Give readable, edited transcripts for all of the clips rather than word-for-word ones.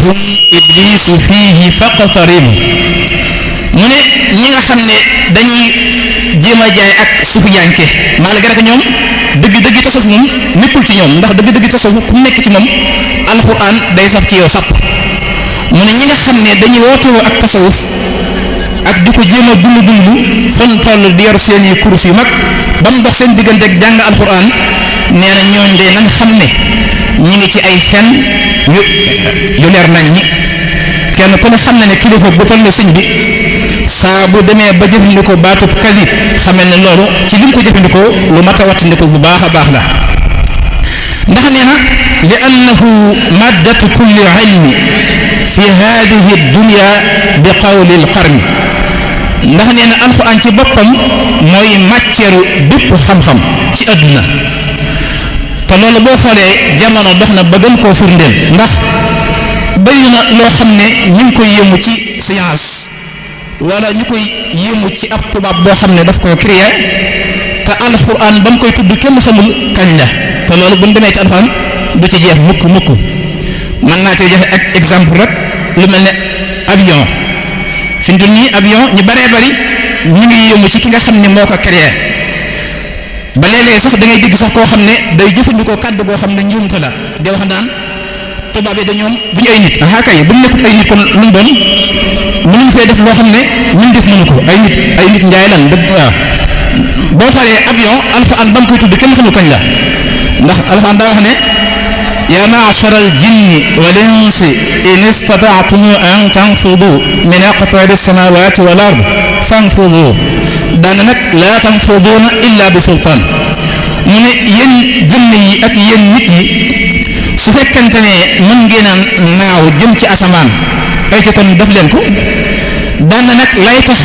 hum iblisu fiihi faqtarib mu ne ñi nga xam ne dañuy jéem a jaay ak sufiyanke malgré que ñoom dëgg-dëgg tasawuf moom nekkul ci ñoom ndax dëgg-dëgg tasawuf ku nekk ci moom alxuraan day sax ci yow sax mu ne ñi nga xam ne dañuy wootewoo ak tasawuf ak di ko jéem a dund fon toll di yor seeni kurus yu mag ba mu dox seen diggante ak jàng alxuraan nee na ñooñ de nañ xam ne ñi ngi ci ay fen yu leer nañ ñi kenn ku ne xam na ne kilifa bu toll sëñ bi saa bu demee ba jëfandikoo baatub kadib xamel ne loolu ci li mu ko jëfandikoo lu mat a wattandiko bu baax a baax la ndax nee na li annahu maddatu kulli ilmi fi hadihi dunya bi qawli lqarni ndax nee na alxuraan ci boppam mooy matière bépp xam-xam ci àdduna te loolu boo xoolee jamono dox na ba gën koo firndeel ndax bëri na loo xam ne ñu ngi koy yëmu ci science wala ñu koy yëmu ci ab tubaab boo xam ne daf koo créer te alxuraan ba mu koy tudd kenn xamul kañ la te loolu bu ñu demee ci alxuraan du ci jeex mukk mën naa cee joxe ak exemple rek lu mel ne avion fi mu toll nii avion ñu baree bari ñu ngi yëmu ci ki nga xam ne moo ko créer ba léeg-léeg sax da ngay dégg sax koo xam ne day jëfandikoo kàddu goo xam ne njuumte la di wax naan tubaab yi dañoom bu ñu ay nit kay bu ñu nekkul ay nit kon lu mu doon mënuñ fee def loo xam ne ñun def mënu ko ay nit njaay lan dëgg waaw boo xoolee avion alxuraan ba mu koy tudd kenn xamul kañ la ndax alxuraan daa wax ne yaa ma'shara al-jinni wal insi in istata'tum an tanfudu min aqtaari as-samawati wal ard fanfudu daana nag laa tanfuduuna illa bi sultaan mu ne yéen jinne yi ak yéen nit yi su fekkente ne mën ngeen a naaw jëm ci asamaan ay ci kon def leen ko daana nag lay tax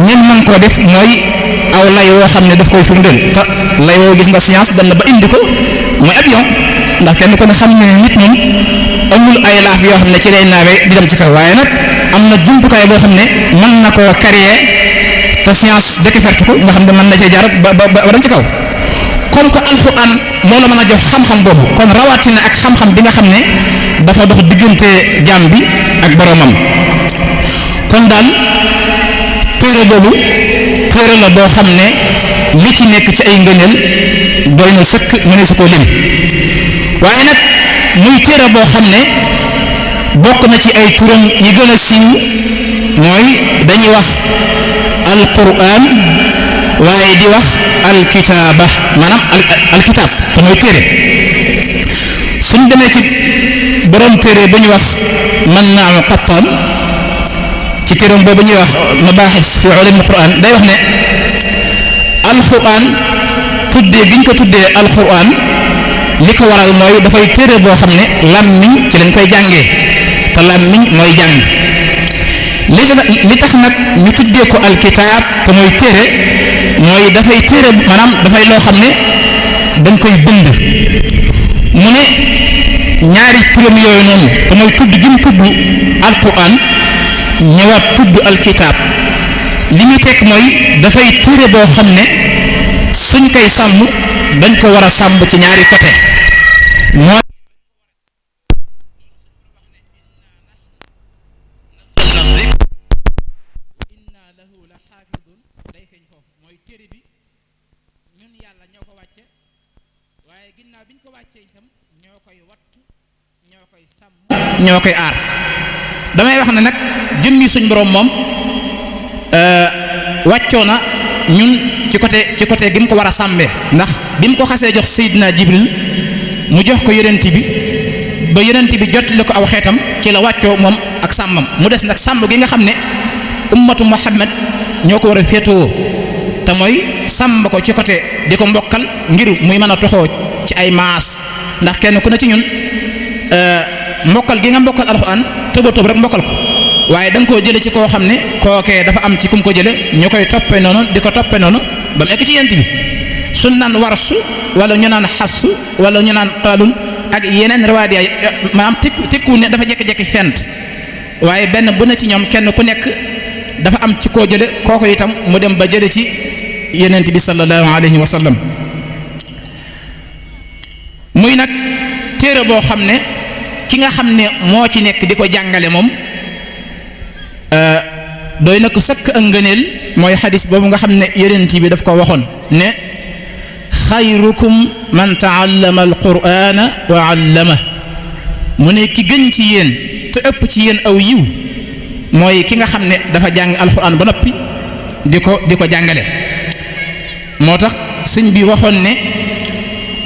ñen mën koo def mooy aw lay woo xam ne daf koy firndeel te lay woo gis nga science dem na ba indi ko mooy avion ndax kenn ko ne xam ne nit moom amul ay laaf yoo xam ne ci lay naawee di dem ci kaw waaye nag am na jumtukaay boo xam ne mën na koo créer te science découverte ko nga xam ne mën na cee jaar ba dem ci kaw comme que alxuraan moo la mën a jox xam-xam boobu kon rawatina ak xam-xam bi nga xam ne dafa dox diggante jaam bi ak boromam kon daal téere boobu téere la boo xam ne li ci nekk ci ay ngëneel doy na sëkk mënee su ko lim waaye nag muy téere boo xam ne bokk na ci ay turam yi gën a siiw mooy dañuy wax alquran waaye di wax alkitaaba maanaam alkitaab te mooy téere suñ demee ci borom téere ba ñu wax mën naa am Qattaan ci téeram boobu ñuy wax mabaaxis fi ulumul quran day wax ne alquran tuddee gi ñu ko tuddee alquran li ko waral mooy dafay téere boo xam ne làmmiñ ci lañ koy jàngee te làmmiñ mooy jàng li tax nag ñu tuddee ko alkitaab te mooy téere mooy dafay téere maanaam dafay loo xam ne dañ koy bind mu ne ñaari turam yooyu noonu te mooy tudd gi mu tudd alquran ñëwaat tudd alkitaab li muy tekk mooy dafay téere boo xam ne suñ koy sàmm dañ ko war a sàmm ci ñaari côté moo inna lahu la xaafidun day feeñ foofu mooy téere bi ñun yàlla ñoo ko wàcce waaye ginnaaw biñ ko wàccee itam ñoo koy wattu ñoo koy sàmm ñoo koy aar damay wax ne nag jëmmi suñ borom moom wàccoo na ñun ci côté gi mu ko war a sàmmee ndax bi mu ko xasee jox Seydina Jibril mu jox ko yonent bi ba yonent bi jotali ko aw xeetam ci la wàccoo moom ak sàmmam mu des nag sàmm gi nga xam ne ummatu Muhammad ñoo ko war a féetewoo te mooy sàmm ko ci côté di ko mbokkal ngir muy mën a toxoo ci ay maas ndax kenn ku ne ci ñun mbokkal gi nga mbokkal alxuraan tëba tëb rek mbokkal ko waaye da nga koo jële ci koo xam ne kookee dafa am ci kum ko jële ñu koy toppe noonu di ko toppe noonu ba mu egg ci yent bi suñ naan warsu wala ñu naan xassu wala ñu naan qaalun ak yeneen riwaaya yi maanaam tekku ne dafa jekki-jekki fent waaye benn bu ne ci ñoom kenn ku nekk dafa am ci koo jële kooku itam mu dem ba jële ci yenent bi sallallahu alayhi wa sallam muy nag téere boo xam ne ki nga xam ne moo ci nekk di ko jàngale moom doy na ko sëkk ak ngëneel mooy xadis boobu nga xam ne yonent bi daf ko waxoon ne xayrukum man taallama alqur'ana wa allama mu ne ki gën ci yéen te ëpp ci yéen aw yiw mooy ki nga xam ne dafa jàng alqur'an ba noppi di ko jàngale moo tax sëñ bi waxoon ne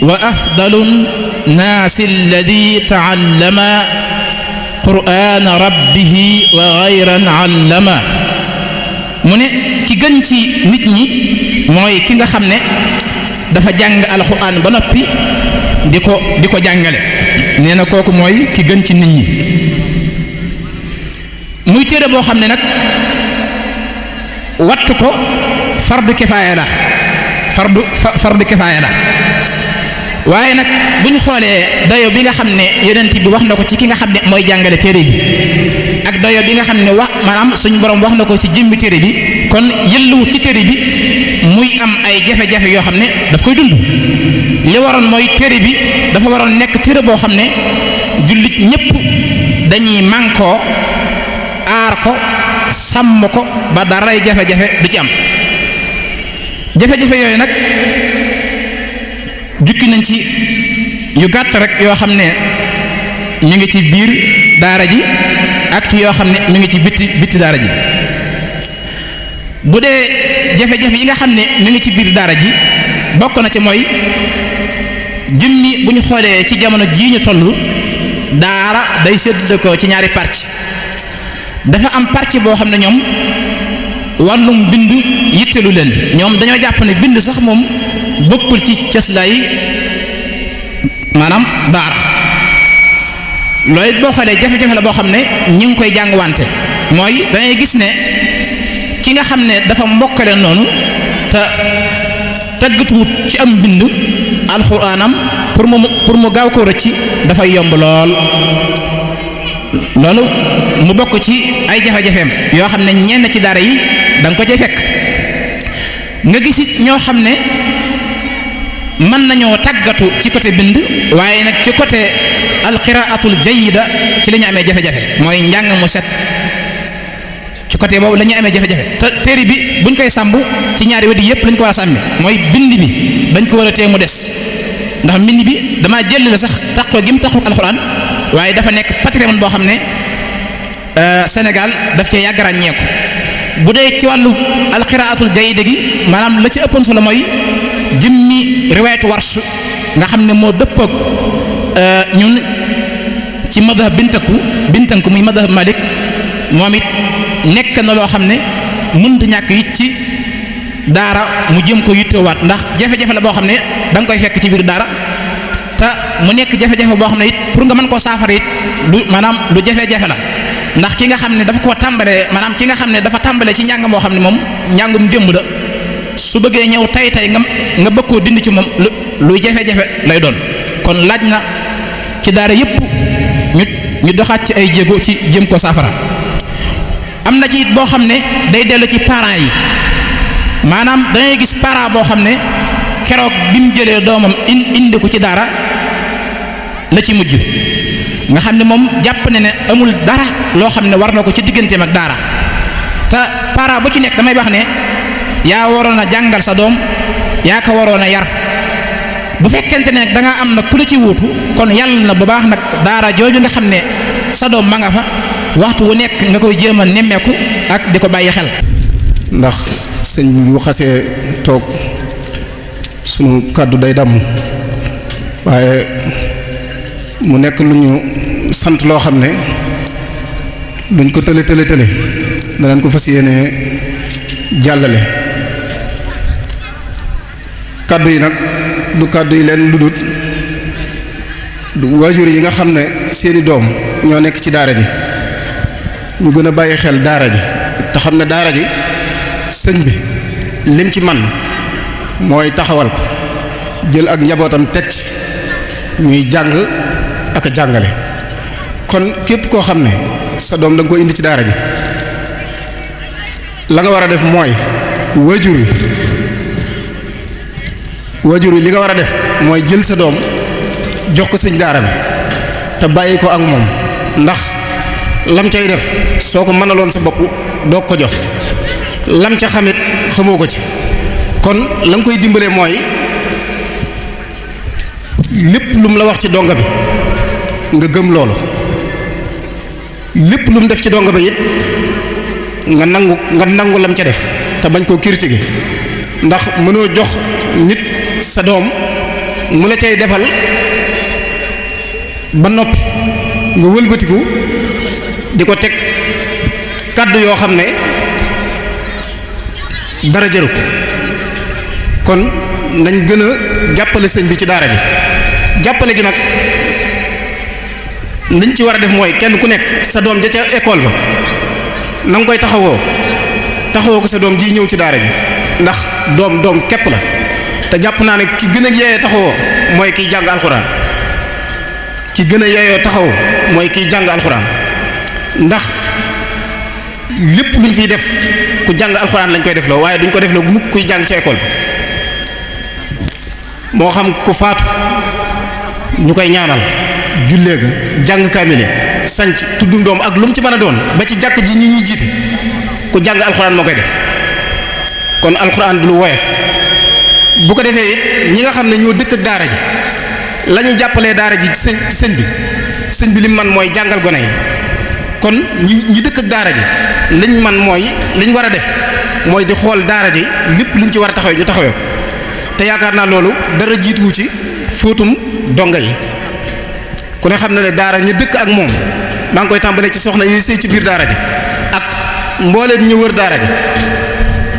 wa afdalu naasi alladi taallama qur'ana rabbihi wa ghayran allama mu ne ki gën ci nit ñi mooy ki nga xam ne dafa jàng alxuraan ba noppi di ko jàngale nee na kooku mooy ki gën ci nit ñi muy téere boo xam ne nag wattu ko fardu kifaaya la fardu kifaaya la waaye nag bu ñu xoolee dayo bi nga xam ne yonent bi wax na ko ci ki nga xam ne mooy jàngale téere bi ak dayo bi nga xam ne wax maanaam suñu borom wax na ko ci jëmmi téere bi kon yëlluwut ci téere bi muy am ay jafe-jafe yoo xam ne daf koy dund li waroon mooy téere bi dafa waroon nekk téere boo xam ne jullit ñépp dañuy mànkoo aar ko sàmm ko ba daray jafe-jafe du ci am jafe-jafe yooyu nag jukki nañ ci yu gàtt rek yoo xam ne ñu ngi ci biir daara ji ak ci yoo xam ne ñu ngi ci bitti daara ji bu dee jafe-jafe yi nga xam ne ñu ngi ci biir daara ji bokk na ci mooy jëmmi bu ñu xoolee ci jamono jii ñu toll daara day séddale ko ci ñaari pàcc dafa am pàcc boo xam ne ñoom wàllum bind yittelu leen ñoom dañoo jàpp ne bind sax moom bokkul ci cëslaay maanaam daara loolu it boo xoolee jafe-jafe la boo xam ne ñi ngi koy jàngwante mooy dangay gis ne ki nga xam ne dafa mbokkale noonu te tàggatuwut ci am mbind alxuraanam pour mu gaaw ko rëcc dafay yomb lool loolu mu bokk ci ay jafe-jafeem yoo xam ne ñenn ci daara yi da nga ko cay fekk nga gis it ñoo xam ne mën nañoo tàggatu ci côté bind waaye nag ci côté alqiraatul jayyida ci la ñu amee jafe-jafe mooy njàng mu set ci côté boobu la ñuy amee jafe-jafe te téere bi buñ koy sàmb ci ñaari wet yépp lañ ko war a sàmmi mooy bind bi dañ ko war a tee mu des ndax mbind bi damaa jël la sax taxoo gi mu taxu alxuraan waaye dafa nekk patrimoine boo xam ne Sénégal daf cee yàgg ràññeeku bu dee ci wàllu alqiraatul jayyida gi maanaam la ci ëppoon solo mooy jëmmi riwaayatu warsh nga xam ne moo dëppoog ñun ci madhab bintanku muy madhab Malik moom it nekk na loo xam ne mënut ñàkk it ci daara mu jëm ko yittewaat ndax jafe-jafe la boo xam ne da nga koy fekk ci biir daara te mu nekk jafe-jafe boo xam ne it pour nga mën koo saafara it lu maanaam lu jafe-jafe la ndax ki nga xam ne dafa koo tàmbalee maanaam ki nga xam ne dafa tàmbalee ci njàng moo xam ne moom njàngum démb la su bëggee ñëw tey nga bëgg koo dindi ci moom luy jafe-jafe lay doon kon laaj na ci daara yépp ñu doxaat ci ay jéego ci jëm ko saafara am na ci it boo xam ne day dellu ci parents yi maanaam dangay gis parent boo xam ne keroog bi mu jëlee doomam indi ko ci daara la ci mujj nga xam ne moom jàpp ne ne amul dara loo xam ne war na ko ci digganteem ak daara te parent bu ci nekk damay wax ne yaa waroon a jàngal sa doom yaa ko waroon a yar bu fekkente ne nag da nga am nag ku la ci wuutu kon yàlla na bu baax nag daara jooju nga xam ne sa doom ma nga fa waxtu wu nekk nga koy jéem a nemmeeku ak di ko bàyyi xel. ndax sëñ bi bu xasee toog sunu kàddu day damm waaye mu nekk lu ñu sant loo xam ne duñ ko tële danañ ko fas yéene jàllale kàddu yi nag du kàddu yi leen lu dut du waajur yi nga xam ne seeni doom ñoo nekk ci daara ji ñu gën a bàyyi xel daara ji te xam ne daara ji sëñ bi lim ci man mooy taxawal ko jël ak njabootam teg ci ñuy jàng ak a jàngale kon képp koo xam ne sa doom da nga ko indi ci daara ji la nga war a def mooy waajur wi li nga war a def mooy jël sa doom jox ko sëñ daara bi te bàyyi ko ak moom ndax lam cay def soo ko mënaloon sa bopp doo ko jox lam ca xamit xamoo ko ci kon la nga koy dimbalee mooy lépp lu mu la wax ci donga bi nga gëm loolu lépp lu mu def ci donga bi it nga nangu lam ca def te bañ koo critiquer ndax mënoo jox nit sa doom mu la cay defal ba noppi nga wëlbatiku di ko teg kàddu yoo xam ne dara jëru ko kon nañ gën a jàppale sëñ bi ci daara ji jàppale gi nag liñ ci war a def mooy kenn ku nekk sa doom ja ca école ba na nga koy taxawoo ko sa doom ji ñëw ci daara ji ndax doom képp la te jàpp naa ne ki gën a yeeyoo taxawoo mooy kiy jàng alxuraan ki gën a yeeyoo taxawoo mooy kiy jàng alxuraan ndax lépp lu ñu fiy def ku jàng alxuraan lañ koy def loo waaye duñ ko def loo mukk kuy jàng ci école bi moo xam ku faatu ñu koy ñaanal jullee ga jàng kaamile sanc tuddum doom ak lu mu ci mën a doon ba ci jàkk ji ñi ñuy jiite ku jàng alxuraan moo koy def kon alxuraan du lu woyof bu ko defee it ñi nga xam ne ñoo dëkk ak daara ji la ñuy jàppalee daara ji ci sëñ bi lim man mooy jàngal gone yi kon ñi dëkk ak daara ji liñ man mooy liñ war a def mooy di xool daara ji lépp liñ ci war a taxawee ñu taxawee ko te yaakaar naa loolu dara jiituwu ci fóotum donga yi ku ne xam na ne daara ñu dëkk ak moom maa ngi koy tàmbalee ci soxna yi sëy ci biir daara ji ak mbooleem ñu wër daara ji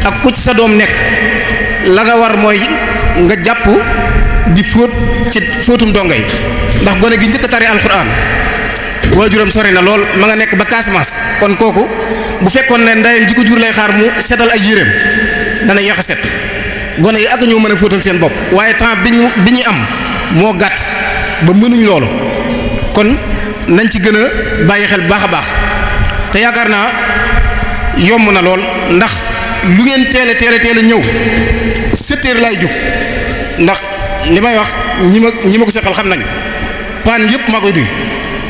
ak ku ci sa doom nekk la nga war mooy nga jàpp di fóot ci fóotum donga yi ndax gone gi njëkk a tari alxuraan waajuram sori na lool ma nga nekk ba Casamance kon kooku bu fekkoon ne ndeyam ji ko jur lay xaar mu setal ay yéreem dana yéex a set gone yi ak ñoo mën a fóotal seen bopp waaye temps bi ñuy am moo gàtt ba mënuñ loolu kon nañ ci gën a bàyyi xel bu baax a baax te yaakaar naa yomb na lool ndax lu ngeen teel a ñëw 7 heures laay jóg ndax li may wax ñi ma ko seqal xam nañ paan yëpp maa koy duy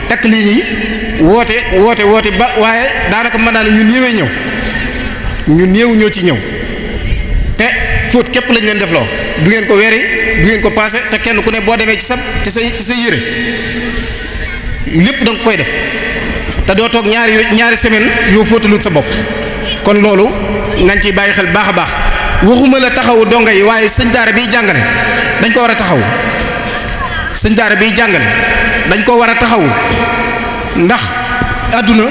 takk lii nii woote ba waaye daanaka mën naa ne ñu néewee ñëw ñu néew ñoo ci ñëw te fóot képp lañ leen def loo du ngeen ko weeri du ngeen ko paase te kenn ku ne boo demee ci sa yére lépp da nga koy def te doo toog ñaari semaine yoo fóotalut sa bopp kon loolu nañ ciy bàyyi xel baax a baax waxuma la taxawu donga yi waaye sëñ daara biy jàngale dañ ko war a taxaw sëñ daara biy jàngale dañ ko war a taxaw ndax àdduna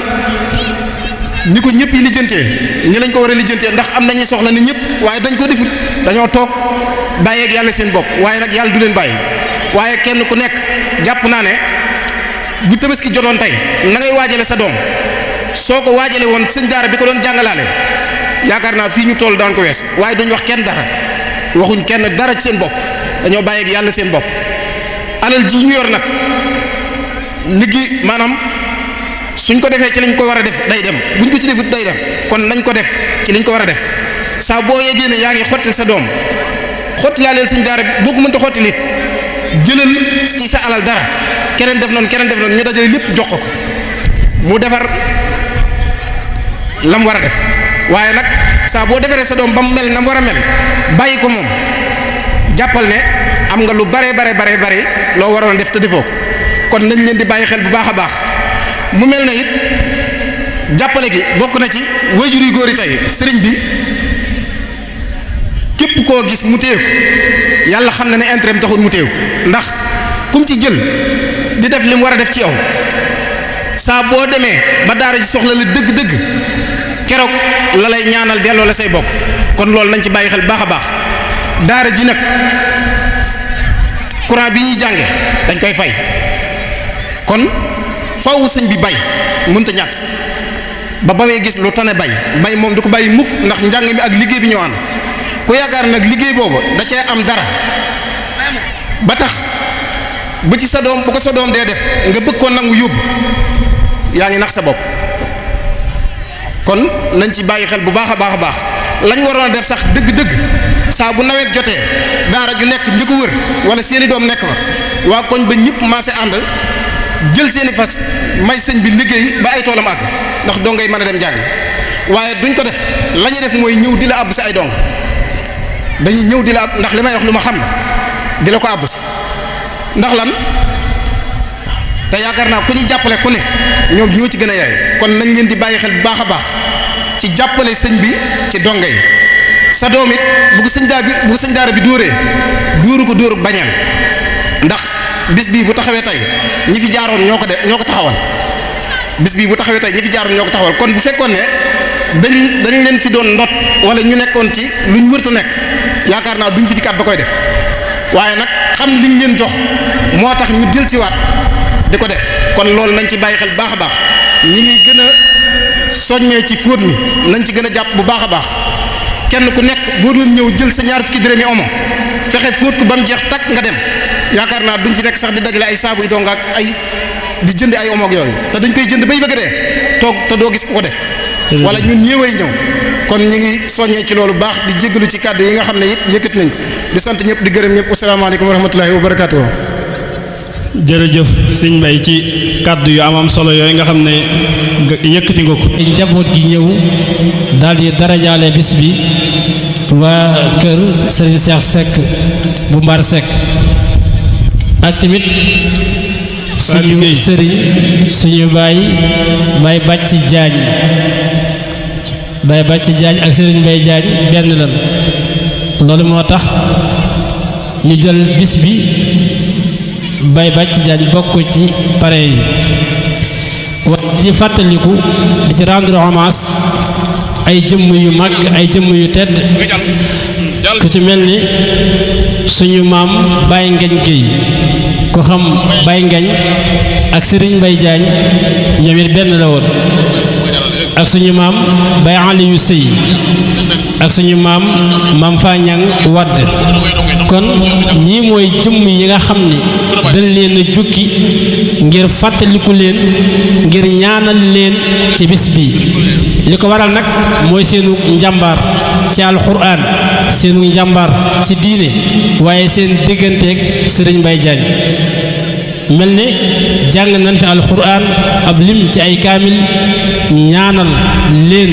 ni ko ñëpp yi lijjantee ñi lañ ko war a lijjantee ndax am nañuy soxla ni ñëpp waaye dañ ko defut dañoo toog bàyyeeg yàlla seen bopp waaye nag yàlla du leen bàyyi waaye kenn ku nekk jàpp naa ne bu tabaski jotoon tey na ngay waajale sa doom soo ko waajale woon sëñ daara bi ko doon jàngalaale yaakaar naa fii ñu toll daan ko wees waaye duñ wax kenn dara waxuñ kenn dara ci seen bopp dañoo bàyyeeg yàlla seen bopp alal ji ñu yor nag liggéey maanaam suñ ko defee ci liñ ko war a def day dem buñ ko ci defut day dem kon nañ ko def ci liñ ko war a def saa boo yegee ne yaa ngi xottil sa doom xotti laa leen sëñ daara bi boo ko mënta xotti lit jëlal ci sa alal dara keneen def noonu ñu dajale lépp jox ko mu defar lam war a def waaye nag saa boo defaree sa doom ba mu mel na mu war a mel bàyyi ko moom jàppal ne am nga lu bare loo waroon def te defoo ko kon nañ leen di bàyyi xel bu baax a baax mu mel na it jàppale gi bokk na ci waajur yu góor yi tey sëriñ bi képp koo gis mu téye ko yàlla xam na ne intérêt taxul mu téye ko ndax kum ci jël di def li mu war a def ci yow saa boo demee ba daara ji soxla la dëgg-dëgg keroog la lay ñaanal delloo la say bokk kon loolu nañ ci bàyyi xel baax a baax daara ji nag courant bi ñuy jànge dañ koy fay kon faw sëñ bi bay mënta ñàkk ba bawee gis lu tane bay moom du ko bàyyi mukk ndax njàng mi ak liggéey bi ñoo ànd ku yaakaar nag liggéey boobu da cee am dara ba tax bu ci sa doom bu ko sa doom dee def nga bëgg ko nangu yóbbu yaa ngi nax sa bopp kon nañ ci bàyyi xel bu baax a baax lañ waroon a def sax dëgg-dëgg saa bu nawet jotee daara ju nekk ñu ko wër wala seeni doom nekk fa waa koñ ba ñëpp maase ànd jël seeni fas may sëñ bi liggéey ba ay toolam àgg ndax dongay mën a dem jàng waaye duñ ko def la ñuy def mooy ñëw di la àbb si ay dong dañuy ñëw di la àbb ndax li may wax lu ma xam la di la ko àbb si ndax lan te yaakaar naa ku ñu jàppale ku ne ñoom ñoo ci gën a yaay kon nañ leen di bàyyi xel bu baax a baax ci jàppale sëñ bi ci donga yi sa doom it bu ko sëñ daara bi dóoree dóoru ko dóoru bañeel ndax bis bii bu taxawee tey ñi fi jaaroon ñoo ko taxawal bis bii bu taxawee tey ñi fi jaaroon ñoo ko taxawal kon bu fekkoon ne dañ leen fi doon ndot wala ñu nekkoon ci luñ wërta nekk yaakaar naa duñ fi dikkaat ba koy def waaye nag xam liñ leen jox moo tax ñu del siwaat di ko def kon loolu nañ ci bàyyi xel baax a baax ñi ngi gën a soññee ci fóot mi nañ ci gën a jàpp bu baax a baax kenn ku nekk boo doon ñëw jël sa ñaar fukki dërëmi omo fexe fóot ko ba mu jeex takk nga dem yaakaar naa duñ fi nekk sax di dajale ay saabu yi donga ak ay di jënd ay omo ak yooyu te dañ koy jënd bay bëgg dee toog te doo gis ku ko def wala ñun ñëwee ñëw kon ñi ngi soññee ci loolu baax di jéggalu ci kàddu yi nga xam ne it yëkkati nañ ko di sant ñëpp di gërëm ñëpp asalaamaaleykum wa rahmatullahi wa barakaatuh. jërëjëf sëñ Mbaye ci kàddu yu am solo yooyu nga xam ne yëkkati nga ko. njaboot gi ñëw daal di darajaale bis bi waa kër Serigne Cheikh Seck bu Mbar Seck ak tamit suñu sëriñ suñu baay Bàcc Jaañ ak sëriñ Mbay Jaañ benn lan loolu moo tax ñu jël bis bi Bàcc Jaañ bokk ci pare yi wax ci fàttaliku di ci rendre hommage ay jëmm yu mag ay jëmm yu tedd ku ci mel ni suñu maam Baye Ngañ Géey ku xam Baye Ngañ ak Serigne Mbay Jaañ ñoom it benn la woon ak suñu maam Baye Aliou Sëy ak suñu maam Fañang Wadd kon ñii mooy jëmm yi nga xam ni dañ leen a jukki ngir fàttaliku leen ngir ñaanal leen ci bis bi li ko waral nag mooy seenu njàmbaar ci alxuraan seenu njàmbaar ci diine waaye seen digganteeg Serigne Mbay Jaañ mel ne jàng nañ fi alxuraan ab lim ci ay kaamil ñaanal leen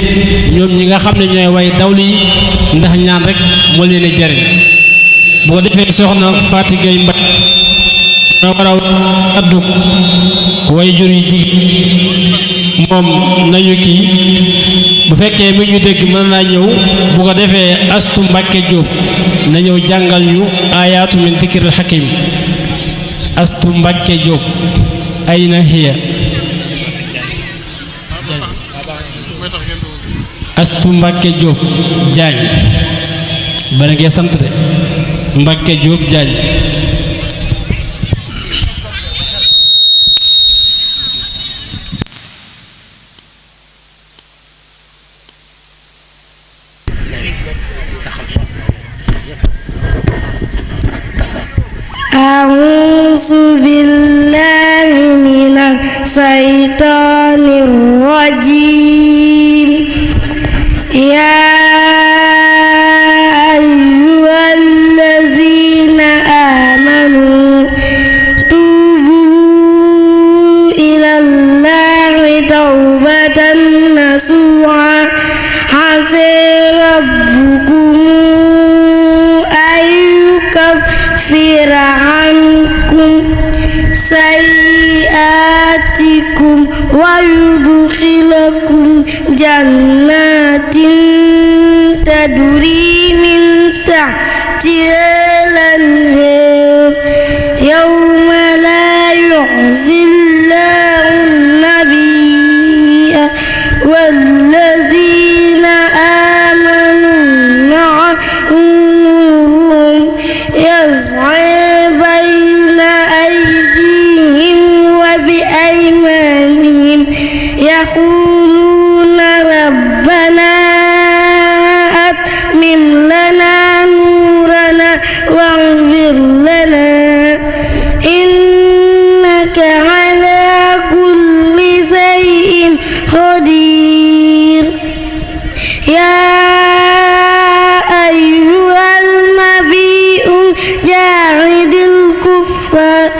ñoom ñi nga xam ne ñooy way dawlu yi ndax ñaan rek moo leen a jariñ bu ko defee soxna Faati Gay Mbay ñoo war a addu way jur yi jigéen moom nañu kii bu fekkee mi ñu dégg mën naa ñëw bu ko defee Astu Mbàkke Jóob na ñëw jàngal ñu ayaatu min dikril hakim Astu Mbàkke Jóob ayna hiya Astu Mbàkke Jóob Jaañ bana ngee sant de Mbàkke Jóob Jaañ أعوذ بالله من الشيطان الرجيم يا أيها الذين آمنوا توبوا إلى الله توبة نصوحا عسى ربكم أن يكفر عنكم سيئاتكم ويدخلكم جنات تجري من تحتها الأنهار يوم لا يخزي الله النبي والذين آمنوا معه نورهم يسعى بين أيديهم وبأيمانهم يقولون ربنا أتمم لنا نورنا واغفر لنا إنك على كل شيء قدير يا أيها الكفار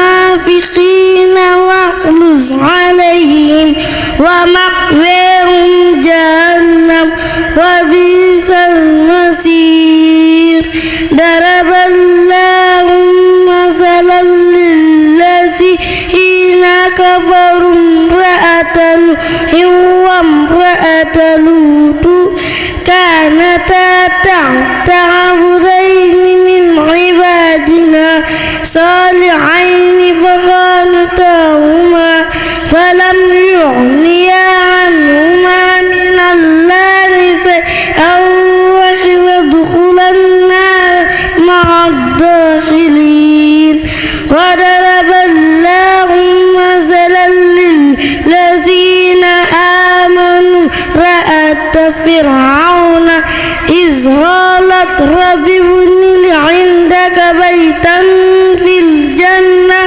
والمنافقين واغلظ عليهم ومأواهم جهنم وبئس المصير ضرب الله مثلا للذين كفروا امرأة نوح وامرأة لوط كانتا تحت عبدين من عبادنا صالحين فخانتاهما فلم يغنيا عنهما من الله شيئا وقيل ادخلا النار مع الداخلين وضرب الله مثلا للذين آمنوا امرأة فرعون إذ قالت رب ابن لي عندك بيتا في الجنة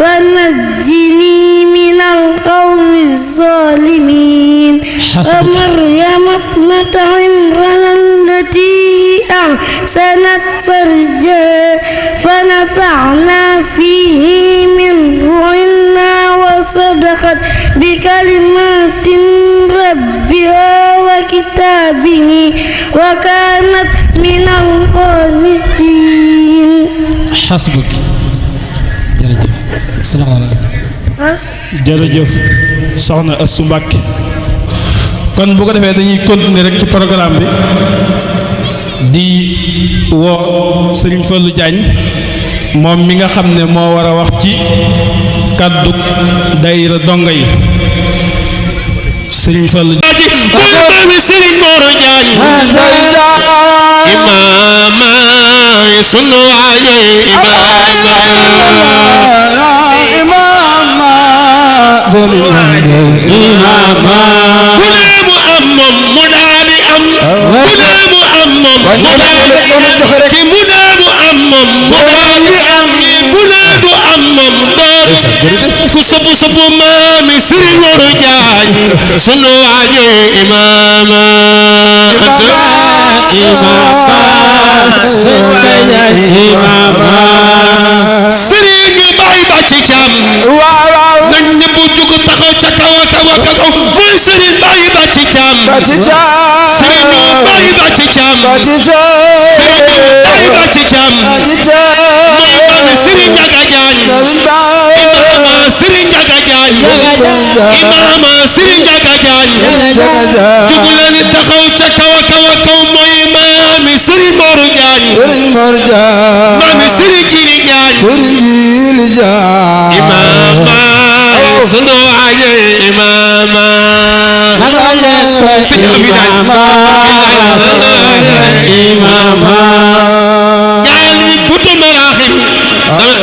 ونجني من القوم الظالمين ومريم ابنة عمران التي أحسنت فرجها فنفعنا فيه من روحنا وصدقت بكلمات ربها وكتابه وكانت من القانتين. حسبك. jërëjëf. salaamaaleykum. jërëjëf soxna Astou Mbacké kon bu ko defee dañuy continuer rek ci programme bi di woo Serigne Fallou Diagne moom mi nga xam ne moo war a wax ci kàddu daayira donga yi Serigne Fallou Diagne Serigne Moro Diagne imaama sunu waaye mu daal di am mu am moom mu daal di am ki mu am moom mu daal di am bu du am moom ku sopu sopu maami Serigne Moro Diagne sunu waaje imaama Serigne Baye Bàcci Caam waaw nañ ñëpp jug taxaw ca kaw mooy Serigne Baye Bàcci Caam Serigne Baye Bàcci Caam Serigne Baye Bàcci Caam maami Serigne Njaga Jaañ imaama Serigne Njaga Jaañ imaama Serigne Njaga Jaañ jug leen taxaw ca kaw mooy maami Serigne Moro Diagne maami Serigne Jili Diagne imaama sunu waaje imaama jaali buddu malaaxim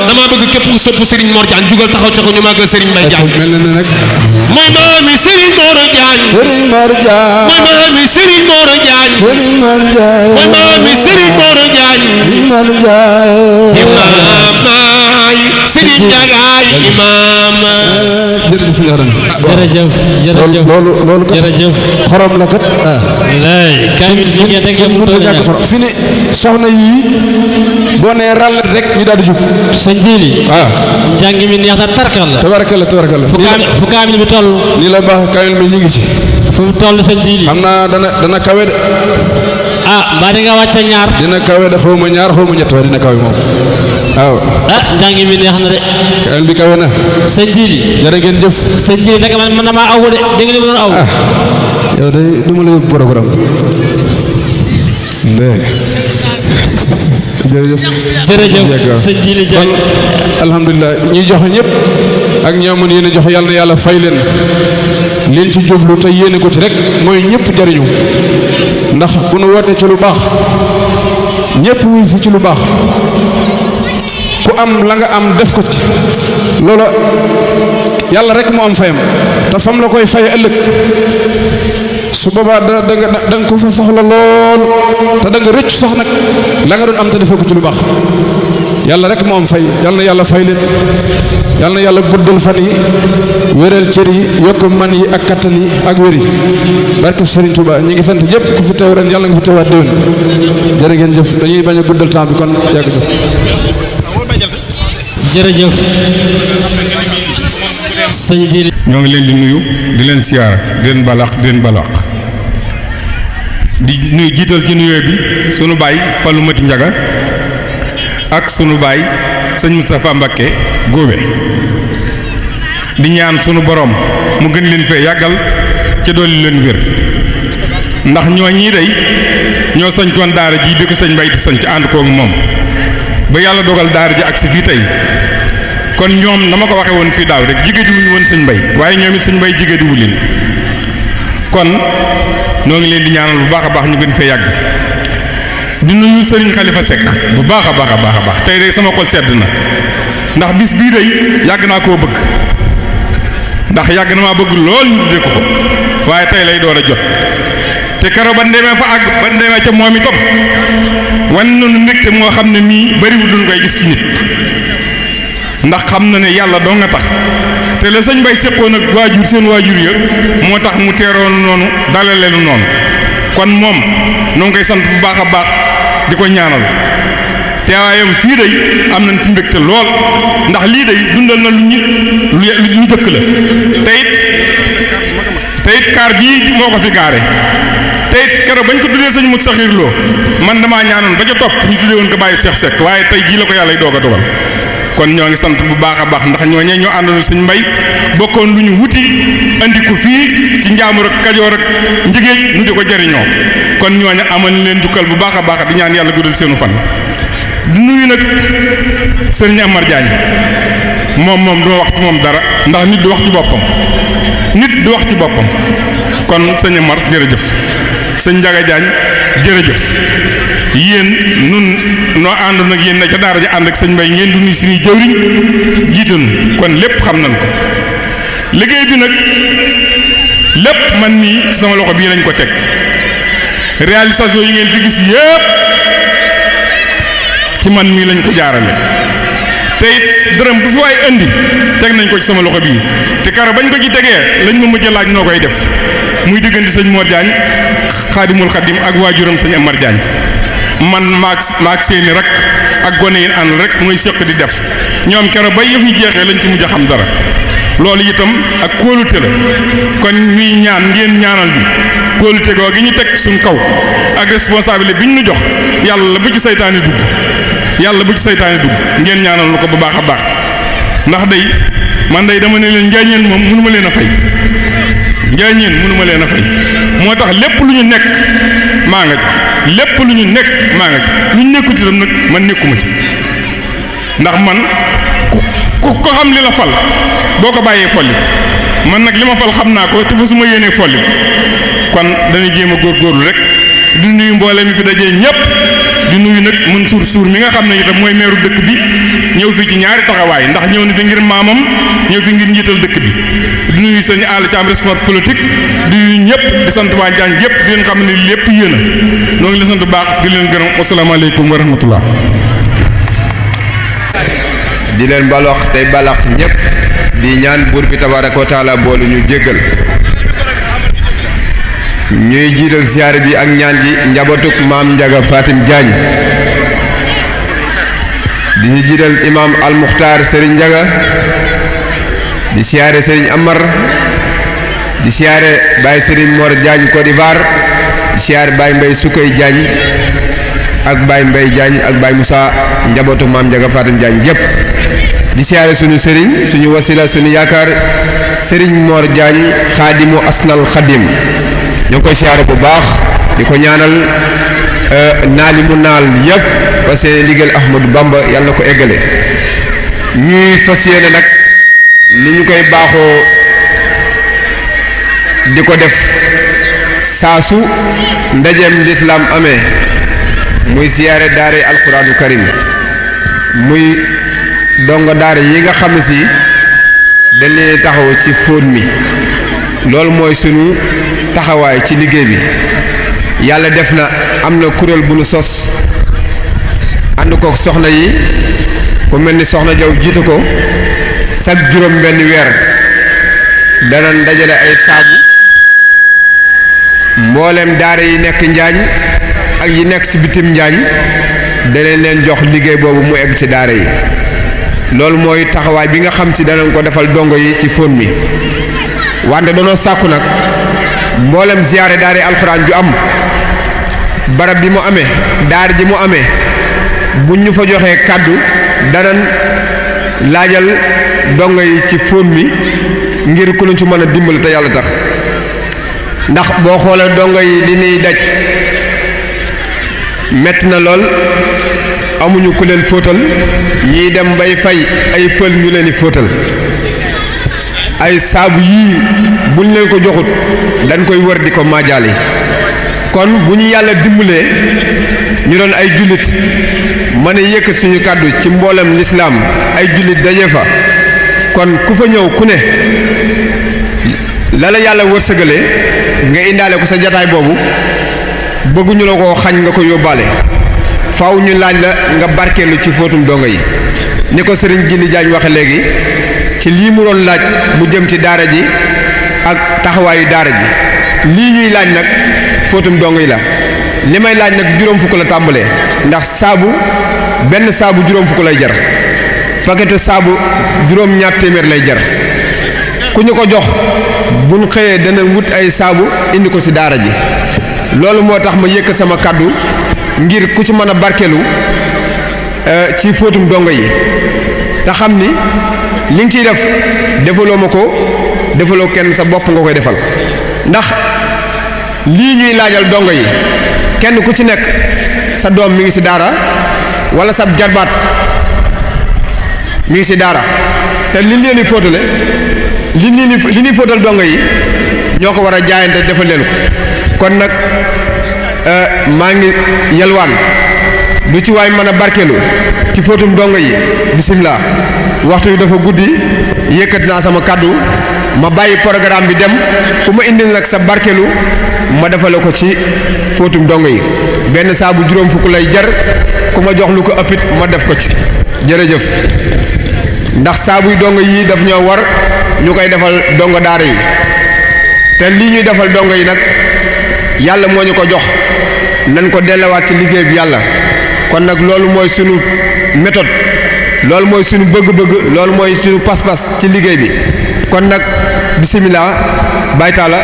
dama bëgg képp ku sopp Serigne Mor Diagne jugal taxaw ca ko ñu màggal Serigne Mbaye Diagne mooy maami Serigne Moro Diagne mooy maami Serigne Moro Diagne mooy maami Serigne Moro Diagne imaamaay Serigne Jagaay imaama jërëjëf jërëjëf xorom la kat lay kamil jigéen da nga mu doon ñàkk fi ne soxna yii boo nee ràll rek ñu daal di jub sëñ Jili waaw njàng mi neex na tabarkalla fu kaamil bi toll nii la baax kaamil bi ñu ngi ci fu toll sëñ Jili xam naa dana kawe de mbaa di nga wàcce ñaar dina kawe de xaw ma ñaar xaw ma ñett waaye dina kawe moom waaw njàng mi neex na de kaamil bi kawe na sëñ Jili jërë ngeen jëf sëñ Jili naka man damaa awu de dégg nga li ma doon awu yow de du ma la yóbbu programme jërëjëf sëñ Jili Diagne kon alhamdulilah ñuy joxe ñëpp ak ñaamoon yéen a joxe yàlla na yàlla fay leen ci jublu te yéene ko ci rek mooy ñëpp jariñu ndax bu nu wootee ci lu baax ñëpp wuy fi ci lu baax ku am la nga am def ko ci loola yàlla rek moo am fayam te fam la koy fay ëllëg su boobaa da nga ko fa soxla lool te da nga rëccu sax nag la nga doon am te defee ko ci lu baax yàlla rek moo am fay yàlla na yàlla fay leen yàlla na yàlla guddal fan yi wéral cër yi yokk man yi ak kattan yi ak wér yi barke Serigne Touba ñi ngi sant yëpp ku fi teew ren yàlla nga fi teewaat déwén jërë ngeen jëf dañuy bañ a guddal temps bi kon yàgg jëf jërëjëf sëñ ji. ñoo ngi leen di nuyu di leen siyaara di leen balaq di nuyu jiital ci nuyoo bi sunu baay Fallou Mati Ndiaga ak sunu baay sëñ Moustapha Mbacké Góobe di ñaan sunu borom mu gën leen fee yàggal ca dolli leen wér ndax ñoo ñii day ñoo sañcoon daara ji bi ko sëñ Mbay di sañc ànd koog moom ba yàlla dogal daara ji ak si fii tey kon ñoom dama ko waxe woon fii daaw rek jigéediwuñu woon sëñ Mbay waaye ñoom it sëñ Mbay jigéediwu leen kon noo ngi leen di ñaanal bu baax a baax ñu gën fee yàgg di nuyu sëriñ Xalifa Seck bu baax a baax tey de sama xol sedd na ndax bis bii day yàgg naa koo bëgg ndax yàgg na maa bëgg lool ñu tuddee ko waaye tey lay door a jot te kero ba demee fa àgg ba demee ca moom itam wan nañu mbégte moo xam ne mii bariwul duñ koy gis ci nit ndax xam na ne yàlla doo nga tax te la sëñ Bay séqoon ak waajur seen waajur ya moo tax mu teeroon noonu dalaleenu noonu kon moom noo ngi koy sant bu baax a baax di ko ñaanal teewaayam fii day am nañ ci mbégte lool ndax lii day dundal na lu dëkk la te it kaar bii moo ko fi gaare te it keroog bañ ko tuddee sëñ Mut Saxiir Lo man damaa ñaanoon ba ca topp ñu tuddee woon ko bàyyi Seex Sekk waaye tey jii la ko yàlla doog a dogal kon ñoo ngi sant bu baax a baax ndax ñooñee ñoo àndoon sëñ Mbay bokkoon lu ñu wuti andi ko fii ci Njaambur ak Kajoor ak Njigéej nu di ko jariñoo kon ñooñu amal leen jukkal bu baax a baax di ñaan yàlla guddal seenu fan di nuyu nag sëriñ Amar Diagne moom duma wax ci moom dara ndax nit du wax ci boppam kon sëñ Amar jërëjëf sëñ Njaga Diagne jërëjëf yéen nun noo ànd nag yéen na ca daara ji ànd ak sëñ Mbay ngeen du nuyu suñuy jëwriñ jiitan kon lépp xam nañ ko liggéey bi nag lépp man mii sama loxo bii lañ ko teg réalisation yi ngeen fi gis yépp ci man mii lañ ko jaarale te it dërëm bu fi waay indi teg nañ ko ci sama loxo bii te kara bañ ko ci tegee lañ ma mujj laaj noo koy def muy diggante sëñ Mor Diagne Xaadimul Xaadim ak waajuram sëñ Amar Diagne man maak seeni rek ak gone yi ànd rek mooy séq di def ñoom kero ba yëf yi jeexee lañ ci mujj a xam dara loolu itam ak kóolute la kon ñuy ñaan ngeen ñaanal bi kóolute goo gi ñu teg suñ kaw ak responsabilité bi ñu nu jox yàlla bu ci saytaane dugg ngeen ñaanal lu ko bu baax a baax ndax day man day dama ne leen njaañeen moom mënuma leen a fay moo tax lépp lu ñu nekk maa nga ci lu ñu nekkut itam nag man nekkuma ci ndax man ku ko xam li la fal boo ko bàyyee folli man nag li ma fal xam naa ko te fa su ma yéenee folli kon dañuy jéem a góorgóorlu rek di nuyu mboole mi fi dajee ñépp di nuyu nag Mansour Sour mi nga xam ne itam mooy meeru dëkk bi ñëw fii ci ñaari taxawaay ndax ñëw na fi ngir maamam ñëw fi ngir njiital dëkk bi di nuyu sëñ Alla Thiam responsable politique di nuyu ñëpp di sant waa Njaañ yëpp di leen xam ne lépp yéen a noo ngi leen sant bu baax di leen gërëm wasalaamaaleykum wa rahmatullah di leen balox tey balax ñëpp di ñaan buur bi tabaaraka wa taala boolu ñu jéggal ñuy jiital siyaare bi ak ñaan gi njabootug maam Njaga Fatim Diagne di si jiital imaam al Muxtaar Serigne Njaga di siyaare Serigne Amar di siyaare Baye Serigne Mor Diagne Côte d'Ivoire di siyaare Baye Mbay Sukkay Diagne ak Baye Mbay Diagne ak Baye Moussa njabootug maam Njaga Fatim Diagne yépp di siyaare suñu Serigne suñu wasila suñu yaakaar Serigne Mor Diagne xaadimu asnal xadim ñoo ngi koy siyaare bu baax di ko ñaanal naali mu naal yëpp fas yéene liggéeyal Ahmadou Bamba yàlla na ko eggale ñuy fas yéene nag ni ñu koy baaxoo di ko def saa su ndajeem lislaam amee muy siyaare daare alquraanu karim muy dongo daare yi nga xam ne si dañ leen taxaw ci fóot mi loolu mooy sunu taxawaay ci liggéey bi yàlla def na am na kuréel bu nu sos ànd kook soxna yi ku mel ni soxna Jaw jiite ko chaque juróom benn weer danañ dajale ay saabu mbooleem daara yi nekk Njaañ ak yi nekk ci bitim Njaañ danañ leen jox liggéey boobu mu egg ci daara yi loolu mooy taxawaay bi nga xam si danañ ko defal dongo yi ci fóon mi wante danoo sàkku nag mboolem ziyaare daari alxuraan ju am barab bi mu amee daar ji mu amee buñ ñu fa joxee kàddu danan laajal dongo yi ci fóon mi ngir ku ñu ci mën a dimbali te yàlla tax ndax boo xoolee dongo yi li ñuy daj metti na lool amuñu ku leen fóotal ñiy dem bay fay ay pël ñu leen di fóotal ay saabu yii buñ leen ko joxut dañ koy wër di ko maajaal yi kon bu ñu yàlla dimbalee ñu doon ay jullit mën a yëkk suñu kàddu ci mboolem lislaam ay jullit daje fa kon ku fa ñëw ku ne la la yàlla wërsëgale nga indaale ko sa jataay boobu bëgguñu la ko xañ nga ko yóbbaale faaw ñu laaj la nga barkeelu ci fóotum dongo yi ni ko sëriñ Jili Jaañ waxe léegi ci lii mu doon laaj mu jëm ci daara ji ak taxawaayu daara ji lii ñuy laaj nag fóotum dongo yi la li may laaj nag juróom fukk la tàmbalee ndax saabu benn saabu juróom fukk lay jar paquetu saabu juróom ñaar téeméer lay jar ku ñu ko jox buñ xëyee dana wut ay saabu indi ko ci daara ji loolu moo tax ma yëkk sama kàddu ngir ku ci mën a barkeelu ci fóotum dongo yi te xam ni li nga ciy def defaloo ma ko defaloo kenn sa bopp nga koy defal ndax lii ñuy laajal dongo yi kenn ku ci nekk sa doom mi ngi ci daara wala sa jarbaat mi ngi ci daara te li leen di fóotale li ñuy fóotal dongo yi ñoo ko war a jaayante defal leen ko kon nag maa ngi yalwaan lu ci waay mën a barkeelu ci fóotum dongo yi bisimilah waxtu wi dafa guddi yëkkat naa sama kàddu ma bàyyi programme bi dem ku ma indil nag sa barkeelu ma defale ko ci fóotum dongo yi benn saabu juróom fukk lay jar ku ma jox lu ko ëppit ma def ko ci jërëjëf ndax saabuy dongo yi daf ñoo war ñu koy defal dongo daara yi te lii ñuy defal dongo yi nag yàlla moo ñu ko jox nañ ko delluwaat ci liggéey bi yàlla kon nag loolu mooy sunu méthode loolu mooy sunu bëgg-bëgg loolu mooy sunu pas-pas ci liggéey bi kon nag bisimilah baytaala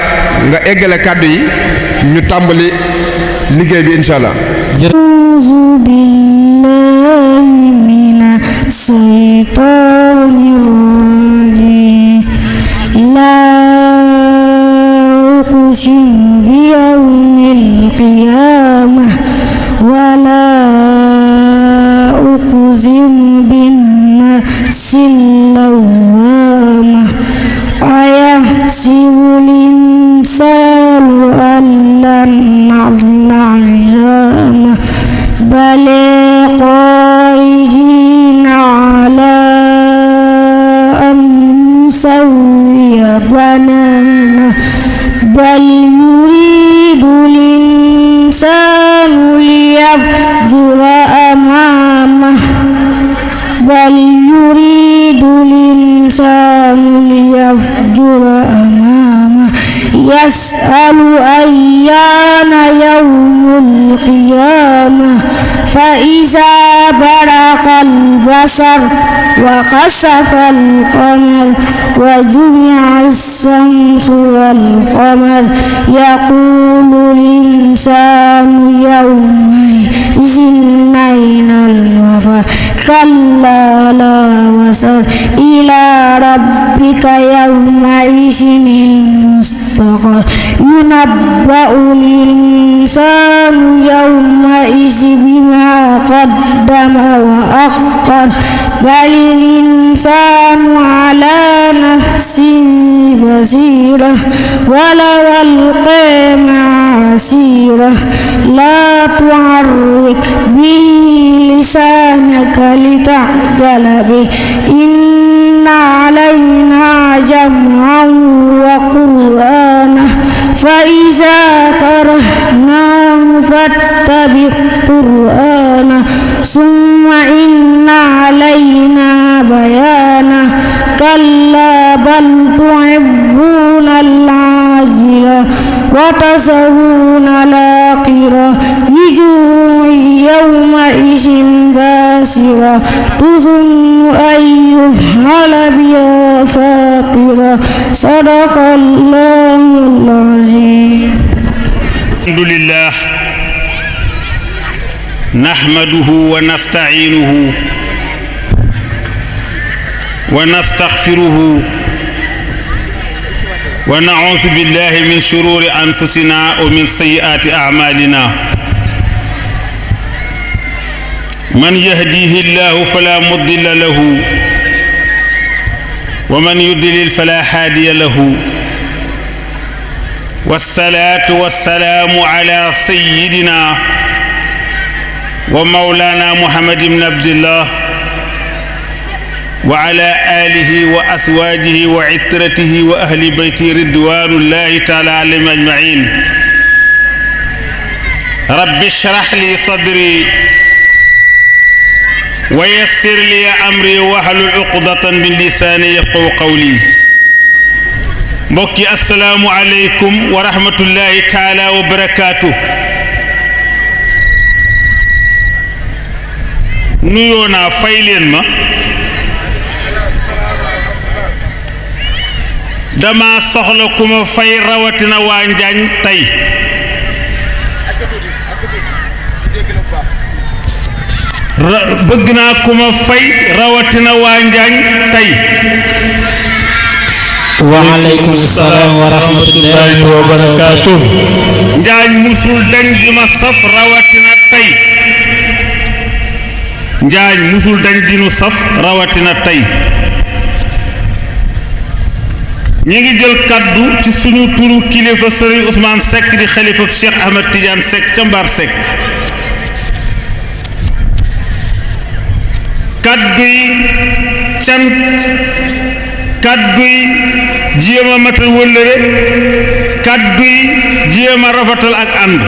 nga eggale kàddu yi ñu tàmbali liggéey bi incha allah. أعوذ بالله من الشيطان الرجيم لا أقسم بيوم القيامة ولا أقسم بالنفس اللوامة أيحسب الإنسان أن لن نعلم بل قادرين على أن نسوي بنانه بل يريد الإنسان ليفجر أمامه بل يريد الإنسان ليفجر أمامه يسأل أيان يوم القيامة فإذا برق البصر وخسف القمر وجمع الشمس والقمر يقول الإنسان يومئذ أين المفر كلا لا وزر إلى ربك يومئذ المستقر ينبأ الإنسان يومئذ بما قدم وأخر بل الإنسان على نفسه بصيرة ولو ألقى معاذيره لا تعرك به لسانك لتعجل به إن علينا جمعا وقرآنه فإذا قرأناه فاتبع قرآنه ثم إن علينا بيانه كلا بل تحبون العاجلة وتذرون الآخرة وجوه يومئذ باسرة تظن أن يفعل بها فاقرة صدق الله العظيم. الحمد لله نحمده ونستعينه ونستغفره ونعوذ بالله من شرور أنفسنا ومن سيئات أعمالنا من يهديه الله فلا مضل له ومن يضلل فلا هادي له والصلاة والسلام على سيدنا ومولانا محمد بن عبد الله وعلى آله وأزواجه وعترته وأهل بيته رضوان الله تعالى عليهم أجمعين. رب اشرح لي صدري ويسر لي أمري واحلل عقدة من لساني يفقهوا قولي. mbokki assalaamu aleykum wa rahmatullahi taala wa barakaatu. nuyoo naa fay leen ma dama soxla ku ma fay rawatina waa Njaañ tey bëgg naa ku ma fay rawatina waa Njaañ tey. waaleykum salaam wa rahmatullahi wa barakaatuh. Njaañ musul dañ di ma saf rawatina tey. Njaañ musul dañ di nu saf rawatina tey. ñi ngi jël kaddu ci suñu turu kilifa Serigne Ousmane Seck di xalifa Cheikh Ahmed Tidiane Seck ca Mbar Seck. kaddu yi cant kaddu yi jéem a matal wëllëre kaddu yi jéem a rafetal ak ànd.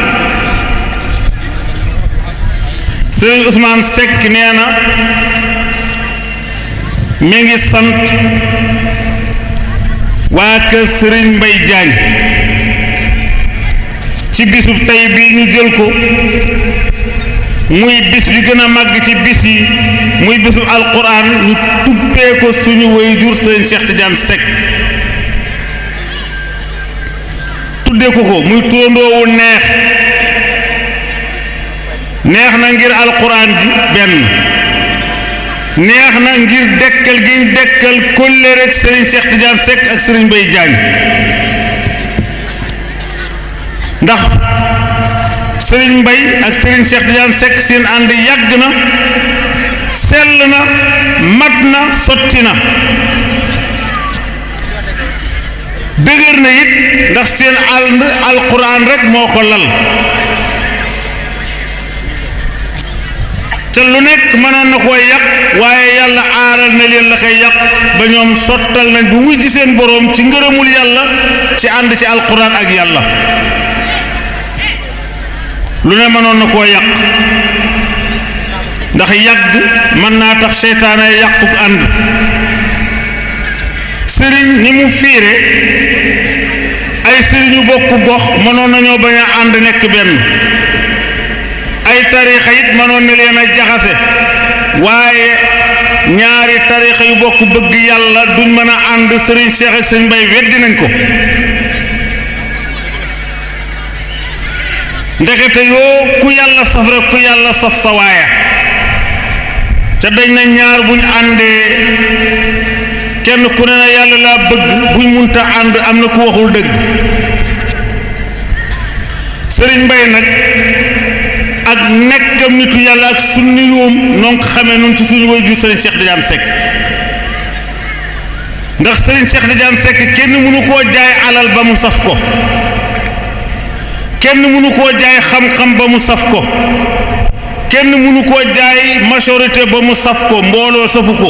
Serigne Ousmane Seck nee na mi ngi sant waa kër Serigne Mbaye Diagne ci bisub tey bii ñu jël ko muy bis bi gën a màgg ci bis yi muy bisub alquran ñu tuppee ko suñu waajur Serigne Cheikh Tidiane Seck tuddee ko muy turandoowu neex na ngir alquran ji benn neex na ngir dekkal gi ñu dekkal kóllëre rek Serigne Cheikh Tidiane Seck ak Serigne Mbaye Diagne ndax Serigne Mbaye ak Serigne Cheikh Tidiane Seck seen ànd yàgg na sell na mat na sotti na dëgër na it ndax seen ànd alquran rek moo ko lal te lu nekk mënoon na koo yàq waaye yàlla aaral na leen la koy yàq ba ñoom sottal nañ bu wuy ji seen boroom ci ngërëmul yàlla ci ànd ci alquran ak yàlla lu ne mënoon na koo yàq ndax yàgg mën naa tax seytaane yàquk ànd sëriñ ni mu fiire ay sëriñ yu bokk gox mënoon nañoo bañ a ànd nekk benn ay tariixa it mënoon na leen a jaxase waaye ñaari tariixa yu bokk bëgg yàlla duñ mën a ànd sëriñ Cheikh ak sëriñ Mbaye weddi nañ ko ndekete yoo ku yàlla saf rek ku yàlla saf sa waaya te dañ na ñaar buñ àndee kenn ku ne na yàlla laa bëgg buñ munta ànd am na ku waxul dëgg sëriñ Mbaye nag ak nekkam nitu yàlla ak sunni yoom noo ko xamee noonu ci suñu waajur sëriñ Cheikh Tidiane Seck ndax sëriñ Cheikh Tidiane Seck kenn mënu koo jaay alal ba mu saf ko kenn mënu koo jaay xam-xam ba mu saf ko kenn mënu koo jaay majorité ba mu saf ko mbooloo safu ko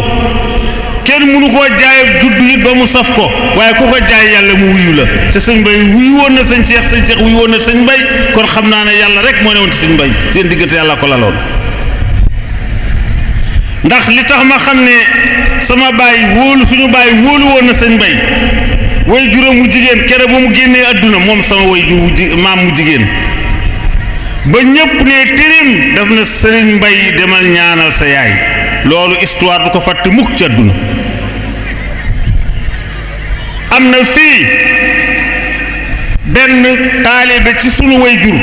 kenn mënu koo jaay juddu it ba mu saf ko waaye ku ko jaay yàlla mu wuyu la te sëñ Mbaye wuyu woon na sëñ Cheikh wuyu woon na sëñ Mbaye kon xam naa ne yàlla rek moo ne woon ci sëñ Mbaye seen diggante yàlla ko laloon ndax li tax ma xam ne sama baay wóolu suñu baay wóolu woon na sëñ Mbaye way juróom mu jigéen kere ba mu génnee àdduna moom sama way ju maam mu jigéen ba ñépp ne tirim daf na sëriñ Mbaye demal ñaanal sa yaay loolu histoire du ko fàtte mukk ci àdduna. am na fii benn taalibe ci sunu waajur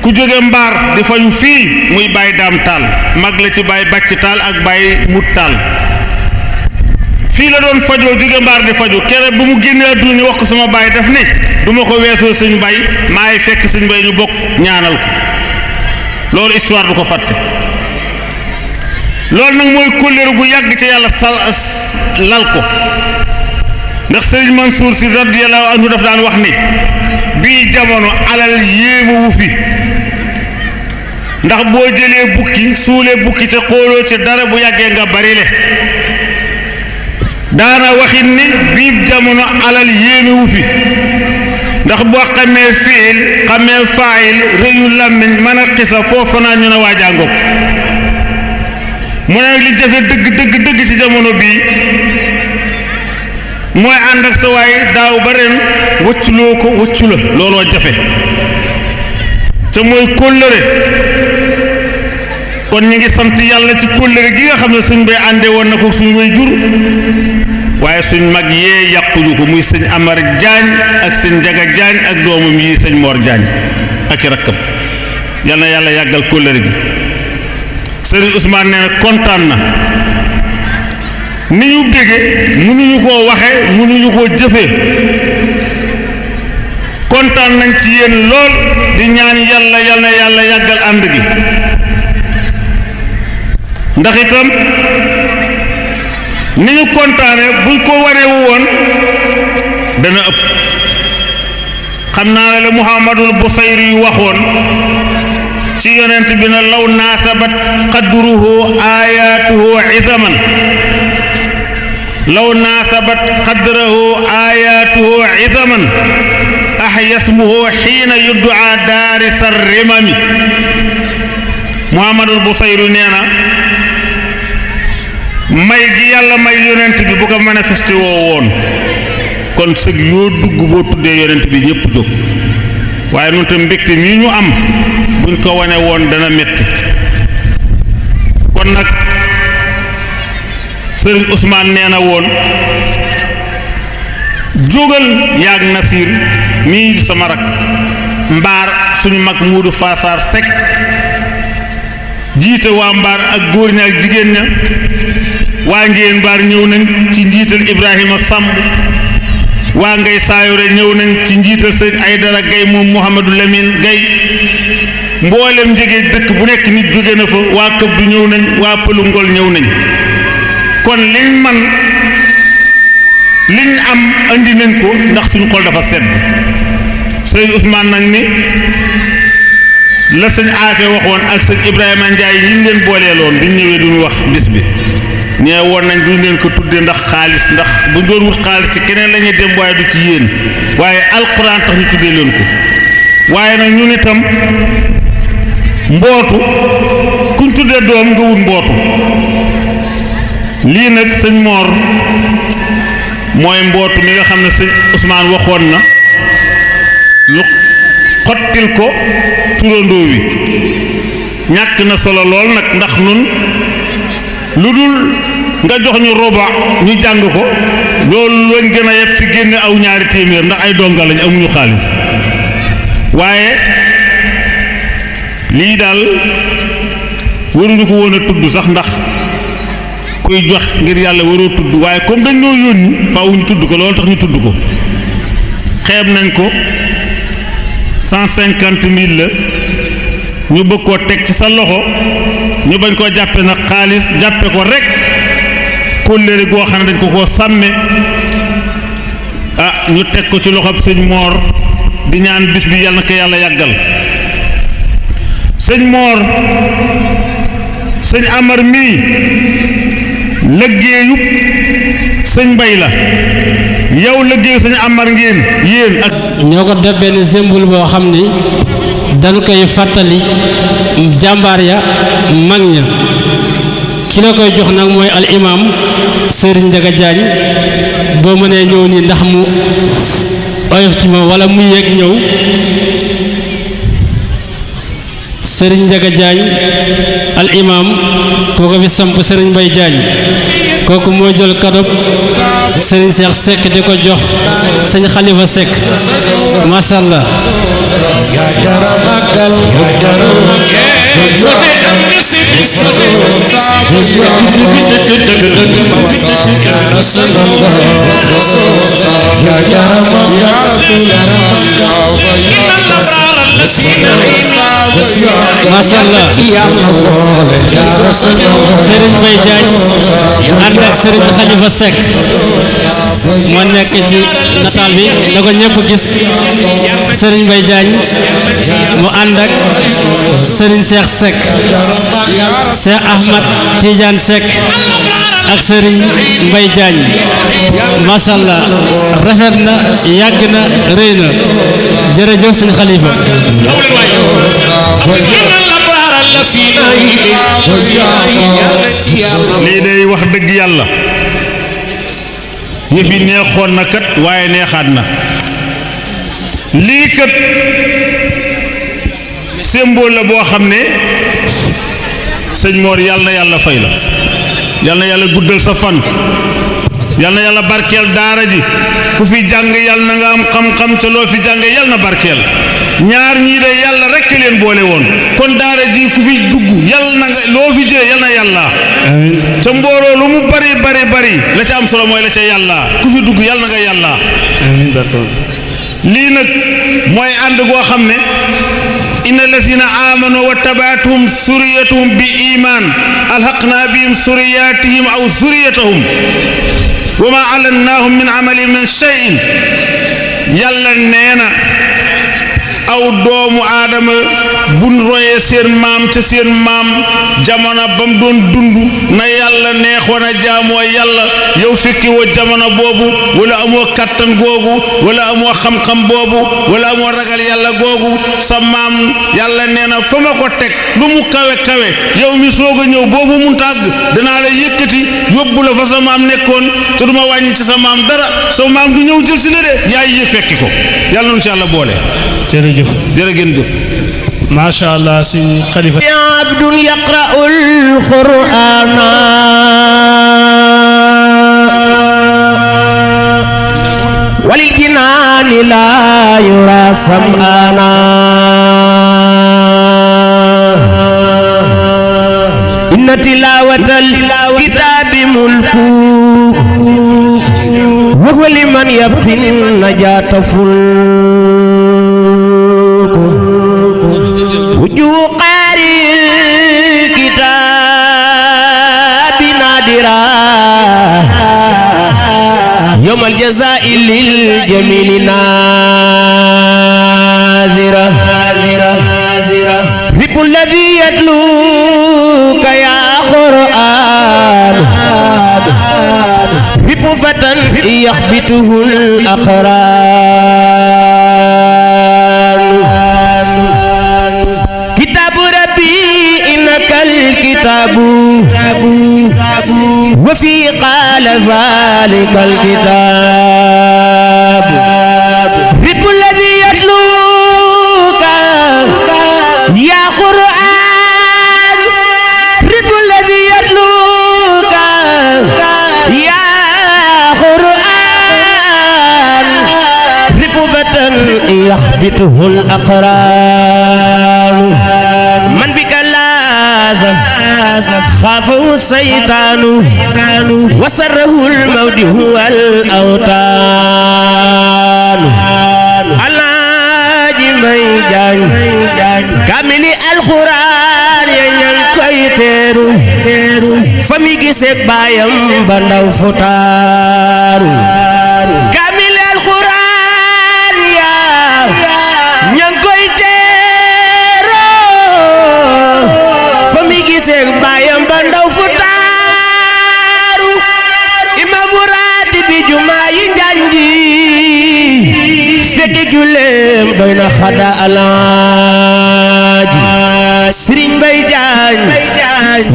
ku jóge mbaar di faju fii muy Baye Daam Taal mag la ci Baye Bàcc Taal ak Baye Mut Taal fii la doon fajoo jóge mbaar di faju kere bu mu génnee àdduna ñu wax ko sama baay daf ne du ma ko weesoo suñu bay maay fekk suñu bay ñu bokk ñaanal ko loolu histoire du ko fàtte. loolu nag mooy kóllëre gu yàgg ci yàlla lal ko ndax Sëriñ Mansour Si radiyallahu anhu daf daan wax ni bii jamono alal yéemawu fi ndax boo jëlee bukki suulee bukki te xooloo ci dara bu yàggee nga bari le daana waxit ni bii jamono alal yéemewu fi ndax boo xamee fiil xamee faayil rëyu làmmiñ mën a xisa foofu naa ñu ne waajaangoog mu ne li jafe dëgg ci jamono bii mooy ànd ak sa waay daaw ba ren wëcculoo ko wëccu la looloo jafe te mooy kóllëre kon ñu ngi sant yàlla ci kóllëre gi nga xam ne suñ bay àndee woon na ko suñ way jur waaye suñ mag yee yàquñu ko muy sëñ Amar Jaañ ak sëñ Njaga Jaañ ak doomam yi sëñ Mor Jaañ ak i rakkam yal na yàlla yàggal kóllëre gi sëriñ Ousmane nee na kontaan na ni ñu bége mënuñu koo waxe mënuñu koo jëfe kontaan nañ ci yéen lool di ñaan yàlla yal na yàlla yàggal ànd gi ndax itam ni ñu kontaane buñ ko wareewu woon dana ëpp xam naa ne la Muhammadul Busayri yu waxoon ci yonent bi na law naasabat qadruhu ayatuhu izaman law naasabat qadrahu ayatuhu izaman ahyasmuhu xiina yuddaa daarisar rimami Muhammadul Busayri nee na may gi yàlla may yonent bi bu ko manifesté woo woon kon sëg yoo dugg boo tuddee yonent bi ñëpp jóg waaye nun tam mbégte mii ñu am buñ ko wane woon dana métti kon nag sëriñ Ousmane nee na woon jógal yaag Nasir mii sama rak mbaar suñu mag Muudu Faasaar Sekk jiite waa mbaar ak góor ña ak jigéen ña waa ngeen mbaar ñëw nañ ci njiital Ibrahima Samb waa ngay saayore ñëw nañ ci njiital sëñ Aydara Gay moom Mouhamadou Lamine Gay mboolem njege dëkk bu nekk nit jóge na fa waa këb du ñëw nañ waa pëlu ngol ñëw nañ kon liñ man liñ am andi nañ ko ndax suñu xol dafa sedd sëñ Ousmane nag ni la sëñ Aafe waxoon ak sëñ Ibrahima Ndiaye ñi ñu leen booleeloon bi ñu ñëwee duñu wax bis bi ñee woon nañ duñ leen ko tuddee ndax xaalis ndax bu doon wut xaalis ci keneen lañuy dem waaye du ci yéen waaye alxuraan tax ñu tuddee leen ko waaye nag ñun itam mbootu kuñ tuddee doom nga wut mbootu lii nag sëñ Mor mooy mbootu mi nga xam ne sëñ Ousmane waxoon na ñu xottil ko turandoo wi ñàkk na solo lool nag ndax nun lu dul nga jox ñu roba ñu jàng ko loolu lañ gën a yeb ci génne aw ñaari téeméer ndax ay donga lañ amuñu xaalis waaye lii daal waruñu ko woon a tudd sax ndax kuy jox ngir yàlla waroo tudd waaye comme dañ noo yónni faaw ñu tudd ko loolu tax ñu tudd ko xeeb nañ ko 150 000 la ñu bëgg koo teg ci sa loxo ñu bañ koo jàppe nag xaalis jàppe ko rek kóllëre goo xam ne dañ ko koo sàmme ah ñu teg ko ci loxob sëñ Moor di ñaan bis bi yàlla na ko yàlla yàggal sëñ Moor sëñ Amar mii liggéeyub sëñ Bay la yow liggéeyu sëñ Amar ngeen yéen ak ñoo ko def benn symbole boo xam ni dañu koy fàttali jàmbaar ya mag ña ki la koy jox nag mooy al imam Serigne Ndiaga Diagne boo mënee ñëw nii ndax mu oyof ci moom wala mu yéeg ñëw Serigne Ndiaga Diagne al imam kooku fi samp Serigne Mbaye Diagne kooku moo jël cadeau Serigne Cheikh Seck di ko jox Serigne Khalifa Seck masha Allah masallah Serigne Mbaye Diagne ànd ak Serigne Khalifa Seck moo nekk ci nataal bi na ko ñëpp gis Serigne Mbaye Diagne mu ànd ak Serigne Cheikh Seck Cheikh Ahmad Tidiane Seck ak Serigne Mbaye Diagne masallah rafet na yàgg na rëy na jërëjëf Serigne Khalifa lii day wax dëgg yàlla yëf yi neexoon na kat waaye neexaat na lii kat symbole la boo xam ne sëñ Mor yàlla na yàlla fay la yàlla na yàlla guddal sa fan yàlla na yàlla barkeel daara ji ku fi jàng yàlla na nga am xam-xam te loo fi jàng yàlla na barkeel ñaar ñii de yàlla rekk leen boole woon kon daara ji ku fi dugg yàlla na nga loo fi jëlee yàlla na yàlla te mbooloo lu mu bari bari bari la ca am solo mooy la ca yàlla ku fi dugg yàlla na nga yàlla lii nag mooy ànd goo xam ne inna allazina amanu wa tabaatuhum suriyatuhum bi iman alhaqna bihim suriyatihim aw suriyatahum wa ma alannahum min amalihim min shay'in yàlla nee na aw doomu aadama buñ royee seen maam te seen maam jamono ba mu doon dund na yàlla neexoon a jaamoo yàlla yow fekki woo jamono boobu wala amoo kattan googu wala amoo xam-xam boobu wala amoo ragal yàlla googu sa maam yàlla nee na fa ma ko teg lu mu kawe kawe yow mi soog a ñëw boobu mun tàgg danaa la yëkkati yóbbu la fa sa maam nekkoon te du ma wàññi ci sa maam dara sa maam du ñëw jël si la de yaay yëg fekki ko yàlla noonu ci yàlla boole. jërëjëf jërëgeen jëf macha allah suñ xalifa abdun yaqra'ul qur'ana walil jinaani la yura sam'ana inna tilawatal kitabi mulku wa huwa liman yabtin najata ful وجوه قارئ الكتاب نادرا يوم الجزاء للجميل ناذرا رب الذي يتلوك يا قرآن رب فتى يخبته الأقران الكتاب وفي قال ذلك الكتاب رب الذي يتلوك يا قرآن رب الذي يتلوك يا قرآن رب فتى يخبته الأقران من بك خافه الشيطان وسره الموت هو الأوطان الحاج Mbaye Diagne kamili alxuraan ya ñan koy teeru fa mi gisee baayam ba ndaw fu taaru kamili alxuraan ya ñan koy baayam ba ndaw fu taaru imam raati bi jumaa yi njanji fekk julleem doy na xada alaaji Serigne Mbaye Diagne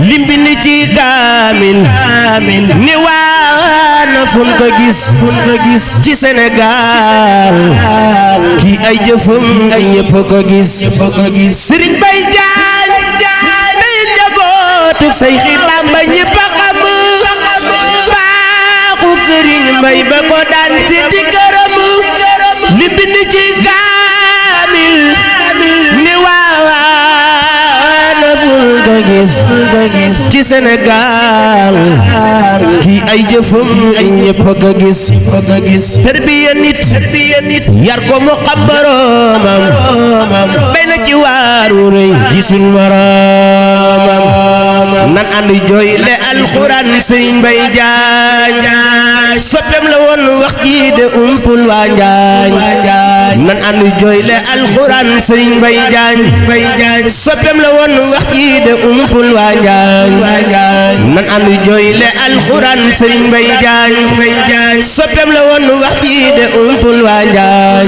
limbi ni ci kaamil ni waana fun ko gis ci Sénégal ki ay jëfam ñépp ko gis Serigne Mbaye Diagne day njabootu Seyxi Bamba ñépp a xam baaxu Sëriñ Mbay ba ko daan seeti gërëm li bind ci kaamil ni waawaana bul ko gis ci Sénégal kii ay jëfam ñépp a ko gis tarbiya nit yar ko mu xam boroomam bay na ci waaru rëy gisul moroomam nan ànd jooyle alxuraan Sëriñ Mbay Jaañ soppeem la woon wax ji de umpul waa Njaañ nan ànd jooyle alxuraan Sëriñ Mbay Jaañ soppeem la woon wax ji de umpul waa Njaañ nan ànd jooyle alxuraan Sëriñ Mbay Jaañ soppeem la woon wax ji de umpul waa Njaañ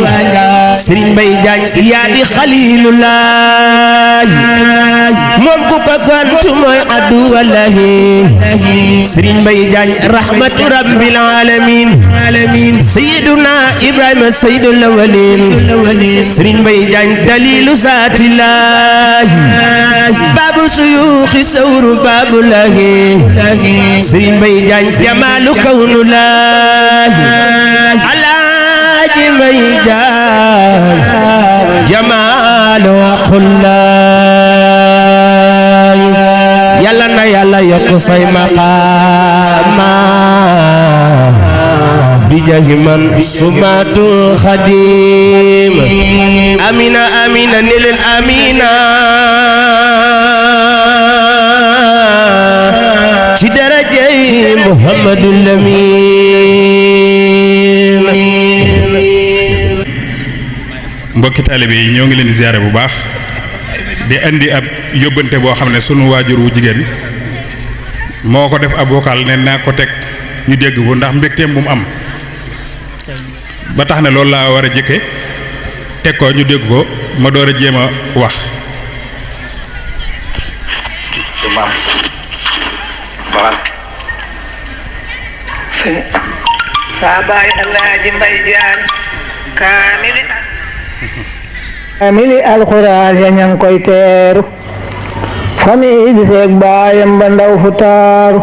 Sëriñ Mbay Jaañ yaa di xaliilullah moom ku ko gantu mooy addu wallahi Sëriñ Mbay Jaañ rahmatu rabbil alamin sayyiduna Ibrahima sayyidul awwalin Sëriñ Mbay Jaañ dalilu zaatillahi baabu suyuuxi sawru baabulahi Sëriñ Mbay Jaañ jamaalu kawnullahi Alaaji Mbay Jaañ jamaalu aqullahi yàlla na yàlla yokk say maqaama bi jaahi man sumatul xadim amina amina ni leen amina ci darajay Muhammadul Amin. mbokki taalibe yi ñoo ngi leen di ziyaare bu baax di indi ab yóbbante boo xam ne sunu waajur wu jigéen moo ko def ab vocal ne naa ko teg ñu dégg ko ndax mbégteem bu mu am ba tax ne loolu laa war a jëkke teg ko ñu dégg ko ma door a jéem a wax. saa baay Alaaji Mbay Jaañ kaamili alxuraan ya ñang koy teeru famille bi seeg baayam ba ndaw fu taaru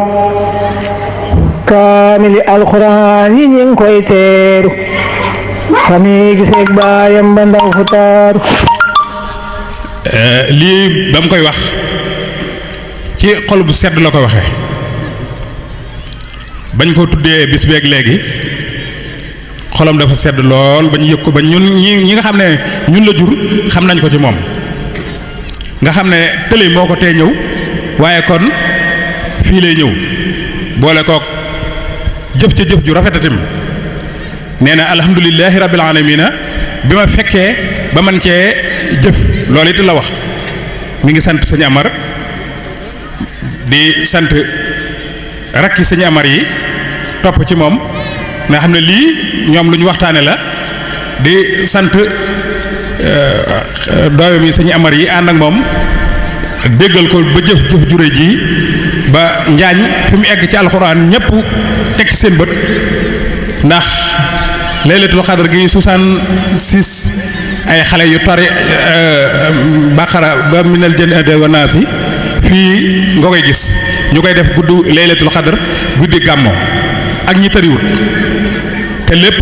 kaamili alxuraan yi ñing koy teeru famille bi seeg baayam ba ndaw fu taaru lii ba mu koy wax ci xol bu sedd la ko waxee bañ ko tuddee bis beeg léegi xolam dafa sedd lool ba ñu yëg ko ba ñun ñi nga xam ne ñun la jur xam nañ ko ci moom nga xam ne tële moo ko tee ñëw waaye kon fii lay ñëw boole kook jëf ca jëf ju rafetatim nee na alhamdulillahi rabbil alamina bi ma fekkee ba man cee jëf loolu it la wax mi ngi sant sëñ Amar di sant rakki sëñ Amar yi topp ci moom nga xam ne lii ñoom lu ñu waxtaane la di sant doomam yi sëñ Amar yi ànd ak moom déggal ko ba jëf jure ji ba njaañ fi mu egg ci alxuraan ñëpp teg ci seen bët ndax laylatul xadar gi 66 ay xale yu tari baqara ba minal jannati wa naasi fii nga koy gis ñu koy def guddi laylatul xadar guddi gàmmo ak ñi tëriwut te lépp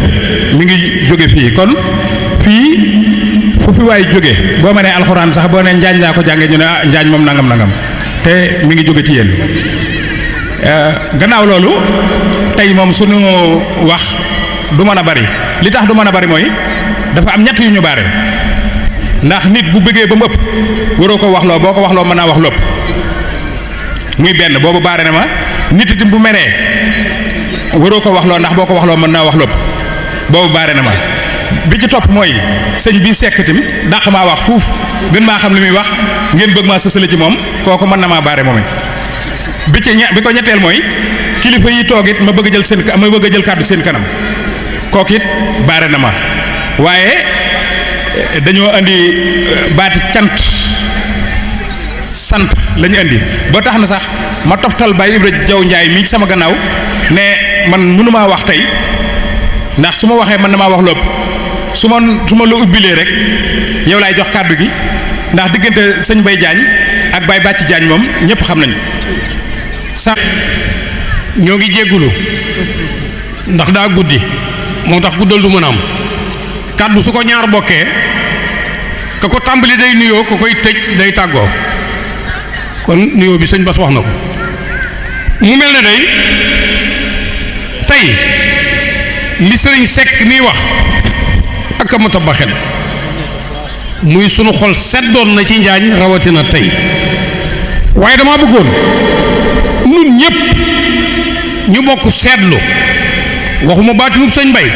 mi ngi jóge fii kon fii fu fi waay jóge boo ma nee alxuraan sax boo nee njaañ laa ko jàngee ñu ne ah njaañ moom nangam te mi ngi jóge ci yéen gannaaw loolu tey moom sunu wax du mën a bari li tax du mën a bari mooy dafa am ñett yu ñu baare ndax nit bu bëggee ba mu ëpp waroo ko waxloo boo ko waxloo mën naa wax lépp muy benn boobu baare na ma nit itam bu meree waroo ko waxloo ndax boo ko waxloo mën naa wax lépp boobu baare na ma bi ci topp mooy sëñ bi sekkatim dàq maa wax fuuf gën maa xam li muy wax ngeen bëgg maa sësale ci moom kooku mën na maa baare moom it bi ko ñetteel mooy kilifa yi toog it ma bëgg a jël kàddu seen kanam kooku it baare na ma waaye dañoo indi baati cant sant la ñu indi ba tax na sax ma toftal Baye Ibra Jaw Njaay mii ci sama gannaaw ne man mënumaa wax tey ndax su ma waxee man damaa wax lépp su ma la ubbilee rek yow laay jox kàddu gi ndax diggante sëñ Bay Jaañ ak Baye Bàcci Jaañ moom ñëpp xam nañu sa ñoo ngi jéggulu ndax daa guddi moo tax guddal du mën a am kàddu su ko ñaar bokkee ka ko tàmbali day nuyoo ka koy tëj day tàggoo kon nuyoo bi sëñ Bass wax na ko mu mel ne day tey li sëriñ Seck miy wax ak a mat a baxel muy sunu xol seddoon na ci njaañ rawatina tey waaye dama bëggoon nun ñépp ñu bokk seetlu waxuma baatinub sëñ Mbay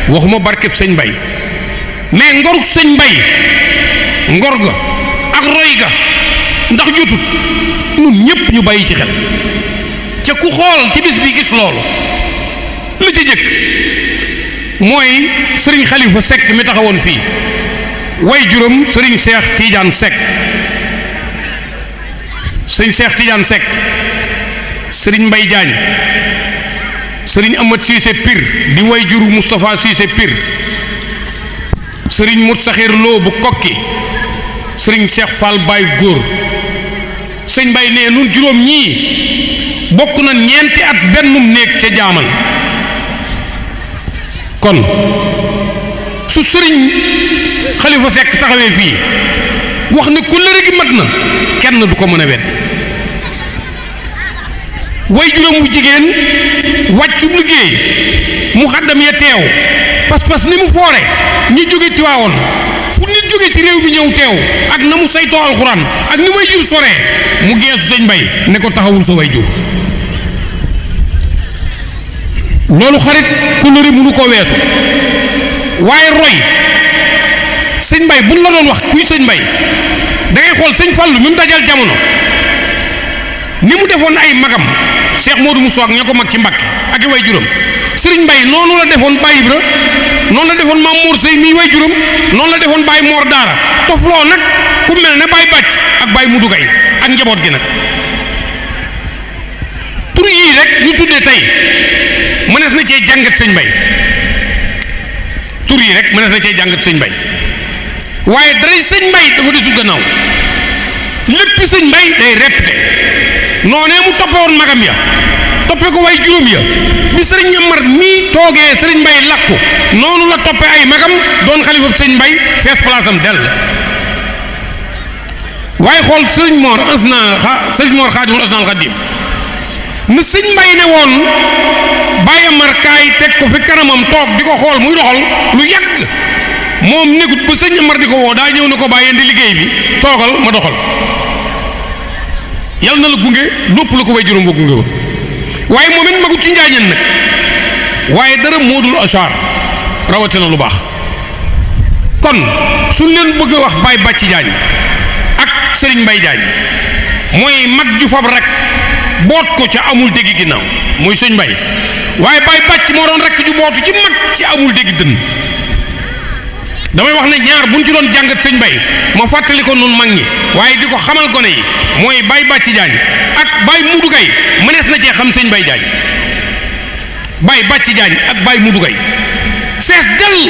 waxuma barkeb sëñ Mbay mais ngoruk sëñ Mbay ngor ga ak roy ga ndax jotut nun ñépp ñu bàyyi ci xel ca ku xool ci bis bi gis loolu li ci jëkk mooy sëriñ Xalifa Seck mi taxawoon fii way juróom sëriñ Seex Tiijaan Seck sëriñ Seex Tiijaan Seck sëriñ Mbay Jaañ sëriñ Amat Siise Pir di way juru Moustapha Siise Pir sëriñ Mut Saxir Lo bu kokki sëriñ Cheikh Fall Baay góor sëñ Mbay nee nun juróom ñii bokk na ñeenti at bennum néeg ca jaamal kon su sëriñ Xalifa Seck taxawee fii wax ne kóllëre gi mat na kenn du ko mën a wedd way juróom bu jigéen wàccu liggéey mu xaddam ya teew pas-pas ni mu foore ñu jóge Tiwaawoon fu nit jóge ci réew mi ñëw teew ak na mu saytoo alxuraan ak ni way jur soree mu geesu sëñ Mbay ne ko taxawul sa way jur loolu xarit kóllëre mënu ko weesu waaye roy sëñ Mbay buñ la doon wax kuy sëñ Mbay da ngay xool sëñ Fallu mi mu dajal jamono ni mu defoon ay magam Cheikh Modou Moussa ak ña ko mag ci Mbàkke ak i way juróom sëriñ Mbay noonu la defoon Baye Ibra noonu la defoon Maam Mor Sey mii way juróom noonu la defoon Baye Mor Daara tofloo nag ku mel ne Baye Bàcc ak Baye Mudu Gay ak njaboot gi nag tur yii rek ñu tuddee tey mënees na cee jàngat sëñ Mbay tur yi rek mënees na cee jàngat sëñ Mbay waaye dara sëñ Mbay dafa desul gannaaw lépp sëñ Mbay day répété noonee mu toppewoon magam ya toppe ko way juróom ya bi sëriñ Amar mii toogee sëriñ Mbay làqu noonu la toppe ay magam doon xalifab sëñ Mbay fees palaasam dell waaye xool sëriñ Mor sëriñ Mor Xaadimul Asnaal Xaadim na sëñ Mbay ne woon Baye Amar kaay teg ko fi kanamam toog di ko xool muy doxal lu yàgg moom nekkut ba sëñ Amar di ko woo daa ñëw ne ko bàyyeen di liggéey bi toogal ma doxal yàlla na la gunge lépp la ko way juróom ba gunge ba waaye moom it magut ci njaañeen nag waaye dara moodul achar rawatina lu baax kon suñ leen bëgg a wax Baye Bàcci Jaañ ak sëriñ Mbay Jaañ mooy mag ju fab rek boot ko ca amul dégg ginnaaw muy sëñ Mbay waaye Baye Bàcc moo doon rek ju bootu ci mag ci amul dégg dënn damay wax ne ñaar buñ ci doon jàngat sëñ Mbay ma fàttali ko nun mag ñi waaye di ko xamal gone yi mooy Baye Bàcci Jaañ ak Baye Mudu Gay mënees na cee xam sëñ Mbay Jaañ Baye Bàcci Jaañ ak Baye Mudu Gay fees dell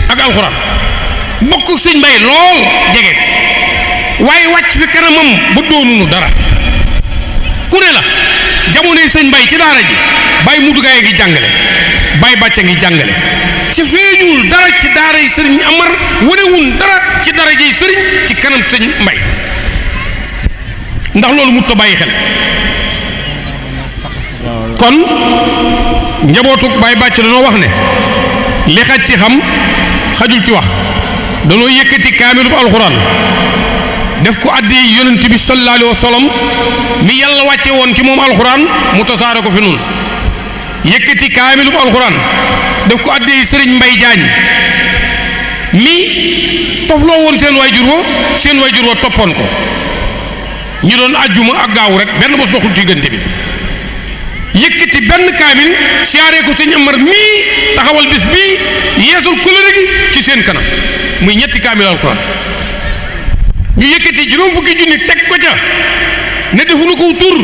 ak alxuraan bokk sëñ Mbay lool jege waaye wàcc fi kanamam ba doonunu dara ku ne la jamonoy sëñ Mbay ci daara ji Baye Mudu Gay ngi jàngale Baye Bàcc ngi jàngale ci feeñul dara ci daara yi sëriñ Amar wanewun dara ci dara ji sëriñ ci kanam sëñ Mbay ndax loolu mut ta bàyyi xel kon njabootuk Baye Bàcc dañoo wax ne li xaj ci xam xajul ci wax dañoo yëkkati kaamilub alxuraan def ko addi yonent bi sallallahu alayhi wa sallam mi yàlla wàcce woon ci moom alxuraan mu tasaare ko fi nun yëkkati kaamilub alxuraan def ko addi sëriñ Mbay Jaañ mi tofloo woon seen waajur wa toppoon ko ñu doon ajjuma ak gaaw rek benn bés doxul diggante bi yëkkati benn kaamil siyaaree ko sëñ Amar mii taxawal bis bii yeesul kóllëre gi ci seen kanam muy ñetti kaamil alxuraan ñu yëkkati juróom fukki junni teg ko ca ne defuñu ko tur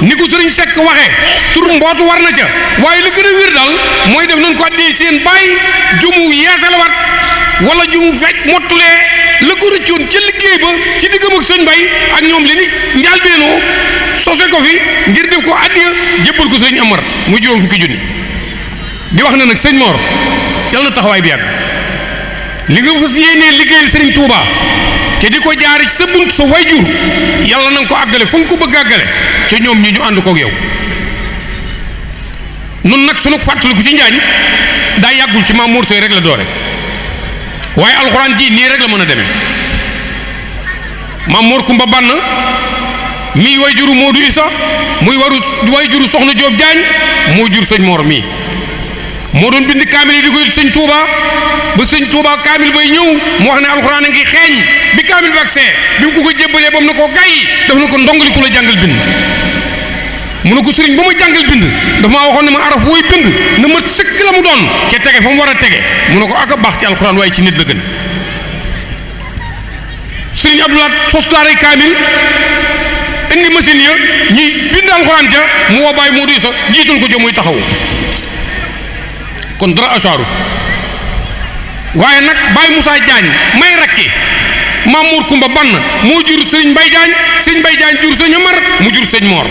ni ko sëriñ Seck waxee tur mbootu war na ca waaye li gën a wér daal mooy def nañ ko addee seen baay jumu yeesalawaat wala jumu fecc mottulee la ko rëccoon ca liggéey ba ci diggam ak sëñ Mbay ak ñoom li ni njaal beenoo sose ko fi ngir def ko addiya jébbal ko sëñ Amar muy juróom fukki junni di wax na nag sëñ Mor yal na taxawaay bi yàgg li nga fas yéenee liggéeyal sëriñ Touba te di ko jaare ci sa bunt sa wayjur yàlla na nga ko àggale fu nga ko bëgg àggale ca ñoom ñi ñu ànd kook yow nun nag sunu fàttaliku ci njaañ daa yàggul ci Maam Mor Seye rek la doore waaye alxuraan ji nii rek la mën a demee Maam Mor Kumba Bann mii way juru Modou Issa muy way juru Soxna Jóob Jaañ moo jur sëñ Mor mii moo doon bind kaamil yi di koy sëñ Touba ba sëñ Touba kaamil bay ñëw mu wax ne alxuraan a ngi xeeñ bi kaamil ba ak see bi mu ko jébbalee ba mu ne ko gàyyi daf na ko ndongali ku la jàngal bind mu ne ko sëriñ ba ma jàngal bind dafa maa waxoon ne ma araf wooy bind na ma sëkk la mu doon ca tege fa mu war a tege mu ne ko ak a baax ci alxuraan waaye ci nit la gën sëriñ Abdoulaat sos daaray kaamil indi machine ya ñuy bind alxuraan ja mu woo Baay Modou Issa jiital ko ja muy taxawu kon dara asaaru waaye nag Baay Moussa Diagne may rakki Maam Mor Kumba Bann moo jur sëriñ Mbay Diagne sëriñ Mbay Diagne jur sëñ Amar mu jur sëñ Mor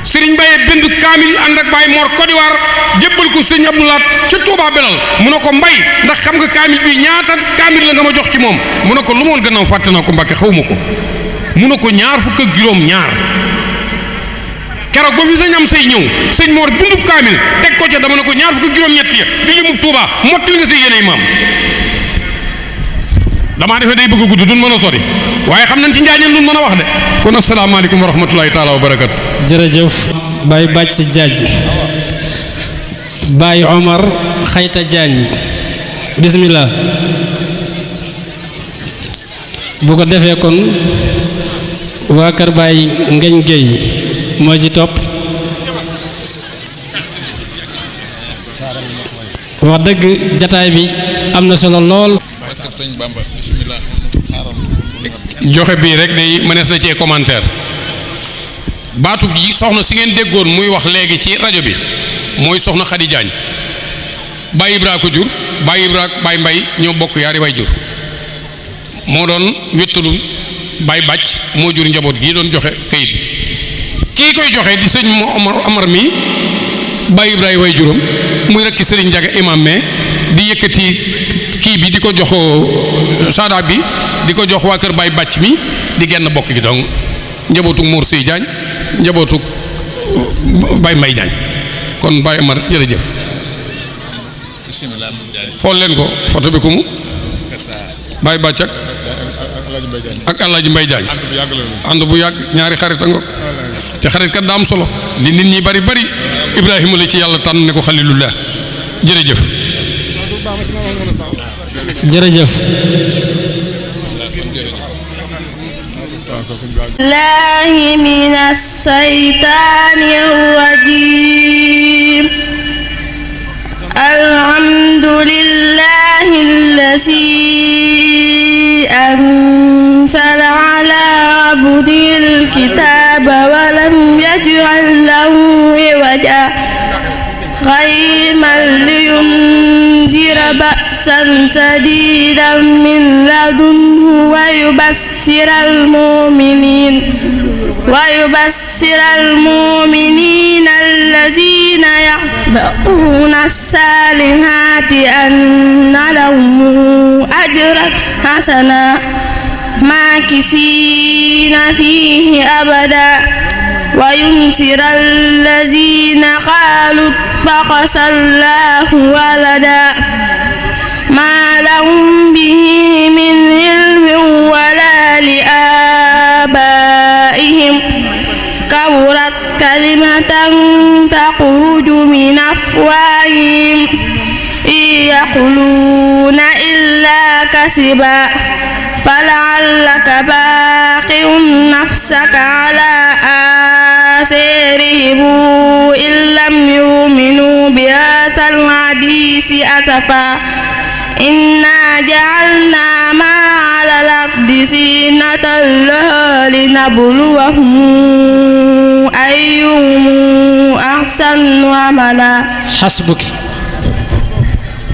sëriñ Mbaye bind kaamil ànd ak Baay Mor Côte d'Ivoire jébbal ko sëñ Abdoulaat ca Touba Belal mu ne ko Mbay ndax xam nga kaamil bi ñaata kaamil la nga ma jox ci moom mu ne ko lu moon gannaaw fàtte naa ko Mbàkke xaw ma ko mu ne ko 22 keroog ba fi sëñ am say ñëw sëñ Mor bindub kaamil teg ko ca dama ne ko 27 ya di limub Touba mottali nga si yéenay maam damaa defee day bëgg a gudd duñ mën a sori waaye xam nañ ci njaañeen duñ mën a wax de kon asalaamaaleykum wa rahmatulahi taala wa barakatu jërëjëf Baye Bàcc Diagne Baye Omar Xayta Diagne bismillah bu ko defee kon waa kër Baye Ngañ Gueye moo ci topp wax dëgg jataay bi am na solo lool joxe bii rek day mënees na cee commentaire baatu yi soxna si ngeen déggoon muy wax léegi ci rajo bi mooy soxna Xadi Jaañ Baye Ibra ko jur Baye Ibra Baye Mbay ñoo bokk yaari way jur moo doon wéttalu Baye Bàcc moo jur njaboot gii doon joxe kayit bi kii koy joxe di sëñ Amar mi Baye Ibrahima way juróom muy rekk sëriñ Njaga imam me di yëkkati kii bi di ko jox saada bi di ko jox waa kër Baye Bàcc mi di genn bokk gi donc njabootu Mor Sey Jaañ njabootu Baye Mbay Jaañ kon Baye Amar jërëjëf xool leen ko photo bi ko mu Baye Bàcc ak Alaaji Mbay Jaañ ànd bu yàgg ñaari xarit a ngoog te xarit kat daa am solo li nit ñi bari bari Ibrahima la ci yàlla tànn ne ko xalilullah jërëjëf jërëjëf الله من الشيطان الرجيم الحمد لله الذي أنزل على عبده الكتاب ولم يجعل له عوجا قيما لينذر بأسا شديدا من لدنه ويبشر المؤمنين الذين يعملون الصالحات أن لهم أجرا حسنا ماكثين فيه أبدا وينذر الذين قالوا اتخذ الله ولدا ما لهم به من علم ولا لآبائهم كبرت كلمة تخرج من أفواههم إن يقولون إلا كذبا فلعلك باقع نفسك على آثارهم إن لم يؤمنوا بهذا الحديث أسفا إنا جعلنا ما على الأرض زينة لها لنبلوهم أيهم أحسن عملا xasbuk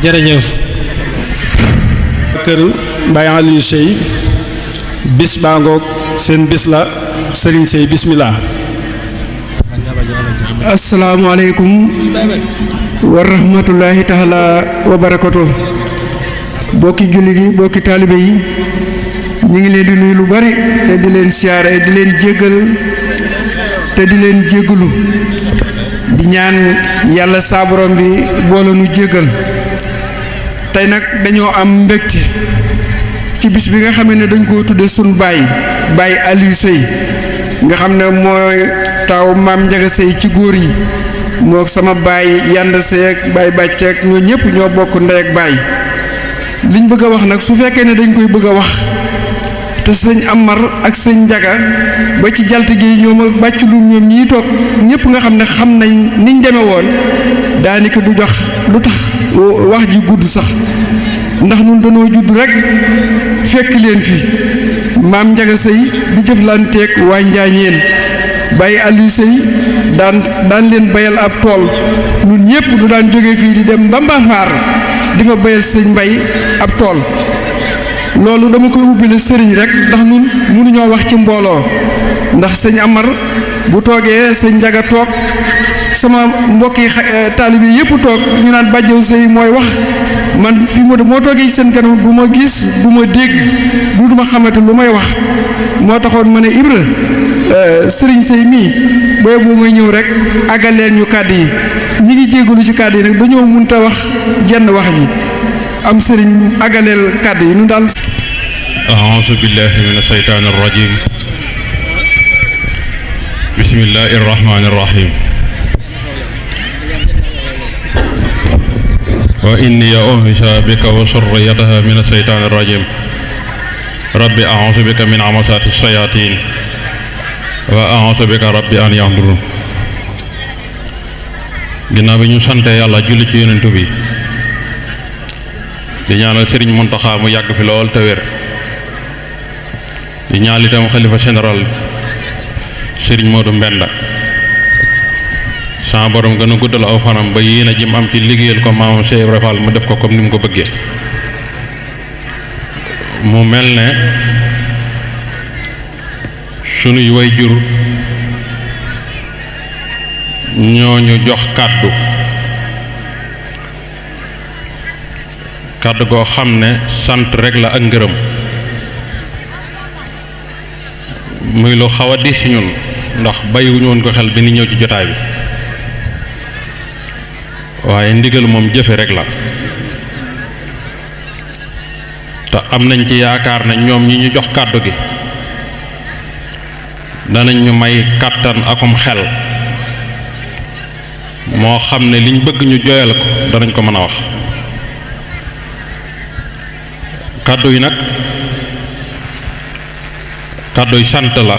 jërëjëf kër Baye Aliou Sey bis baa ngoog seen bis la Serigne Sey bismillah. asalaamaaleykum wa rahmatullahi taala wa barakatu. bokki jullit yi bokki taalibe yi ñu ngi leen di nuyu lu bari te di leen siyaare di leen jéggal te di leen jéggalu di ñaan yàlla saa borom bi boole nu jéggal. tey nag dañoo am mbégte ci bis bi nga xam ne dañ koo tudde sun baay Aliou Sey nga xam ne mooy taw maam Njaga Sey ci góor ñi moo sama baay Yand Sey ak baay Bàcc ak ñoo ñëpp ñoo bokk ndey ak baay. liñ bëgg a wax nag su fekkee ne dañ koy bëgg a wax te sëñ Amar ak sëñ Njaga ba ci jalt gi ñoom ak bàcc lu ñoom ñii toog ñëpp nga xam ne xam nañ niñ demee woon daanaka du jox lu tax wax ji gudd sax ndax nun dañoo judd rek fekk leen fi maam Njaga Sey di jëflanteeg waa Njaañeen Baye Aliou Sey daan leen bayal ab tool nun ñëpp du daan jóge fii di dem ba Mbafaar di fa bayal sëñ Mbay ab tool. loolu dama koy ubbile sëriñ rek ndax nun mënuñoo wax ci mbooloo ndax sëñ Amar bu toogee sëñ Njaga toog sama mbokki taalibe yëpp toog ñu naan bàjjew sëy mooy wax man fi moo toogee ci seen kanam du ma gis du ma dégg du ma xamante lu may wax moo taxoon ma ne Ibra sëriñ sëy mii booy boo ngay ñëw rek àggaleen ñu kàddu yi ñi ngi jégalu ci kàddu yi nag dañoo mënta wax jenn wax ji am sëriñ àggaleel kàddu yi nu daal. a'uuzu billahi mina shaytaani rajiim bismillahi rahmaani rahiim wa inni u'iizuha bika wa zurriyyataha mina shaytaani rajiim rabbi a'uuzu bika min hamazaati shayaatiin wa a'uuzu bika rabbi an yahduruun. ginnaaw bi ñu sante yàlla julli ci yonent bi di ñaanal Serigne Mountakha mu yàgg fi lool te wér di ñaan itam xalifa général Serigne Modou Mbenda sama borom gën a guddal aw fanam ba yéen a jëm am ci liggéeyal ko maamam Cheikh Ibrahima Fall mu def ko comme ni mu ko bëggee. mu mel ne sunuy way jur ñooñu jox kàddu goo xam ne sant rek la ak ngërëm muy lu xaw a diis ci ñun ndax bàyyiwuñu woon ko xel bi ni ñëw ci jotaay bi waaye ndigal moom jëfe rek la te am nañ ci yaakaar ne ñoom ñi ñu jox kàddu gi danañ ñu may kàttan akum xel moo xam ne liñ bëgg ñu jooyal ko danañ ko mën a wax. kàddu yi nag kàddu yi sant la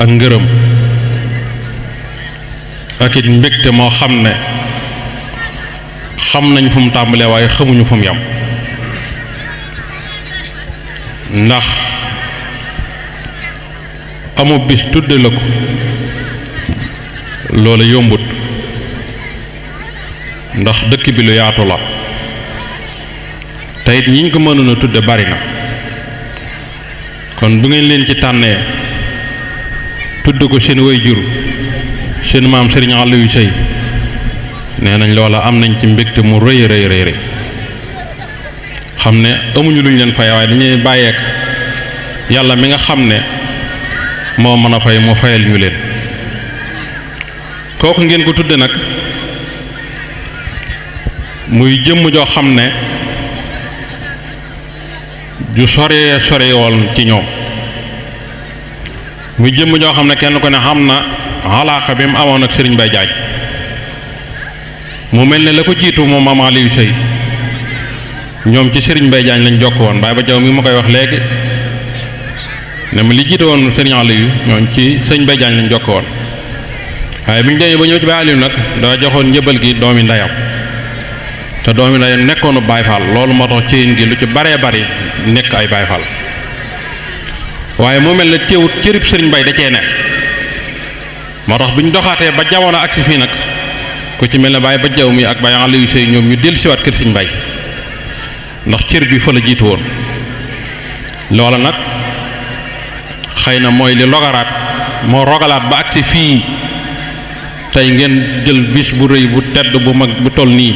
ak ngërëm ak it mbégte moo xam ne xam nañ fu mu tàmbalee waaye xamuñu fu mu yam ndax amu bis tudde la ko loolu yombut ndax dëkk bi lu yaatu la te it ñi ñu ko mënoon a tudde bari na kon bu ngeen leen ci tànnee tudd ko seen waajur seen maam Serigne Aliou Sey nee nañ loola am nañ ci mbégte mu rëy rëy rëy xam ne amuñu luñ leen fay waaye dañuy bàyyeek yàlla mi nga xam ne moo mën a fay mu fayal ñu leen kooku ngeen ko tudde nag muy jëmm joo xam ne ju sore woon ci ñoom muy jëmm joo xam ne kenn ko ne xam na alaaka bi mu amoon ak Serigne Baye Diagne mu mel ne la ko jiitu moom maam Aliou Sey ñoom ci Serigne Baye Diagne lañ jokk woon Baye ba jaw mi ma koy wax léegi ne ma li jiitu woon Serigne Aliou ñoom ci Serigne Baye Diagne lañ jokk woon waaye bi ñu demee ba ñëw ci Baye Aliou nag daa joxoon njëbal gi doomi ndeyam te doomi ndeyam nekkoonu Baye Fall loolu moo tax ci gi lu ci baree bari nekk ay Baye Fall waaye mu mel ne teewut cërib Serigne Baye da cee neex moo tax bu ñu doxaatee ba jamono agsi fii nag ku ci mel ne Baye ba jaw mi ak Baye Aliou Sey ñoom ñu dellu siwaat kër Serigne Baye ndax cër bi fa la jiitu woon loola nag xëy na mooy li logaraat moo rogalaat ba agsi fii tey ngeen jël bis bu rëy bu tedd bu mag bu toll nii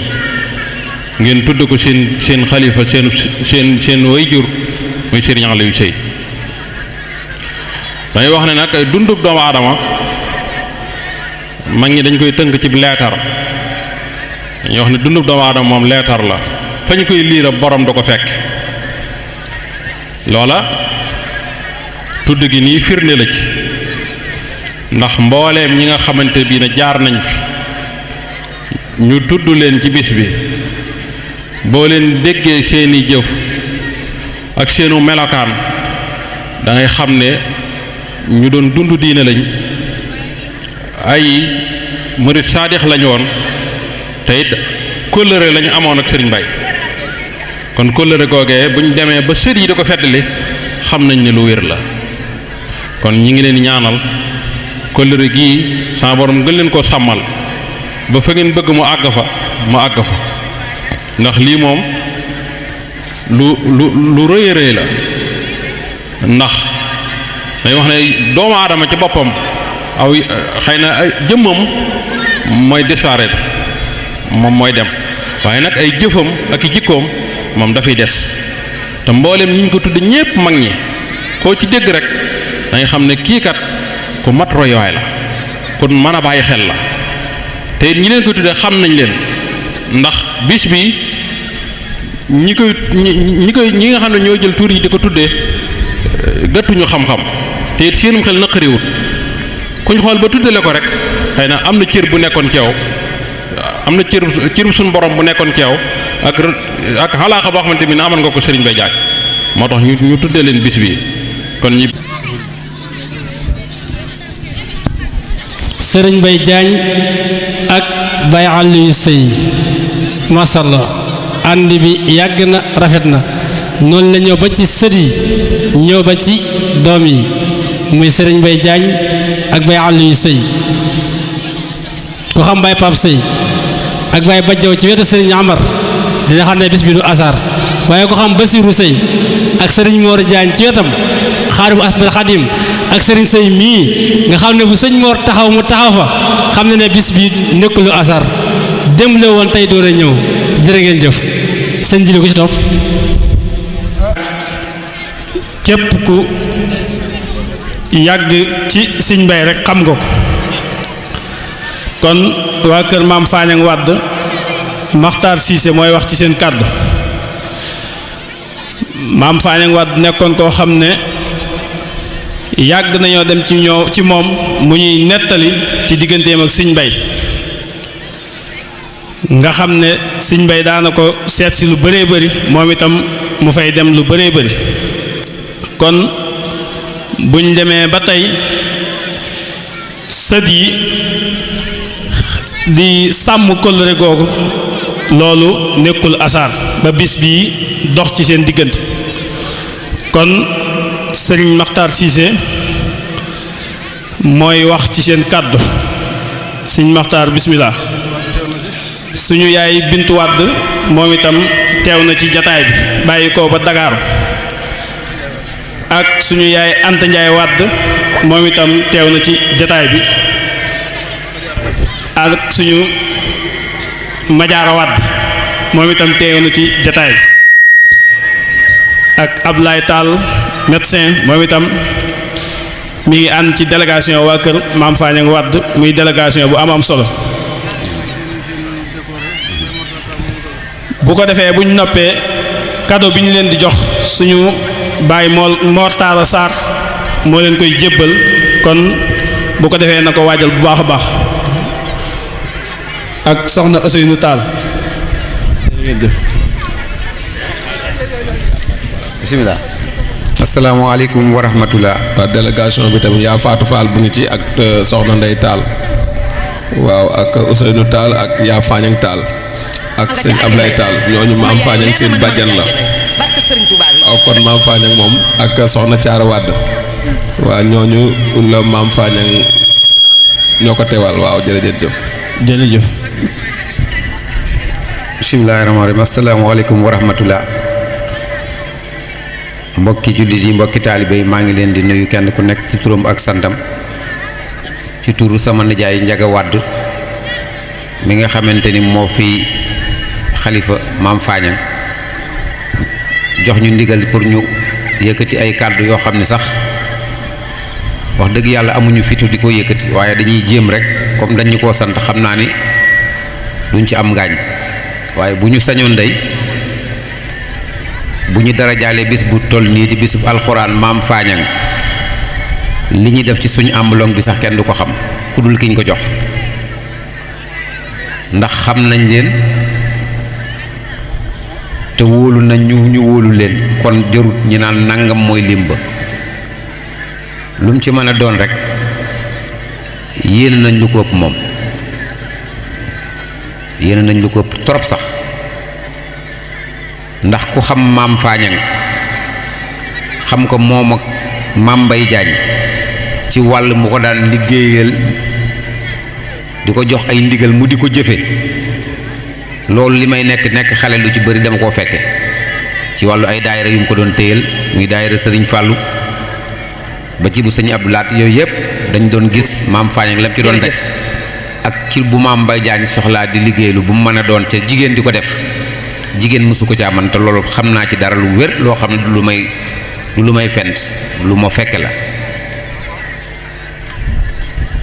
ngeen tudd ko seen xalifa seen waajur muy Serigne Aliou Seye dañuy wax ne nag dundub doomu aadama mag ñi dañ koy tënk ci leetar dañuy wax ne dundub doomu aadama moom leetar la fa ñu koy liira borom da ko fekk loola tudd gi nii firnde la ci ndax mbooleem ñi nga xamante bii ne jaar nañ fi ñu tudd leen ci bis bi boo leen déggee seeni jëf ak seenu melokaan da ngay xam ne ñu doon dund diine lañ ay murit saadix lañu woon te it kóllëre lañu amoon ak Serigne Baye kon kóllëre googee buñ demee ba sët yi di ko feddali xam nañ ne lu wér la kon ñi ngi leen ñaanal kóllëre gii sama borom gën leen koo sàmmal ba fa ngeen bëgg mu àgg fa ndax lii moom lu rëy rëy la ndax day wax ne doomu aadama ci boppam aw xëy na ay jëmmam mooy disparaître moom mooy dem waaye nag ay jëfam ak i jikkoom moom dafay des te mboolem ñi ñu ko tudd ñépp mag ñi koo ci dégg rek dangay xam ne kii kat ku mat royuwaay la ku mën a bàyyi xel la te ñi leen ko tuddee xam nañ leen ndax bis bi ñi nga xam ne ñoo jël tur yi di ko tuddee gàttuñu xam-xam te it seenum xel naqariwut kuñ xool ba tuddale ko rek xëy na am na cër bu nekkoon ci yow am na cër suñu borom bu nekkoon ci yow ak xalaaxa boo xamante ni amal nga ko Serigne Baye Diagne moo tax ñu tuddee leen bis bi kon ñi Serigne Baye Diagne ak Baye Aliou Seye masha Allah ànd bi yàgg na rafet na noonu la ñëw ba ci sët yi ñëw ba ci doom yi muy Serigne Baye Diagne ak Baye Aliou Seye ku xam Baye Pape Seye ak Baye Bajjaw ci wetu Serigne Amar dina xam ne bis bi du asar waaye ko xam Basirou Seye ak Serigne Mor Diagne ci wetam Xaadimu Asnal Xaadim ak Serigne Seye mii nga xam ne bu sëñ Mor taxaw mu taxaw fa xam ne bis bi nekkul lu asar dem la woon tey door a ñëw jërë ngeen jëf sëñ ji ko ci topp. képp ku yàgg ci Sëñ Baye rek xam nga ko kon waa kër maam Faañang Wàdd Maxtaar Siise mooy wax ci seen kàddu maam Faañang Wàdd nekkoon koo xam ne yàgg nañoo dem ci moom mu ñuy nettali ci digganteem ak Sëñ Baye nga xam ne Sëñ Baye daana ko seet si lu bëree bëri moom itam mu fay dem lu bëree bëri kon buñ demee ba tey sët yi di sàmm kóllëre googu loolu nekkul asaar ba bis bii dox ci seen diggante kon Serigne Makhtar Cissé mooy wax ci seen kàddu Serigne Makhtar bismillah suñu yaay Bintu Wàdd moom itam teew na ci jataay bi bàyyi ko ba Dakar ak suñu yaay Anta Njaay Wàdd moom itam teew na ci jataay bi ak suñu Majaara Wàdd moom itam teew na ci jataay bi ak Ablaye Tall médecin moom itam mi ngi ànd ci délégation waa kër Maam Faañang Wàdd muy délégation bu am solo bu ko defee bu ñu noppee cadeau bi ñu leen di jox suñu baay Mor Talla Sarr moo leen koy jébbal kon bu ko defee na ko waajal bu baax a baax ak soxna Ousseynou Tall bismillah asalaamaaleykum wa rahmatullah waa délégation bi tamit yaa Fatou Fall bu ngi ci ak soxna Ndey Tall waaw ak Ousseynou Tall ak yaa Faañang Tall ak sëñ Ablaye Tall ñooñu maam Faañang seen bàjjan la waaw kon maam Faañang moom ak soxna Caara Wàdd waaw ñooñu la maam Faañang ñoo ko teewal waaw jërëjëf bismillaahi rahmaani rahiim asalaamaaleykum wa rahmatullah mbokki jullit yi mbokki taalibe yi maa ngi leen di nuyu kenn ku nekk ci turam ak santam ci turu sama nijaay Njaga Wàdd mi nga xamante ni moo fi xalifa maam Faañang jox ñu ndigal pour ñu yëkkati ay kàddu yoo xam ne sax wax dëgg yàlla amuñu fitu di ko yëkkati waaye dañuy jéem rek comme dañu koo sant xam naa ni duñ ci am ngaañ waaye bu ñu sañoon day bu ñu dara jaalee bis bu toll nii di bisub alxuraan maam Faañang li ñuy def ci suñu ambulong bi sax kenn du ko xam ku dul kiñ ko jox ndax xam nañ leen te wóolu nañ ñu wóolu leen kon jarut ñi naan nangam mooy lim ba lu mu ci mën a doon rek yéene nañ lu ko ëpp moom yéene nañ lu ko ëpp trop sax ndax ku xam maam Faañang xam ko moom ak maam Mbay Jaañ ci wàll mu ko daan liggéeyal di ko jox ay ndigal mu di ko jëfe loolu li may nekk xale lu ci bëri dama koo fekke ci wàllu ay daayira yu mu ko doon téyal muy daayira sëriñ Fàllu ba ci bu sëñ Abdou Lahat yooyu yëpp dañ doon gis maam Faañang lam ci doon def ak ci bu maam Mbay Jaañ soxlaa di liggéeylu bu mu mën a doon ca jigéen di ko def jigéen mësu ko caa man te loolu xam naa ci dara lu wér loo xam ne du lu may fent lu ma fekk la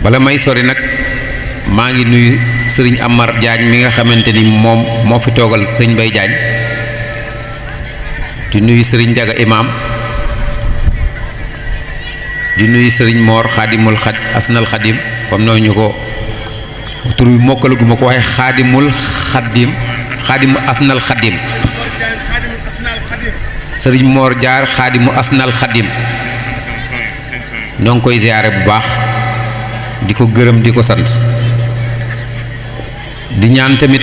bala may sori nag maa ngi nuyu sëriñ Amar Jaañ mi nga xamante ni moom moo fi toogal sëriñ Mbay Jaañ di nuyu sëriñ Njaga Imaam di nuyu sëriñ Moor xaadimul asnal xadim comme noonu ñu ko tur bi mokkalaguma ko waaye xaadimu asnal xadim sëriñ Moor Jaar xaadimu asnal xadim ñoo ngi koy ziyaare bu baax di ko gërëm di ko sant di ñaan tamit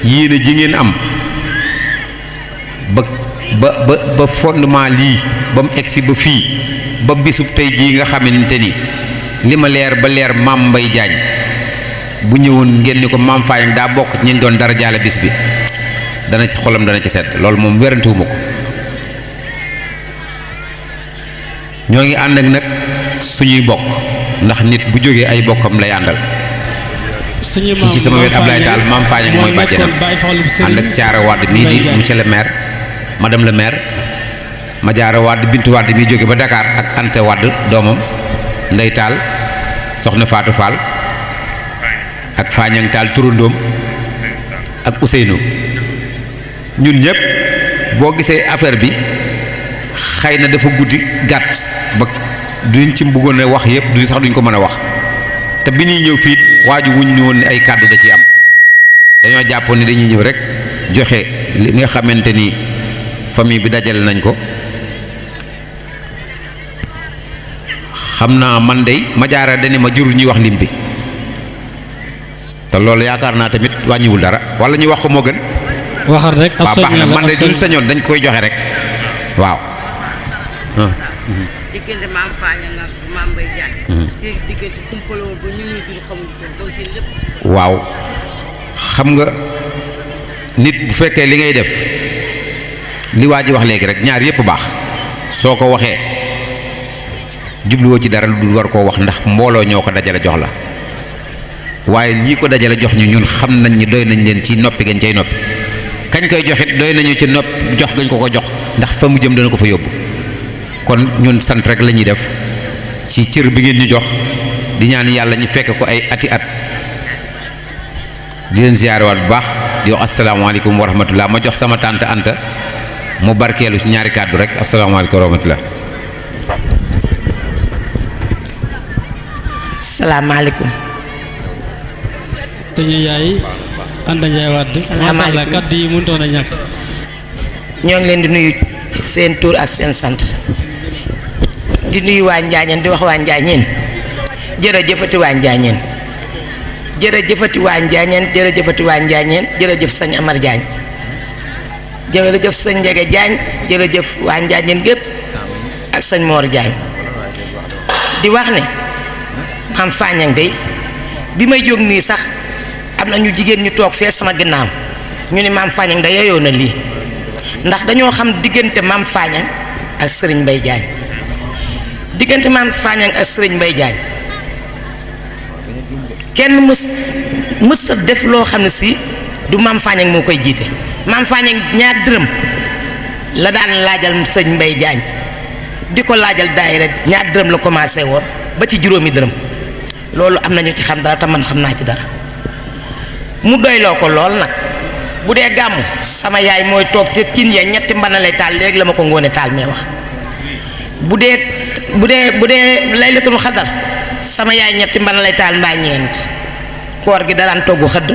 yéene ji ngeen am ba fondement lii ba mu egsi ba fii ba bisub tey jii nga xamante ni li ma leer ba leer maam Mbay Jaañ bu ñëwoon ngeen ni ko maam Faañang daa bokk ñi doon dara jaale bis bi dana ci xolam dana ci sedd loolu moom werantewuma ko ñoo ngi ànd ak nag suñuy bokk ndax nit bu jógee ay bokkam lay àndal kii ci sama wet Ablaye Tall maam Faañang mooy bàjjenam ànd ak Caara Wàdd mii di monsieur le maire madame le maire ma Jaara Wàdd Bintu Wàdd mii jóge ba Dakar ak Anta Wàdd doomam Ndey Taal soxna Faatu Fall ak Faañang Taal turandoom ak Ousseynou ñun ñëpp boo gisee affaire bi xëy na dafa guddi gàtt ba duñ ci bëggoon a wax yëpp du sax duñ ko mën a wax te bi ñuy ñëw fii waaju wuñ ñu woon ni ay kàddu da ciy am dañoo jàppoon ni dañuy ñëw rek joxe li nga xamante ni famille bi dajale nañ ko xam naa man dey ma jaara dani ma jurul ñuy wax lim bi te loolu yaakaar naa tamit wàññiwul dara wala ñu wax ko moo gën waxal rek waaw baax na man de duñ sañoon dañ koy joxe rek waaw diggante maam Faañang ak maam Mbay Jaañ seen diggante kumpaloo ba ñu ñuy jur xamuñ ko doon seen lépp waaw xam nga nit bu fekkee li ngay def li waa ji wax léegi rek ñaar yépp baax soo ko waxee jubluwoo ci dara lu dul war koo wax ndax mbooloo ñoo ko dajale jox la waaye ñii ko dajale jox ñu ñun xam nañ ni doy nañ leen ci noppi gañ cay noppi kañ koy joxit doy nañu ci nopp jox gañ ko jox ndax fa mu jëm dana ko fa yóbbu kon ñun sant rek la ñuy def ci cër bi ngeen ñu jox di ñaan yàlla ñu fekk ko ay ati at di leen ziyaarewaat bu baax di wax asalaamaaleykum wa rahmatullah ma jox sama tante Anta mu barkeelu ci ñaari kàddu rek asalaamaaleykum wa rahmatullah. salaamaaleykum. suñu yaay Anta Ndiaye Wade. salaamaaleykum kàddu yi mënutoon a ñàkk. ñoo ngi leen di nuyu seen tur ak seen sant di nuyu waa Njaañeen di wax waa Njaañeen jërëjëfati waa Njaañeen jërëjëfati waa Njaañeen jërëjëfati waa Njaañeen jërëjëf sëñ Amar Jaañ jërëjëf sëñ Njege Jaañ jërëjëf waa Njaañeen gépp ak sëñ Moor Jaañ di wax ne maam Faañang day bi may jóg nii sax am na ñu jigéen ñu toog fee sama ginnaaw ñu ne maam Faañang da yeyoo na lii ndax dañoo xam diggante maam Faañang ak sëriñ Mbay Jaañ diggante maam Fañang ak sëriñ Mbay Jaañ kenn mës a def loo xam ne si du maam Fañang moo koy jiite maam Fañang ñaar dërëm la daan laajal sëñ Mbay Jaañ di ko laajal daayira ñaar dërëm la commencé woon ba ci juróomi dërëm loolu am nañu ci xam dara te man xam naa ci dara mu doyloo ko lool nag bu dee gàmmu sama yaay mooy toog ca cin ya ñetti mbana lay taal léegi la ma ko ngoone taal mee wax bu dee laylatul xadar sama yaay ñetti mbana lay taal mbaa ñeent koor gi da daan togg xëdd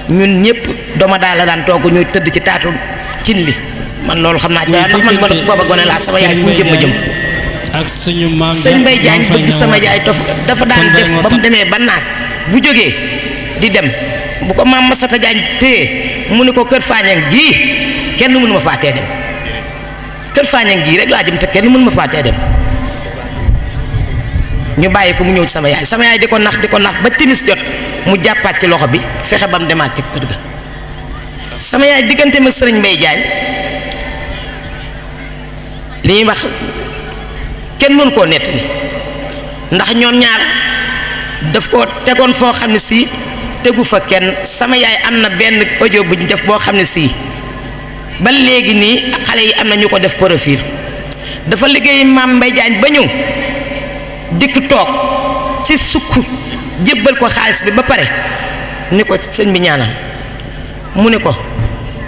ñun ñëpp doma daal la daan togg ñuy tëdd ci taatu cin li man loolu xam naa ci dara ndax man booba gone laa sama yaay fu mu jëm ma jëm fa ak suñu maam sëñ Mbay Jaañ bëgg sama yaay dafa daan def ba mu demee ba naaj bu jógee di dem bu ko maam Masata Jaañ téye mu ne ko kër Fañang gii kenn mënu ma faatee dem kër Fañang gii rek laa jëm te kenn mënu ma faatee dem ñu bàyyi ko mu ñëw sama yaay di ko nax ba timis jot mu jàppaat ci loxo bi fexe ba mu demaat ci kër ga sama yaay diggante ma sëriñ Mbay Jaañ li ñuy wax kenn mënu koo nettali ndax ñoom ñaar daf ko tegoon foo xam ne si tegu fa kenn sama yaay am na benn audio bu ñu def boo xam ne si ba léegi nii xale yi am na ñu ko def profil dafa liggéey maam Mbay Jaañ ba ñëw dikk toog ci sukk jébbal ko xaalis bi ba pare ni ko sëñ bi ñaanal mu ni ko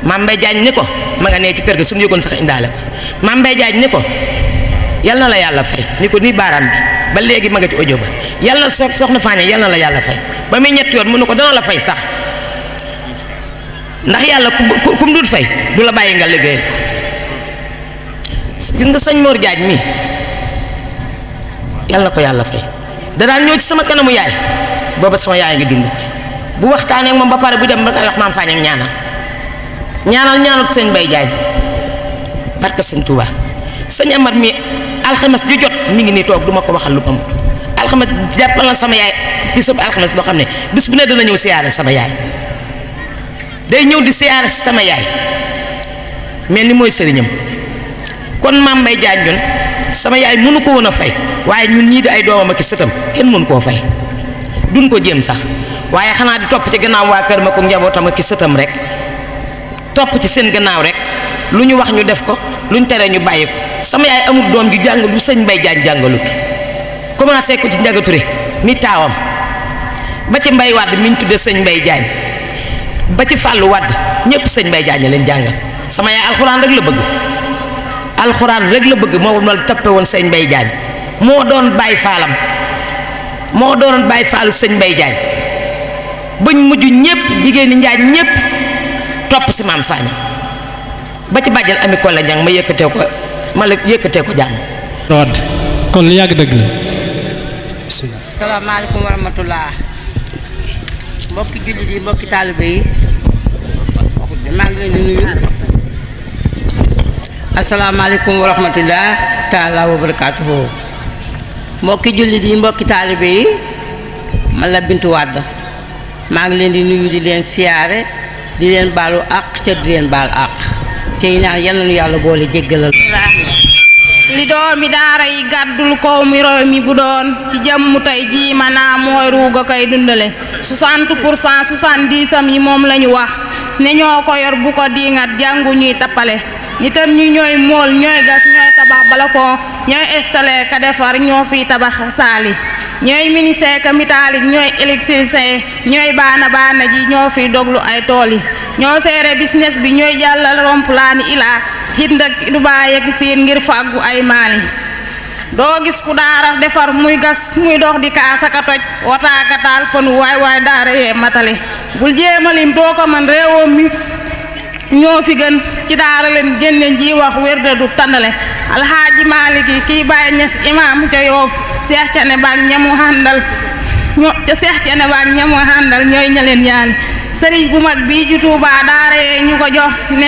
maam Mbay Jaañ ni ko ma nga nee ci kër ga su mu yëgoon sax indaale ko maam Mbay Jaañ ni ko yal na la yàlla fay ni ko nii baaraam bi ba léegi ma nga ci audio ba yàlla soxna Fañang yal na la yàlla fay ba muy ñetti yoon mu ne ko dana la fay sax ndax yàlla ku mu dul fay du la bàyyi nga liggéey gis nga sëñ Mor Jaaj mi yal na ko yàlla fay da daan ñëw ci sama kanamu yaay booba sama yaay ngi dund bu waxtaanee ak moom ba pare bu dem ba koy wax maam Fañang ñaanal sëñ Mbay Jaañ barke sëñ Tuubaa sëñ Amar mi alxames ju jot mi ngi nii toog duma ko waxal lu amul alxames jàppal na sama yaay bisub alxames boo xam ne bis bu ne dana ñëw siyaare sama yaay day ñëw di siyaare sama yaay mel ni mooy sëriñam kon maam Mbay Jaañ ñun sama yaay mënu ko woon a fay waaye ñun ñii di ay doomam ak sëtam kenn mënu koo fay duñ ko jéem sax waaye xanaa di topp ci gannaaw waa kër ma ko njabootam ak sëtam rek topp ci seen gannaaw rek lu ñu wax ñu def ko lu ñu tere ñu bàyyi ko sama yaay amul doom ju jàng lu sëñ Mbay Jaañ jàngalut commencé ko ci Njaga Ture mi taawam ba ci Mbay Wàdd mi ñu tuddee sëñ Mbay Jaañ ba ci Fàllu Wàdd ñépp sëñ Mbay Jaañ la leen jàngal sama yaay alxuraan rek la bëgg alxuraan rek la bëgg moo ma tappe woon sëñ Mbay Jaañ moo doon bàyyi faalam moo doon bàyyi faalu sëñ Mbay Jaañ bañ mujj ñépp jigéen ñi Njaañ ñépp topp si maam Fañang ba ci bàjjal ami ko la njàng ma yëkkatee ko jàmm wadd kon lu yàgg dëgg la salaamaaleykum wa rahmatullah mbokki jullit yi mbokki taalibe yi maa ngi leen di nuyu asalaamaaleykum wa rahmatullah taala wa barakaatuhu mbokki jullit yi mbokki taalibe yi man la Bintu Wàdd maa ngi leen di nuyu di leen siyaare di leen baalu àq ca di leen baal àq ci ñaan yal nañu yàlla boole jéggalal li doomi daara yi gàddul kow mi réew mi bu doon ci jëmm tey jii maanaam mooy ruuga koy dundale 60% 70 am yi moom lañu wax ne ñoo ko yor bu ko diingat jàngu ñuy tappale nitam ñu ñooy mool ñooy gas ñooy tabax balafon ñooy installé ka defar ñoo fiy tabax saali ñooy ministère ka métallique ñooy électricien ñooy baana ji ñoo fiy doglu ay tool yi ñoo seere business bi ñooy jàllal romplaani ilaa hinda du bàyyi ak seen ngir fàggu ay maali doo gis ku daara defar muy gas muy dox di kaasaka toj wataaka taal pënu waay daara yee matale bul jéemalim doo ko man réewam mi ñoo fi gën ci daara leen jënne ji wax wérde du tàndale alxaaji Maaliki kii Baay Ñas imaam ca Yoof Seex Cane baak ñamu àndal Seex Cane baak ñamu àndal ñooy ñaleen yaali sëriñ bu mag bii ci Tuubaa daara yee ñu ko jox ne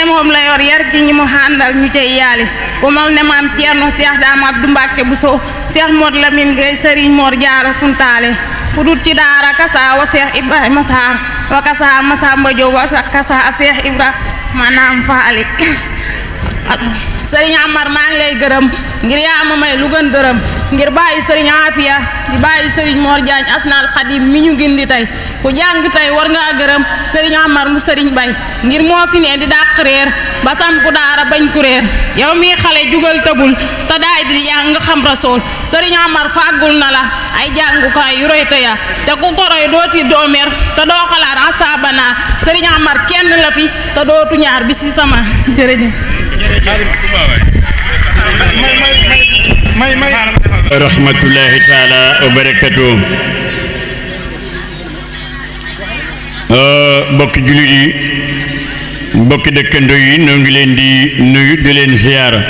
moom la yor yar ci ñi mu àndal ñu cay yaali ku mal ne maam Ceerno Seex Daam Abdu Mbàkke Buso Seex Mod Lamin Gay sëriñ Mor Jaara Funtaale fu dut ci daara kasa wa Seex Ibrahima Saar wa kasa Masamba Jóob wa kasa Seex Ibrahima naam faali sëriñ Amar maa ngi lay gërëm ngir yaa ma may lu gën dërëm ngir bàyyi sëriñ Afia di bàyyi sëriñ Mor Diagne Asnal Xadim mi ñu gindi tey ku jàng tey war ngaa gërëm sëriñ Amar mu sëriñ Bay ngir moo fi ne di dàq réer ba samp daara bañ ku réer yow mii xale jugal tëbul te daay di jàng xam rasool sëriñ Amar fàggul na la ay jàngukaay yu roy tëya te ku ko roy doo ti doo mer te doo xalaat asaabana sëriñ Amar kenn la fi te dootu ñaar bi si sama jërëjëf rahmatullahi taala wa barakatu mbokki jullit yi mbokki dëkkandoo yi noo ngi leen di nuyu di leen ziyaara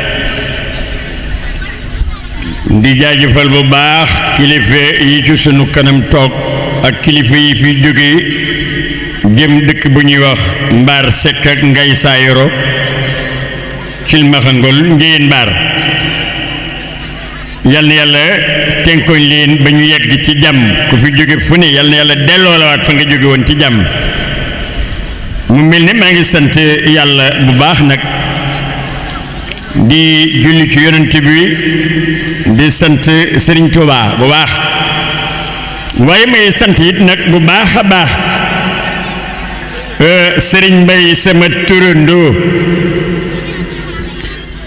di jaajëfal bu baax kilifa yi ci sunu kanam toog ak kilifa yi fi jóge jëm dëkk bu ñuy wax Mbaar Sekk ak Ngay Saayoro cilmaxangol njëyeen mbaar yal na yàlla tenkoñ leen ba ñu yegg ci jàmm ku fi jóge fu ne yal na yàlla delloo la waat fa nga jóge woon ci jàmm mu mel ne maa ngi sant yàlla bu baax nag di julli ci yonent bi di sant Sëriñ Tuubaa bu baax waaye may sant it nag bu baax a baax Sëriñ Mbay sama turandoo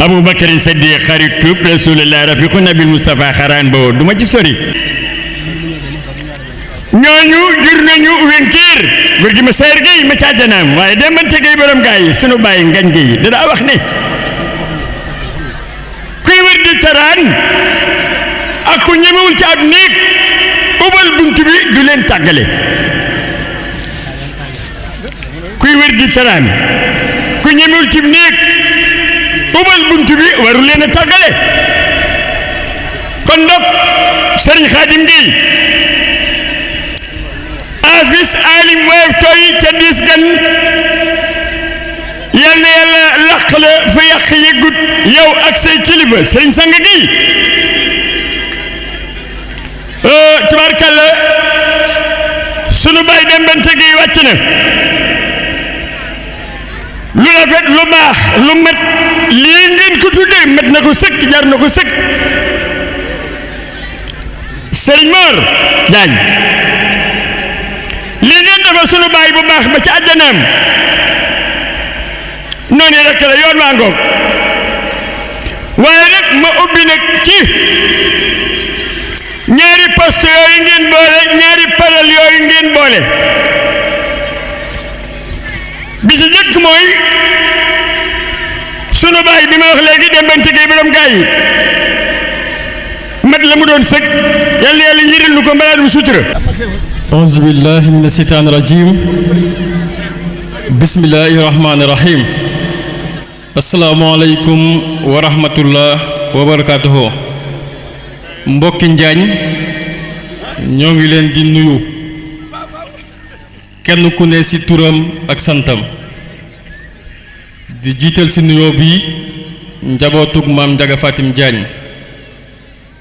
Abubakarin Saddiq xaritub Rasulullah rafiqu nabil Mustafa xaraan boo duma ci sori ñooñu jur nañu wenkiir góor gi ma seer gay ma caajanaam waaye dembante gay borom gaa yi sunu bàyyi ngañ gay dadaa wax ne kuy wër di taraan ak ku ñemewul ci ab néeg ubal bunt bi du leen tàggale kuy wër di taraan ku ñemewul ci néeg ubal bunt bi waru leen a tàggale kon nag sëriñ Xaadim Géey afis alim woyof tooy ca diis gan yal na yàlla laq la fa yàq yëggut yow ak say kilifa sëriñ Sang Géey tubaarkàlla sunu baay Dembante Géey wàcc na lu rafet lu baax lu mat lii ngeen ko tuddee mat na ko sëkk jar na ko sëkk Sëriñ Mor Diagne lii ngeen defal sunu baay bu baax ba ci àjjanaam noonu rek la yoon waa ngoog waaye nag ma ubbi nag ci ñaari poste yooyu ngeen boole ñaari paral yooyu ngeen boole bi ci jëkk mooy sunu baay bi ma wax léegi Dembante Géey borom gaa yi mat la mu doon sëg yal na yàlla yiril nu ko mbalaanum sutura auzu billahi mina seytaani rajim bismillahi rahmaani rahim asalaamaaleykum wa rahmatullah wa barakaatuhu mbokki Njaañ ñoo ngi leen di nuyu kenn ku ne ci turam ak santam di jiital ci nuyoo bi njabootug maam Njaga Fatim Diagne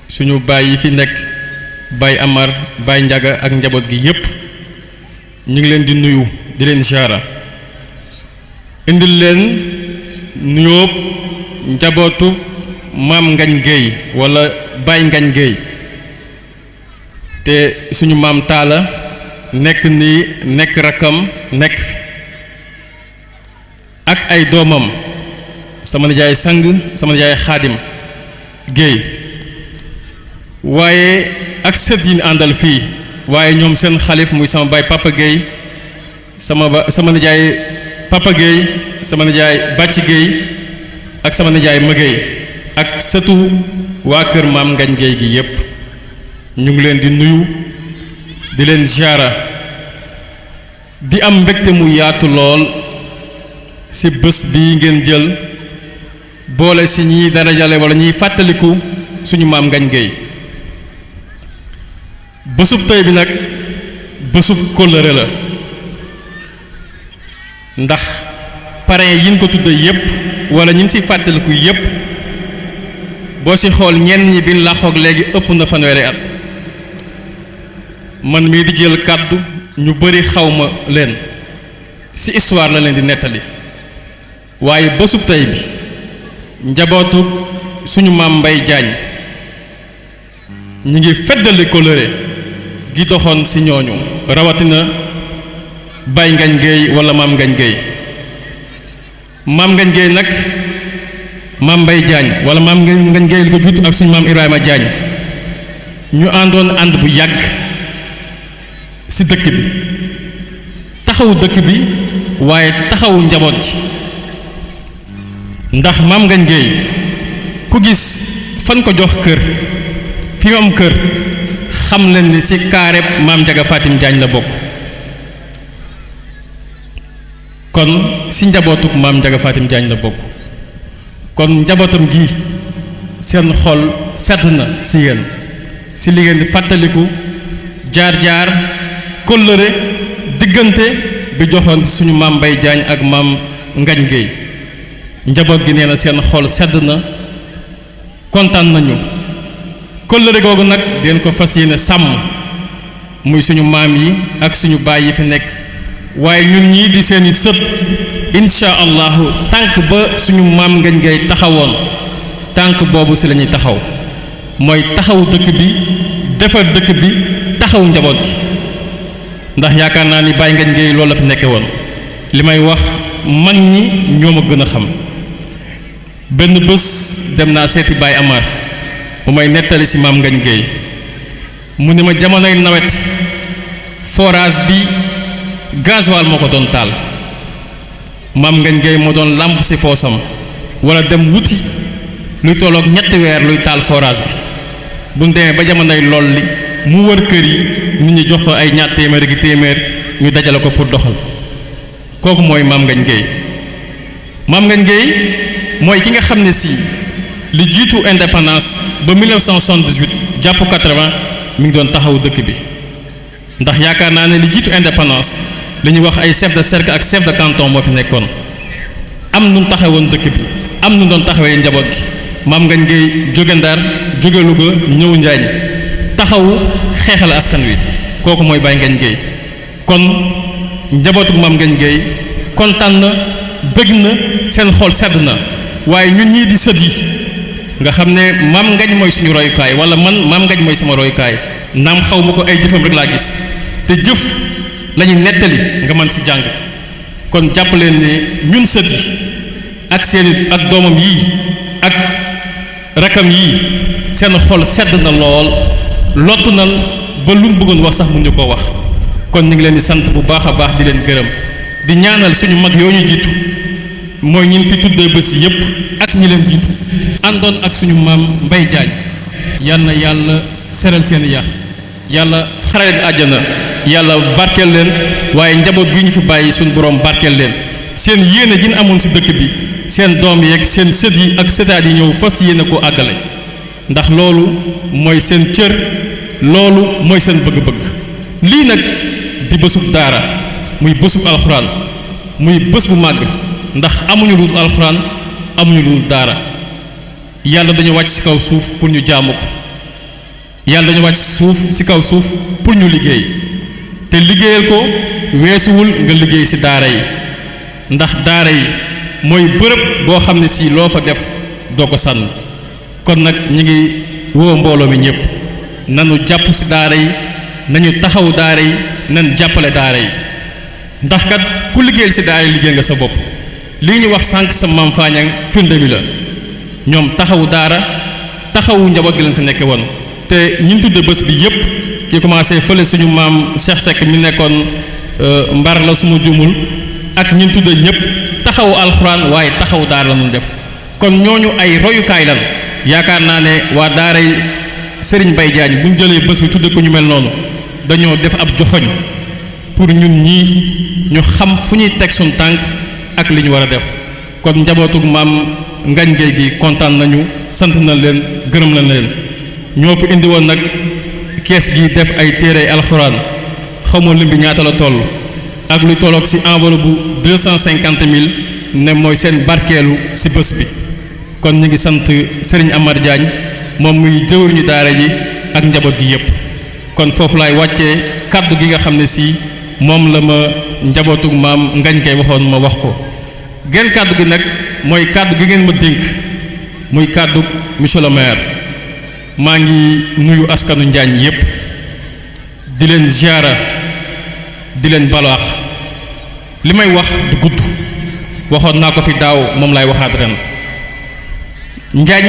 suñu baay yi fi nekk baay Amar baay Njaga ak njaboot gi yépp ñu ngi leen di nuyu di leen ziara indil leen nuyoo njabootu maam Ngañ Géey walla baay Ngañ Géey te suñu maam Taala nekk nii nekk rakkam nekk fi ak ay doomam sama nijaay Sang sama nijaay Xaadim Géey waaye ak sët yi ñu àndal fii waaye ñoom seen xalif muy sama baay Papa Géey sama nijaay Papa Géey sama nijaay Bàcc Géey ak sama nijaay Ma Géey ak sëtu waa kër maam Ngañ Géey gi yépp ñu ngi leen di nuyu di leen ziara di am mbégte mu yaatu lool ci bés bi ngeen jël boole ci ñiy darajale walla ñiy fàttaliku suñu maam Ngañ Géey bésub tey bi nag bésub kóllëre la ndax parrain yi ñu ko tudde yépp walla ñi ci fàttaliku yépp boo ci xool ñenn ñi bi làqoog léegi ëpp na fanweeri at man mii di jël kàddu ñu bari xawma leen ci histoire la leen di nettali waaye bésub tey bi njabootu suñu maam Mbay Jaañ ñi ngi feddali kóllëre gi doxoon ci ñooñu rawatina Baye Ngagne Gueye wala maam Ngagne Gueye maam Ngagne Gueye nag maam Mbay Jaañ wala maam Ngagne Gueye li ko juutu ak suñu maam Ibrahima Jaañ ñu àndoon ànd bu yàgg ci dëkk bi taxawu dëkk bi waaye taxawu njaboot gi ndax maam Ngagne Gueye ku gis fan ko jox kër fi mu am kër xam leen ni ci kaareb maam Njaga Fatim Jaañ la bokk kon ci njabootuk maam Njaga Fatim Jaañ la bokk kon njabootam gi seen xol sedd na ci yéen ci li ngeen di fàttaliku jaar-jaar kóllëre diggante bi joxoon suñu maam Mbay Jaañ ak maam Ngagne Gueye njaboot gi nee na seen xol sedd na kontaan nañu kóllëre googu nag den ko fas yéene sàmm muy suñu maam yi ak suñu baay yi fi nekk waaye ñun ñii di seeni sët insha allahu tànk ba suñu maam Ngagne Gueye taxawoon tànk boobu ci lañuy taxaw mooy taxaw dëkk bi defar dëkk bi taxaw njaboot gi ndax yaakaar naa ni Baye Ngagne Gueye loolu la fi nekke woon li may wax mag ñi ñoo ma gën a xam benn bés dem naa seeti Baye Amar mu may nettali ci maam Ngagne Gueye mu ne ma jamonoy nawet forage bi gasoil moo ko doon taal maam Ngagne Gueye moo doon làmp ci poosam walla dem wuti luy tolloog ñetti weer luy taal forage bi bu ñu demee ba jamonoy lool li mu wër kër yi nit ñi jox ko ay ñaar téeméer gi téeméer ñu dajale ko pour doxal kooku mooy maam Ngagne Gueye maam Ngagne Gueye mooy ki nga xam ne ci li jiitu indépendance ba 1978 jàpp 80 mi ngi doon taxaw dëkk bi ndax yaakaar naa ne li jiitu indépendance li ñuy wax ay chef de cercle ak chef de canton moo fi nekkoon am nu taxawoon dëkk bi am nu doon taxawee njaboot gi maam Ngagne Gueye jóge Ndar jóge Louga ñëw Njaañ taxawu xeexal askan wi kooku mooy Baye Ngagne Gueye kon njabootu maam Ngagne Gueye kontaan na bëgg na seen xol sedd na waaye ñun ñii di sët yi nga xam ne maam Ngagne mooy suñu royukaay wala man maam Ngagne mooy sama royukaay naam xaw ma ko ay jëfam rek laa gis te jëf lañuy nettali nga mën ci jàng kon jàpp leen ne ñun sët yi ak seeni ak doomam yii ak rakam yii seen xol sedd na lool lottu nan ba luñ bëggoon wax sax mun ñu ko wax kon ñu ngi leen di sant bu baax a baax di leen gërëm di ñaanal suñu mag yoo ñu jiitu mooy ñin fi tuddee bés yépp ak ñi leen jiitu àndoon ak suñu maam Mbay Jaañ yal na yàlla seral seen yax yàlla xare leen àjjana yàlla barkeel leen waaye njaboot gi ñu fi bàyyi suñu borom barkeel leen seen yéene gi ñu amoon ci dëkk bi seen doom yeeg seen sët yi ak sëtaat yi ñëw fas yéene ko àggale ndax loolu mooy seen cër loolu mooy seen bëgg-bëgg lii nag di bésub daara muy bésub alxuraan muy bés bu màgg ndax amuñu lu dul alxuraan amuñu lu dul daara yàlla dañu wàcc ci kaw suuf pour ñu jaamu ko yàlla dañu wàcc ci kaw suuf pour ñu liggéey te liggéeyal ko weesuwul nga liggéey ci daara yi ndax daara yi mooy bërëb boo xam ne si loo fa def doo ko sànn kon nag ñi ngi woo mbooloo mi ñëpp nanu jàpp ci daara yi nañu taxaw daara yi nan jàppale daara yi ndax kat ku liggéeyal ci daara yi liggéey nga sa bopp lii ñu wax sànq sa maam Faañang firnde bi la ñoom taxawu daara taxawu njaboot gi leen fi nekke woon te ñi tudde bés bi yépp ki commencé fële suñu maam Cheikh Seck mi nekkoon mbar la suma jumul ak ñi tudde ñëpp taxawu alxuraan waaye taxawu daara la ñu def kon ñooñu ay royukaay lan yaakaar naa ne waa daara yi Serigne Mbaye Diagne bu ñu jëlee bés bi tudde ko ñu mel noonu dañoo def ab joxoñ pour ñun ñii ñu xam fu ñuy teg suñ tànk ak li ñu war a def kon njabootug maam Ngagne Gueye gi kontaan nañu sant na leen gërëm na leen ñoo fi indi woon nag kees gi def ay téere alxuraan xawma lim bi ñaata la toll ak lu tolloog ci enveloppe bu 250 000 ne mooy seen barkeelu ci bés bi kon ñu ngi sant Serigne Amar Diagne moom muy jëwriñu daara ji ak njaboot gi yépp kon foofu laay wàccee kàddu gi nga xam ne si moom la ma njabootug maam Ngagne Gueye waxoon ma wax ko genn kàddu gi nag mooy kàddu gi ngeen ma dénk muy kàddu monsieur le maire maa ngi nuyu askanu Njaañ yépp di leen ziara di leen balaax li may wax du gudd waxoon naa ko fi daaw moom laay waxaat ren Njaañ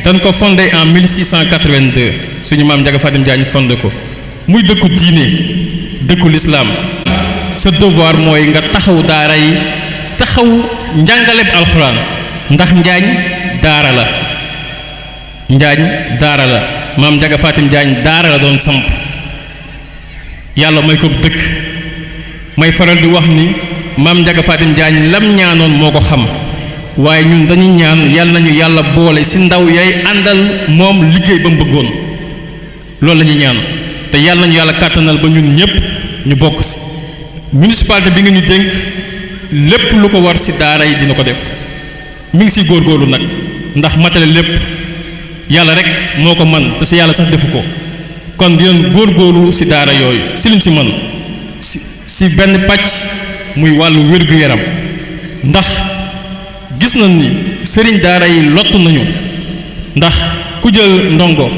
dañ ko fondé en 1682 suñu maam Njaga Fatim Njaañ fondé ko muy dëkku diine dëkku lislaam sa devoir mooy nga taxaw daara yi taxaw njàngaleb alxuraan ndax Njaañ daara la Njaañ daara la maam Njaga Fatim Njaañ daara la doon samp yàlla may ko dëkk may faral di wax ni maam Njaga Fatim Njaañ lam ñaanoon moo ko xam waaye ñun dañuy ñaan yàlla nañu yàlla boole ci ndaw yay àndal moom liggéey ba mu bëggoon loolu la ñuy ñaan te yàlla nañu yàlla kàttanal ba ñun ñépp ñu bokk ci municipalité bi nga ñu dénk lépp lu ko war ci daara yi dina ko def mi ngi ci góorgóorlu nag ndax matale lépp yàlla rek moo ko man te ci yàlla sax defu ko kon dinañ góorgóorlu ci daara yooyu ci liñ ci mën ci benn pàcc muy wàllu wér-gu-yaram ndax gis nañ ni sëriñ daara yi lottu nañu ndax ku jël ndongo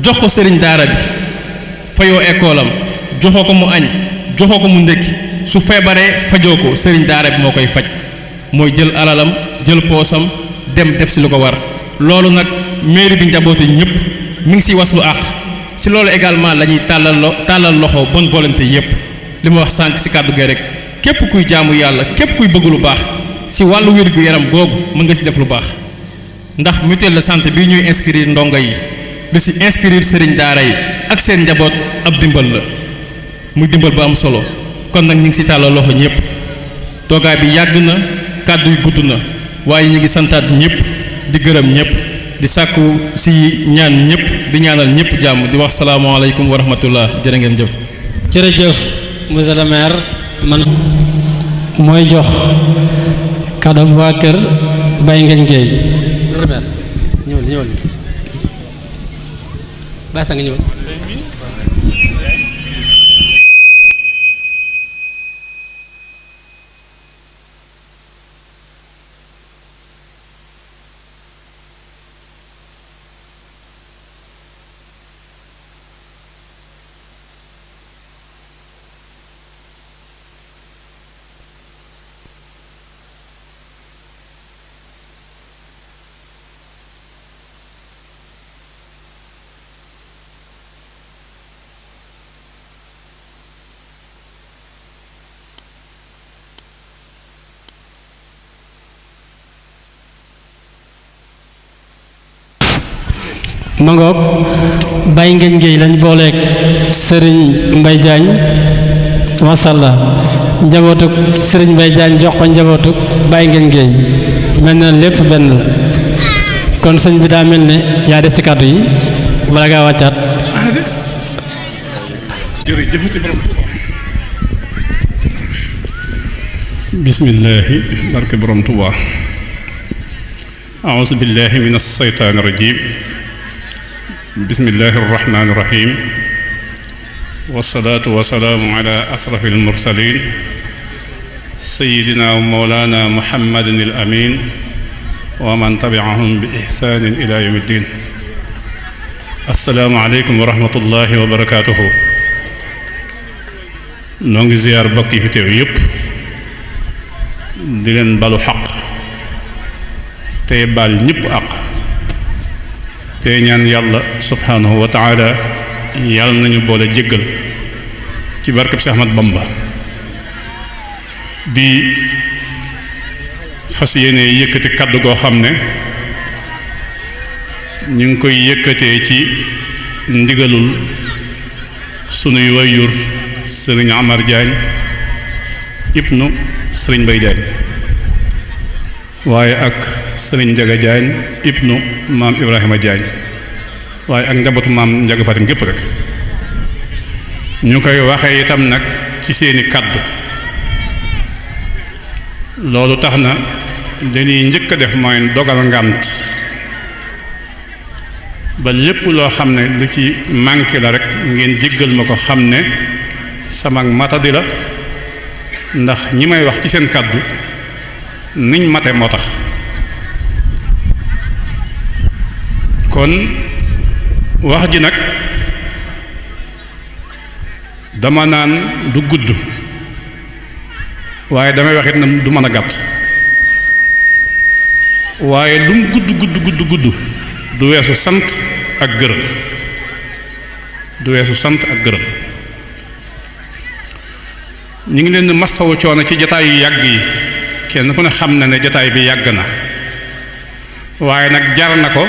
jox ko sëriñ daara bi fayoo école am joxoo ko mu añ joxoo ko mu ndékki su feebaree fajoo ko sëriñ daara bi moo koy faj mooy jël alalam jël poosam dem def ci lu ko war loolu nag mairie bi njaboote ñëpp mi ngi ciy waslu àq ci loolu également la ñuy tàllal loxo bonne volonté yépp li ma wax sànq ci kàddu gi rek képp kuy jaamu yàlla képp kuy bëgg lu baax ci wàllu wér-gu-yaram googu mën nga ci def lu baax ndax mutuelle de santé bii ñuy inscrire ndongo yi di ci inscrire sëriñ daara yi ak seen njaboot ab dimbal la muy dimbal bu am solo kon nag ñu ngi ci tàllal loxo ñëpp toogaay bi yàgg na kàddu yu gudd na waaye ñu ngi santaat ñëpp di gërëm ñëpp di sàkku ci ñaan ñëpp di ñaanal ñëpp jàmm di wax salaamaaleykum wa rahmatullah jërë ngeen jëf. jërëjëf monsieur le maire man mooy jox kàddu bu waa kër Baye Ngagne Gueye ñëwal Baye Sang ñëwal mangoog Baye Ngagne Gueye lañ booleeg Serigne Mbaye Diagne masalla njabootuk Serigne Mbaye Diagne jox ko njabootuk Baye Ngagne Gueye mel na lépp benn la kon sëñ bi daa mel ne yaa des ci kàddu yi bala ngaa wàccaat bismillahi barke borom Tuubaa a'uuzu billahi min as-saytaani rajiim bismillahi irrahmani irrahim wasalaatu wasalaamu ala asrafi almursalin sayidina wa mawlana muhammadin al amin wa man tabiahum bi ihsanin ila yawmi ddin assalaamu aleykum wa rahmatullahi wa barakatuhu noo ngi ziyaar bokk yi fi teew yépp di leen balu xaq tey baal ñépp àq te ñaan yàlla subhanahu wa taala yàlla nañu boole jéggal ci barkab si Ahmad Bamba di fas yéene yëkkati kàddu goo xam ne ñu ngi koy yëkkatee ci ndigalul sunuy wayjur sëriñ Amar Diagne ibnu sëriñ Mbaye Diagne waaye ak sëriñ Njaga Diagne ibnu maam Ibrahima Diagne waaye ak njabootu maam Njaga Fatim gépp rek ñu koy waxee itam nag ci seeni kàddu loolu tax na dañuy njëkk a def mooy dogal ngànt ba lépp loo xam ne lu ci manqué la rek ngeen jéggal ma ko xam ne sama matadi la ndax ñi may wax ci seen kàddu niñ mate moo tax kon wax ji nag dama naan du gudd waaye damay waxit na du mën a gàtt waaye lu mu gudd du weesu sant ak gërëm ñu ngi leen di masawu coono ci jataay yu yàgg yi kenn ku ne xam na ne jataay bi yàgg na waaye nag jar na ko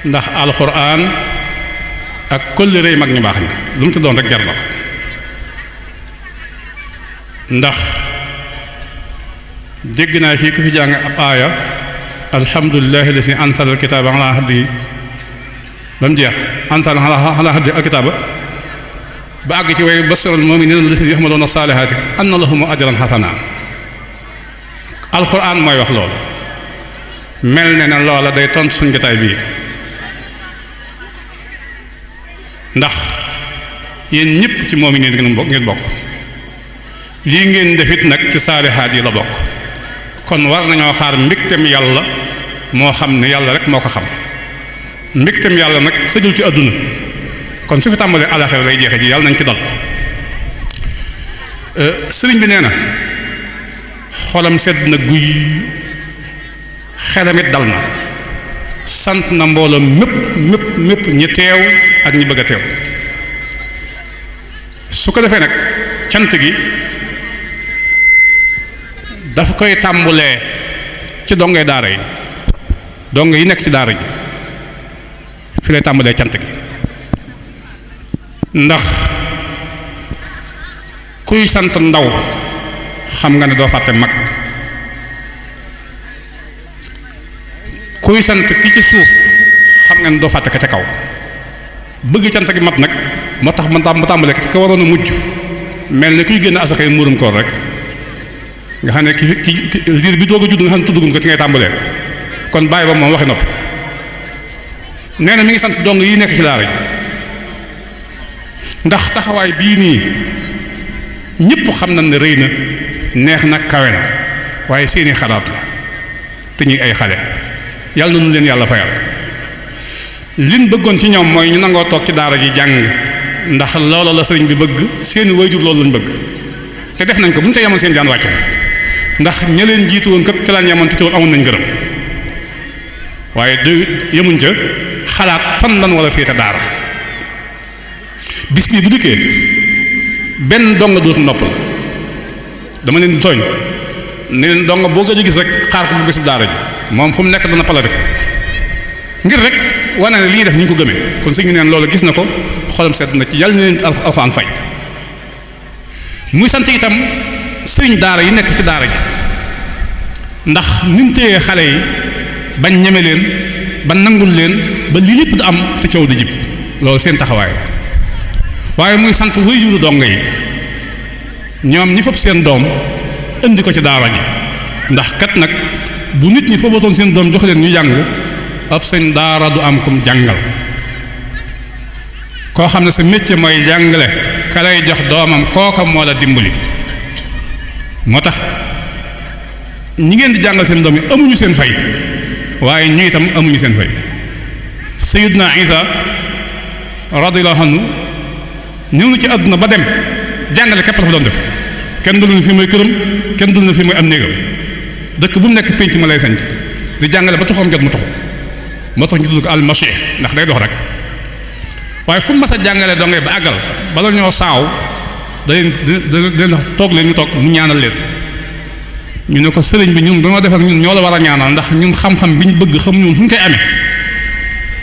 ndax alxuraan ak kóllëre yi mag ñu baax ñi lu mu ci doon rek jar na ko ndax jégg naa fii ku fi jàng ab aaya alhamdulillahi lasi ansala alkitaaba ala abdihi ba mu jeex ansala ala abdihi alkitaaba ba àgg ci way basiral mu'minina allazina ya'maluna saalihaati anna lahum ajran hasana alxuraan mooy wax loolu mel ne na loola day tontu suñ jotaay bii ndax yéen ñëpp ci moom yi ngeen bokk lii ngeen defit nag ci saalihaat yi la bokk kon war nañoo xaar mbégtem yàlla moo xam ne yàlla rek moo ko xam mbégtem yàlla nag sëjul ci àdduna kon su fi tàmbalee alaxira lay jeexe ji yàlla nañ ci dal sëriñ bi nee na xolam sedd na guy xelamit dal na sant na mbooloo mépp ñi teew ak ñi bëgg a teew su ko defee nag cant gi dafa koy tàmbulee ci dongay daara yi dong yi nekk ci daara ji fi lay tàmbulee cant gi ndax kuy sant ndaw xam nga ne doo fàtte mag kuy sant ki ci suuf xam nga ne doo fàtte ka ca kaw bëgg cant gi mat nag moo tax mu tàmbalee ka waroon a mujj mel ne kuy génn asakay muurum koor rek nga xam ne ki liir bi doog a judd nga xam ne tuddugum ko ci ngay tàmbalee kon bàyyi ba moom waxi nopp nee na mi ngi sant dong yi nekk ci daara ji ndax taxawaay bii nii ñëpp xam nañ ne rëy na neex na kawe na waaye seeni xalaat la te ñuy ay xale yàlla na nu leen yàlla fayal liñ bëggoon ci ñoom mooy ñu nangoo toog ci daara ji jàng ndax loolu la sëriñ bi bëgg seeni waajur loolu lañ bëgg te def nañ ko bu ñu te yemoon seen jaan wàcc ndax ña leen jiitu woon kat ca laan yemoon te teewul amoon nañ gërëm waaye de yemuñ ca xalaat fan lan wala féete daara bis bii bu dikkee benn dong dootu nopp la dama leen di tooñ ne leen dong boo gëj a gis rek xaar ko bu gis daara ji moom fu mu nekk dana palate ko ngir rek wane ne li ñuy def ñu ngi ko gëmee kon sëñ bi neen loolu gis na ko xolam seet na ci yàlla na leen alxuraan fay muy sant itam sëriñ daara yi nekk ci daara ji ndax ni mu téyee xale yi bañ ñeme leen ba nangul leen ba lii lépp du am te coow di jib loolu seen taxawaay waaye muy sant waajuru dongo yi ñoom ñi fab seen doom indi ko ci daara ji ndax kat nag bu nit ñi fabatoon seen doom jox leen ñu jàng ab seen daara du am kum jàngal koo xam ne sa métier mooy jàngale ka lay jox doomam kooka moo la dimbali moo tax ñi ngeen di jàngal seen doom yi amuñu seen fay waaye ñu itam amuñu seen fay Sayyidna Isa radiyallahu anhu ñëw na ci àdduna ba dem jàngale képp la fa doon def kenn dul na fii mooy këram kenn dul na fii mooy am néegam dëkk bu mu nekk pénc ma lay sanc di jàngale ba tuxam jot mu tuxu moo tax ñu tudd ko almaché ndax day dox rek waaye fu mu mas a jàngale dongay ba àggal bala ñoo saaw da leen wax toog leen ñu toog mu ñaanal leen ñu ne ko sëriñ bi ñun dañoo defal ñun ñoo la war a ñaanal ndax ñun xam-xam bi ñu bëgg xam ñun fu ñu koy amee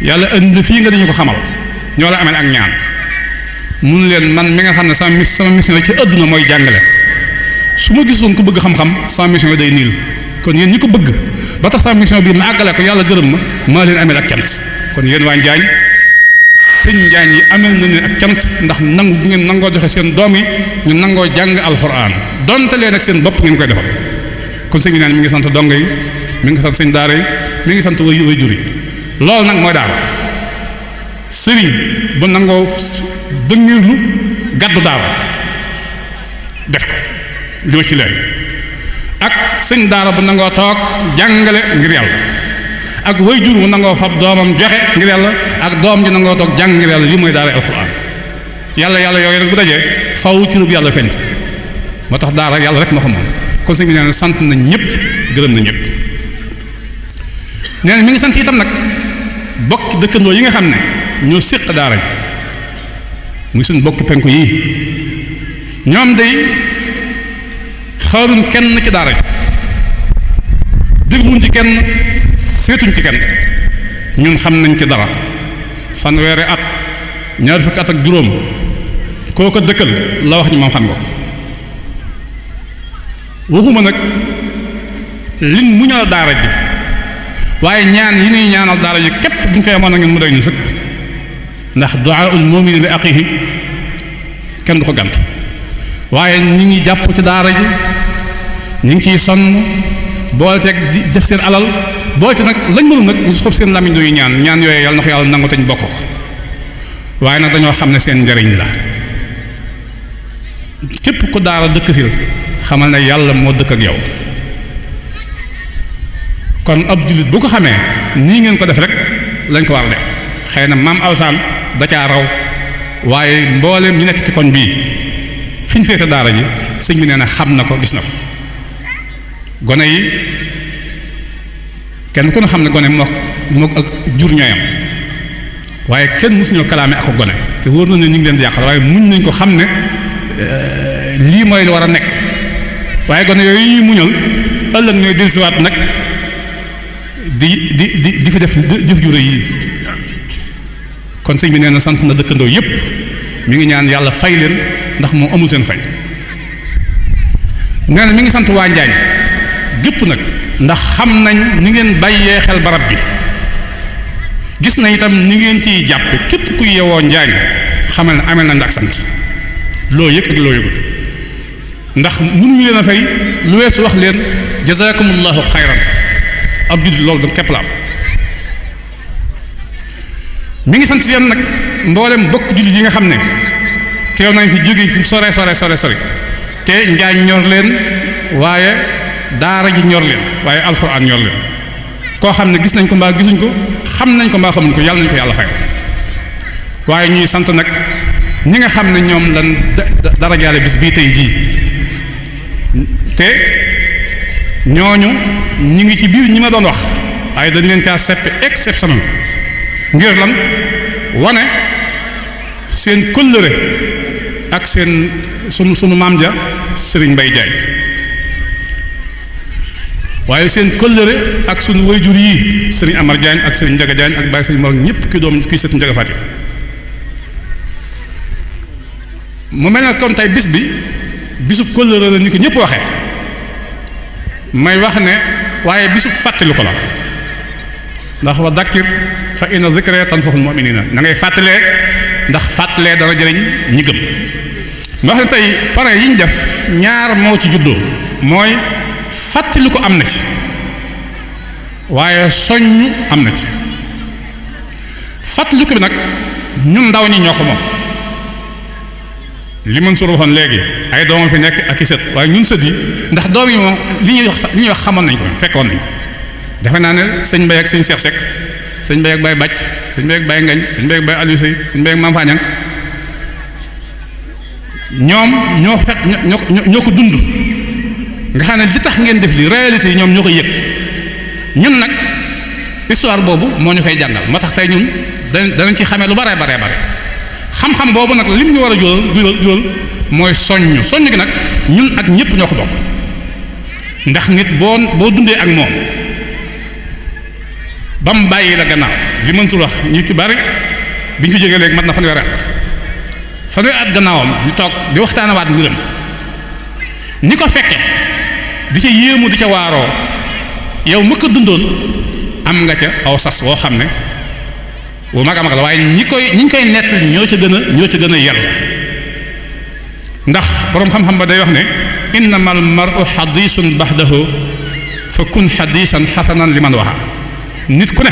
yàlla indi fii nga dañu ko xamal ñoo la amee ak ñaan mun leen man mi nga xam ne sama mission la ci àdduna mooy jàngale su ma gisoon ku bëgg xam-xam sama mission yi day niil kon yéen ñi ko bëgg ba tax sama mission bi ma àggale ko yàlla gërëm ma maa leen ameel ak cant kon yéen waa Njaañ sëñ Njaañ yi ameel na leen ak cant ndax nangu bu ngeen nangoo joxe seen doom yi ñu nangoo jàng alxuraan donte leen ak seen bopp ngeen koy defal kon sëñ bi naan mi ngi sant dongo yi mi ngi sant sëñ daara yi mi ngi sant way jur yi loolu nag mooy daara sëriñ bu nangoo dëngirlu gàddu daara def ko li ma ci lay ak sëñ daara bu nangoo toog jàngale ngir yàlla ak waajur wu nangoo fab doomam joxe ngir yàlla ak doom ji nangoo toog jàng ngir yàlla lii mooy daara alxuraan yàlla yooyu nag bu dajee faw ci rub yàlla feeñ moo tax daara yàlla rek moo xam moom kon sëñ bi nee na sant nañ ñëpp gërëm na ñëpp nee na mi ngi sant itam nag bokki dëkkandoo yi nga xam ne ñoo séq daara ji muy suñ bokki penku yii ñoom day xaaruñ kenn ci daara ji dégluñ ci kenn seetuñ ci kenn ñun xam nañ ci dara fanweeri at ñaar fukki at ak juróom koo ko dëkkal la wax ñi moom xam nga ko waxuma nag liñ muñal daara ji waaye ñaan yi ñuy ñaanal daara ji képp bu ñu koy amoon na ngeen mu doy ñu sëkk ndax du'aa'ul mu'mini li axiihi kenn du ko gànt waaye ñi ngi jàpp ci daara ji ñi ngi ciy sonn boole teeg di def seen alal boole ci nag lañ mënul nag ñu xob seen làmmiñ duy ñaan yooyu yàlla na ko yàlla nangu te ñu bokk ko waaye nag dañoo xam ne seen njariñ la képp ku daara dëkk sil xamal ne yàlla moo dëkk ak yow kon ab jullit bu ko xamee nii ngeen ko def rek lañ ko war a def xëy na maam Alsaan da caa raw waaye mbooleem ñu nekk ci koñ bii fi ñu féete daara ji sëñ bi nee na xam na ko gis na ko gone yi kenn ku ne xam ne gone moo ak jur ñooyam waaye kenn mësuñoo kalaame ak ko gone te wóor na ne ñu ngi leen di yàqal waaye muñ nañ ko xam ne lii mooy lu war a nekk waaye gone yooyu ñuy muñal ëllëg ñooy dellusiwaat nag di fi def jëf ju rëy yi kon sëñ bi nee na sant na dëkkandoo yépp mi ngi ñaan yàlla fay leen ndax moom amul seen fay nee na mi ngi sant waa Njaañ gépp nag ndax xam nañ ni ngeen bàyyee xel barab bi gis na itam ni ngeen ciy jàppe képp ku yewoo Njaañ xamal ne amel nañ ak sant loo yëg ak loo yëgul ndax mënuñu leen a fay lu weesu wax leen jazakumullahu xayran ab jullit loolu da képp la am mi ngi sant yéen nag mboolem bokk jullit yi nga xam ne teew nañ fi jóge fi sore te Njaañ ñor leen waaye daara ji ñor leen waaye alxuraan ñor leen koo xam ne gis nañ ko mbaa gisuñ ko xam nañ ko mbaa xamuñ ko yàlla nañ ko yàlla fay waaye ñuy sant nag ñi nga xam ne ñoom lan darajaale bis bii tey jii te ñooñu ñi ngi ci biir ñi ma doon wax waaye dañ leen caa seppe exceptionnel ngir lan wane seen kóllëre ak seen sunu maam ja Serigne Mbaye Diagne waaye seen kóllëre ak sunu wayjur yi Serigne Amar Diagne ak Serigne Ndiaga Diagne ak Baye Serigne Mor ñëpp ki doom ki sët Ndiaga Fatick mu mel na kon tey bis bi bisub kóllëre la ni ko ñëpp waxee may wax ne waaye bisub fàttali ko la ndax wa dakkir fa inna zikra tanfa'ul mu'minina na ngay fàttalee ndax fàttalee dana jëriñ ñi gëm ma wax ne tey pare yi ñu def ñaar moo ci juddoo mooy fàttali ko am na ci waaye soññ am na ci fàttali ko bi nag ñun ndaw ñi ñoo ko moom li mën sur waxoon léegi ay doomam fi nekk ak i sët waaye ñun sët yi ndax doom yi moom li ñuy wax xamoon nañ ko fekkoon nañ ko defe naa ne sëñ Mbaye ak sëñ Cheikh Seck sëñ Mbaye ak Baye Bàcc sëñ Mbaye ak Baye Ngañ sëñ Mbaye ak Baye Aliou Sey sëñ Mbaye ak Mame Fagnang ñoom ñoo ko dund nga xam ne li tax ngeen def li réalité yi ñoom ñoo ko yëg ñun nag histoire boobu moo ñu koy jàngal moo tax tey ñun danañ ci xamee lu bare xam-xam boobu nag lim ñu war a jural mooy soññ gi nag ñun ak ñëpp ñoo ko bokk ndax nit boo dundee ak moom ba mu bàyyi la gannaaw li mën sul wax ñu ci bari bi ñu fi jógee léegi mat na fanweeri at gannaawam ñu toog di waxtaanawaat mbiram ni ko fekke di ca yéemu di ca waaroo yow ma ko dundoon am nga ca aw sas woo xam ne bu mag a mag la waaye ñi ñu koy nett ñoo ca gën a yàlla ndax boroom xam-xam ba day wax ne innamal mar'u hadisun ba'dahu fa kun hadisan hasanan liman waxa nit ku ne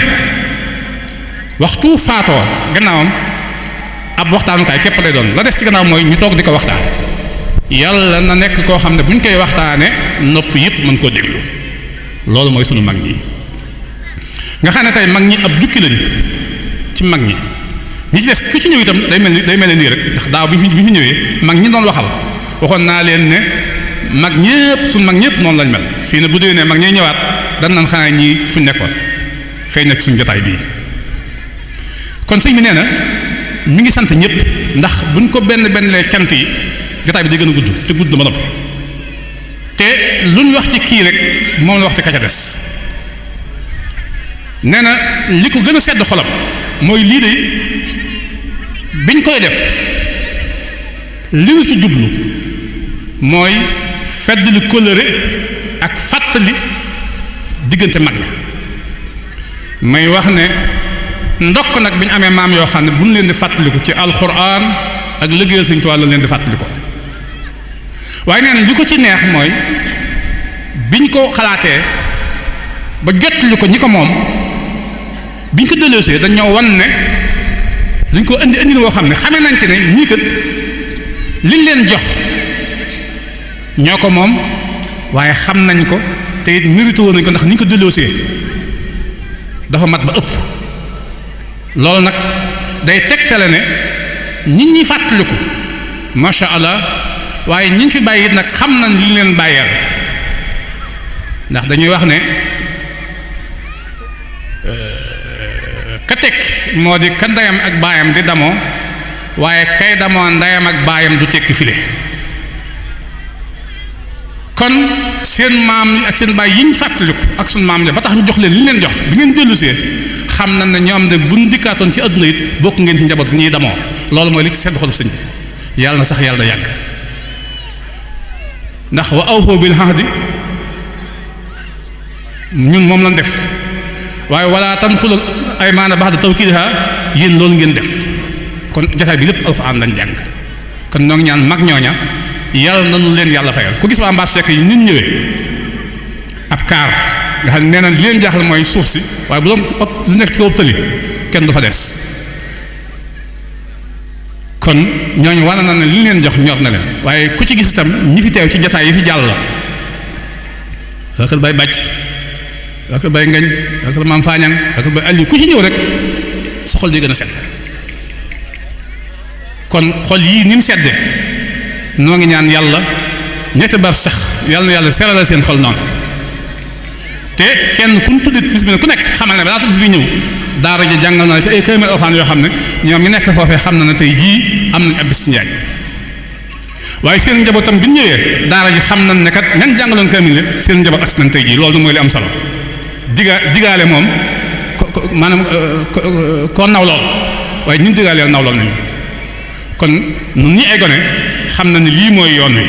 waxtu faatoo gannaawam ab waxtaanukaay képp lay doon la des ci gannaaw mooy ñu toog di ko waxtaan yàlla na nekk koo xam ne bu ñu koy waxtaane nopp yëpp mën koo déglu loolu mooy sunu mag ñi nga xam ne tey mag ñi ab jukki lañu ci mag ñi ñi ci des ku ci ñëw itam day mel ni nii rek ndax daaw bi ñu fi ñëwee mag ñi doon waxoon naa leen ne mag ñëpp suñ mag ñëpp noonu lañ mel fii ne bu déwénee mag ñay ñëwaat dan nan xanaa ñii fuñ nekkoon feeñ na ci suñ jotaay bii kon sëñ bi nee na mi ngi sant ñëpp ndax buñ ko benn lee cant yi jotaay bi day gën a gudd te gudd dama noppi te luñ wax ci kii rek moom la wax ci ka ca des nee na li ko gën a sedd xolam mooy lii de biñ koy def li ñu ci jublu mooy feddali kóllëre ak fàttali diggante mag ña may wax ne ndokk nag bi ñu amee maam yoo xam ne bu ñu leen di fàttaliku ci alxuraan ak liggéeyal Sëñ Tuubaa la leen di fàttaliku waaye nee na li ko ci neex mooy biñ ko xalaatee ba jottali ko ñi ko moom biñ ko delloosee dañ ñoo wan ne dañ ko indi woo xam ne xamee nañ ci ne ñii kat liñ leen jox ñoo ko moom waaye xam nañ ko te it mérité woon nañ ko ndax ni ñu ko delloosee dafa mat ba ëpp loolu nag day tegtale ne nit ñi fàttaliku macha allah waaye ñi fi bàyyi it nag xam nañ li leen bàyyeel ndax dañuy wax ne ka teg moo di ka ndeyam ak baayam di damoo waaye kay damoo ndeyam ak baayam du tekki file kon seen maam yi ak seen baay yi ñu fàttaliku ak suñu maam ja ba tax ñu jox leen li leen jox bi ngeen dellusee xam na ne ñoom de buñ dikkaatoon ci àdduna it bokk ngeen ci njaboot gi ñuy damoo loolu mooy li ci sedd xolub sëñ bi yàlla na sax yàlla da yàgg ndax wa awfoo bil ahdi ñun moom lañ def waaye wala tanxulul aymaana ba'da tawkiidihaa yéen loolu ngeen def kon jotaay bi lépp alxuraan lañ jàng kon ñoo ngi ñaan mag ñooña yàlla nañu leen yàlla fayal ku gis waa mbaar sekk yi nit ñëwee ab kaar nga xam ne nee na li leen jaaxal mooy suuf si waaye bu doon lu nekk ci kaw tëli kenn du fa des kon ñooñu wane na ne li leen jox ñor na leen waaye ku ci gis itam ñi fi teew ci jotaay yi fi jàll la waa kër bay bàcc waa kër bay ngañ waa kër maam faañang waa kër bay alli ku ci ñëw rek sa xol di gën a sedd kon xol yii ni mu sedde noo ngi ñaan yàlla ñetti bar sax yàlla na yàlla seralal seen xol noonu te kenn ku ñu tuddee bis bi ne ku nekk xamal ne balaa bis bi ñëw daara ji jàngal na ci ay kaamil alxuraan yoo xam ne ñoom ñi nekk foofee xam na ne tey jii am nañ ab bis ci njaay waaye seen njabootam bi ñu ñëwee daara ji xam nañ ne kat ñan jàngaloon kaamil seen njaboot ak nañ tey jii loolu mooy li am solo digaale moom maanaam koo naw lool waaye ñun digaaleel naw lool nañu kon nun ñi ay gone xam na ne lii mooy yoon wi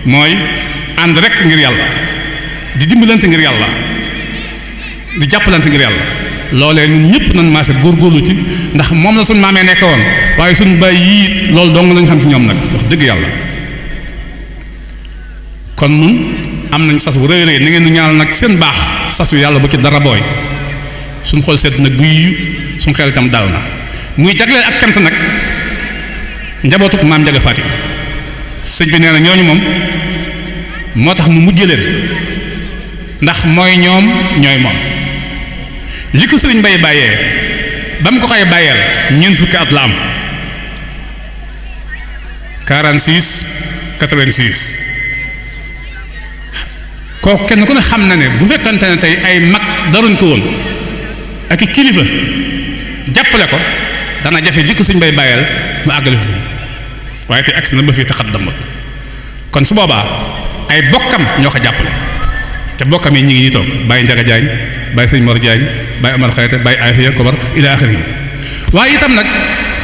mooy ànd rek ngir yàlla di dimbalante ngir yàlla di jàppalante ngir yàlla loolee ñun ñëpp nañ maase góorgóorlu ci ndax moom la suñ maamee nekk woon waaye suñ baay yii loolu dong lañ xam ci ñoom nag wax dëgg yàlla kon nun am nañ sas wu rëy rëy na ngeen di ñaanal nag seen baax sas wi yàlla bu ci dara booy suñ xol sedd na guy suñ xel itam dal na muy jagleel ak cant nag njabootuk maam Njaga Faati sëñ bi nee na ñooñu moom moo tax mu mujjee leen ndax mooy ñoom ñooy moom li ko sëriñ Mbay bàyyee ba mu ko koy bàyyeel ñeent fukki at la am 46 86 kooku kenn ku ne xam na ne bu fekkante ne tey ay mag daruñ ko woon ak i kilifa jàppale ko dana jafe li ko sëñ Mbay bàyyeel mu àggale ko fi waaye tey agsi na ba fii taxat damut kon su boobaa ay bokkam ñoo ko jàppale te bokkam yi ñu ngi ñuy toog bàyyi Njaga Jaañ bàyyi sëñ Mor Jaañ bàyyi Amar Xayta bàyyi Afiya Kobar ila axiri waaye itam nag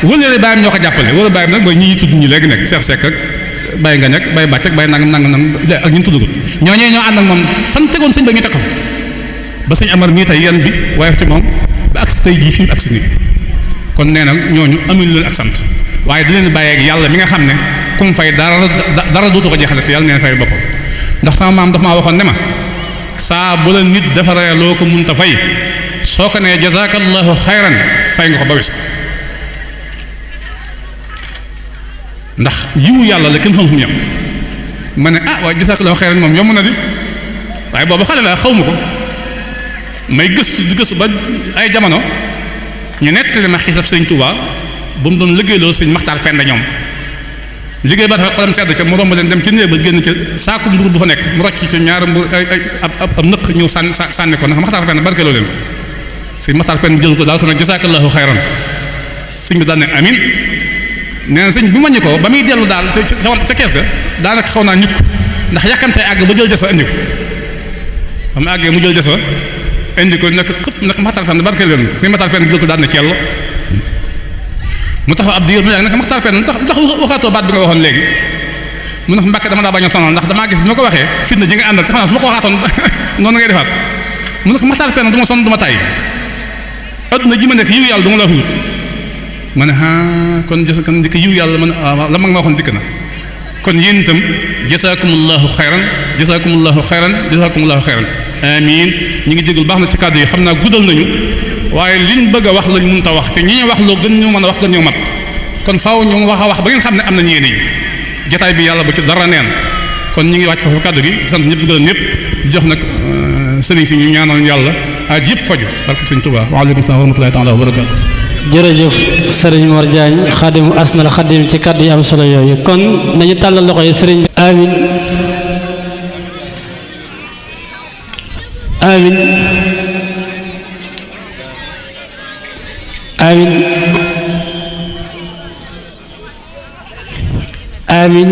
wëlëre bàyyam ñoo ko jàppale wëlëre bàyyam nag mooy ñi tudd ñu léegi nekk Cheikh Seck ak bàyyi Ngañ ak bàyyi Bàcc ak bàyyi nang ak ñun tuddugul ñooñee ñoo ànd ak moom fan tegoon sëñ ba ñu teg ko fa ba sëñ Amar mii tey yan bi waaye ci moom ba agsi tey jii fi mu agsi nii kon nee na ñooñu amuñu leen ak sant waaye di leen bàyyeeg yàlla mi nga xam ne ku mu fay dara dootu ko jeexale te yàlla neen fay boppam ndax sama maam dafa maa waxoon ne ma saa bu la nit defaree loo ko munta fay soo ko nee jazakallahu xayran fay nga ko ba wis ko ndax yiwu yàlla la kenn xam fu mu yem ma ne ah waaye jazakallahu xayran moom yomb na di waaye boobu xale la xaw ma ko may gëstu di gëstu ba ay jamono ñu nettali ma xisab sëñ Touba ba mu doon liggéeyloo sëñ Maxtaar Penda ñoom liggéey ba tax xolam sedd ca mu romb leen dem ci néeg ba génn ca saaku mburu bu fa nekk mu rocc ci ñaari mburu ab nëq ñëw sànni ko ndax Maxtaar Penda barkeeloo leen ko sëñ Maxtaar Penda jël ko daal ko nag jasaakallahu xayran sëñ bi daal ne amin nee na sëñ bu ma ñu ko ba muy dellu daal ca kees ga daanaka xaw naa ñukk ndax yàkkamtee àgg ba jël des fa indi ko ba mu àggee mu jël des fa indi ko nekk xëpp nag Maxtaar Penda barkeel leen sëñ Maxtaar Penda jël ko daal ne kell mu taxaw ab diir mu yàgg nag Maxtaar Penda ndax waxaatoo baat bi nga waxoon léegi mu ne Mbàkke dama daa bañ a sonal ndax damaa gis bi ma ko waxee fitna ji nga àndal ci xanaa su ma ko waxaatoon noonu ngay defaat mu ne Maxtaar Penda du ma sonn du ma tàyyi adduna ji ma nekk yiw yàlla du ma la fi wut ma ne kon jës kon dikk yiw yàlla man la mag ma waxoon dikk na kon yéen itam jasaakumullahu xayran jasaakumullahu xayran jasaakumullahu xayran amiin ñi ngi jégul baax na ci kàddu yi xam naa guddal nañu waaye liñ bëgg a wax lañ mënut a wax te ñi ñu wax loo gën ñu mën a wax gën ñoo mat kon faaw ñu wax a wax ba ngeen xam ne am nañ yéene yi jataay bi yàlla bu ci dara neen kon ñi ngi wàcc foofu kàddu gi sant ñëpp gërëm ñëpp di jox nag sëriñ si ñu ñaanal yàlla ak yëpp faju barke sëriñ Tuubaa waaleykum salaam wa rahmatullahi taala wa barakaatu jërëjëf sëriñ Mor Diagne xaadimu asnal xaadim ci kàddu yi am solo yooyu kon nañu tàllal loxo yi sëriñ amin amin amin amin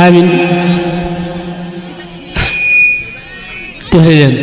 amin tëf leen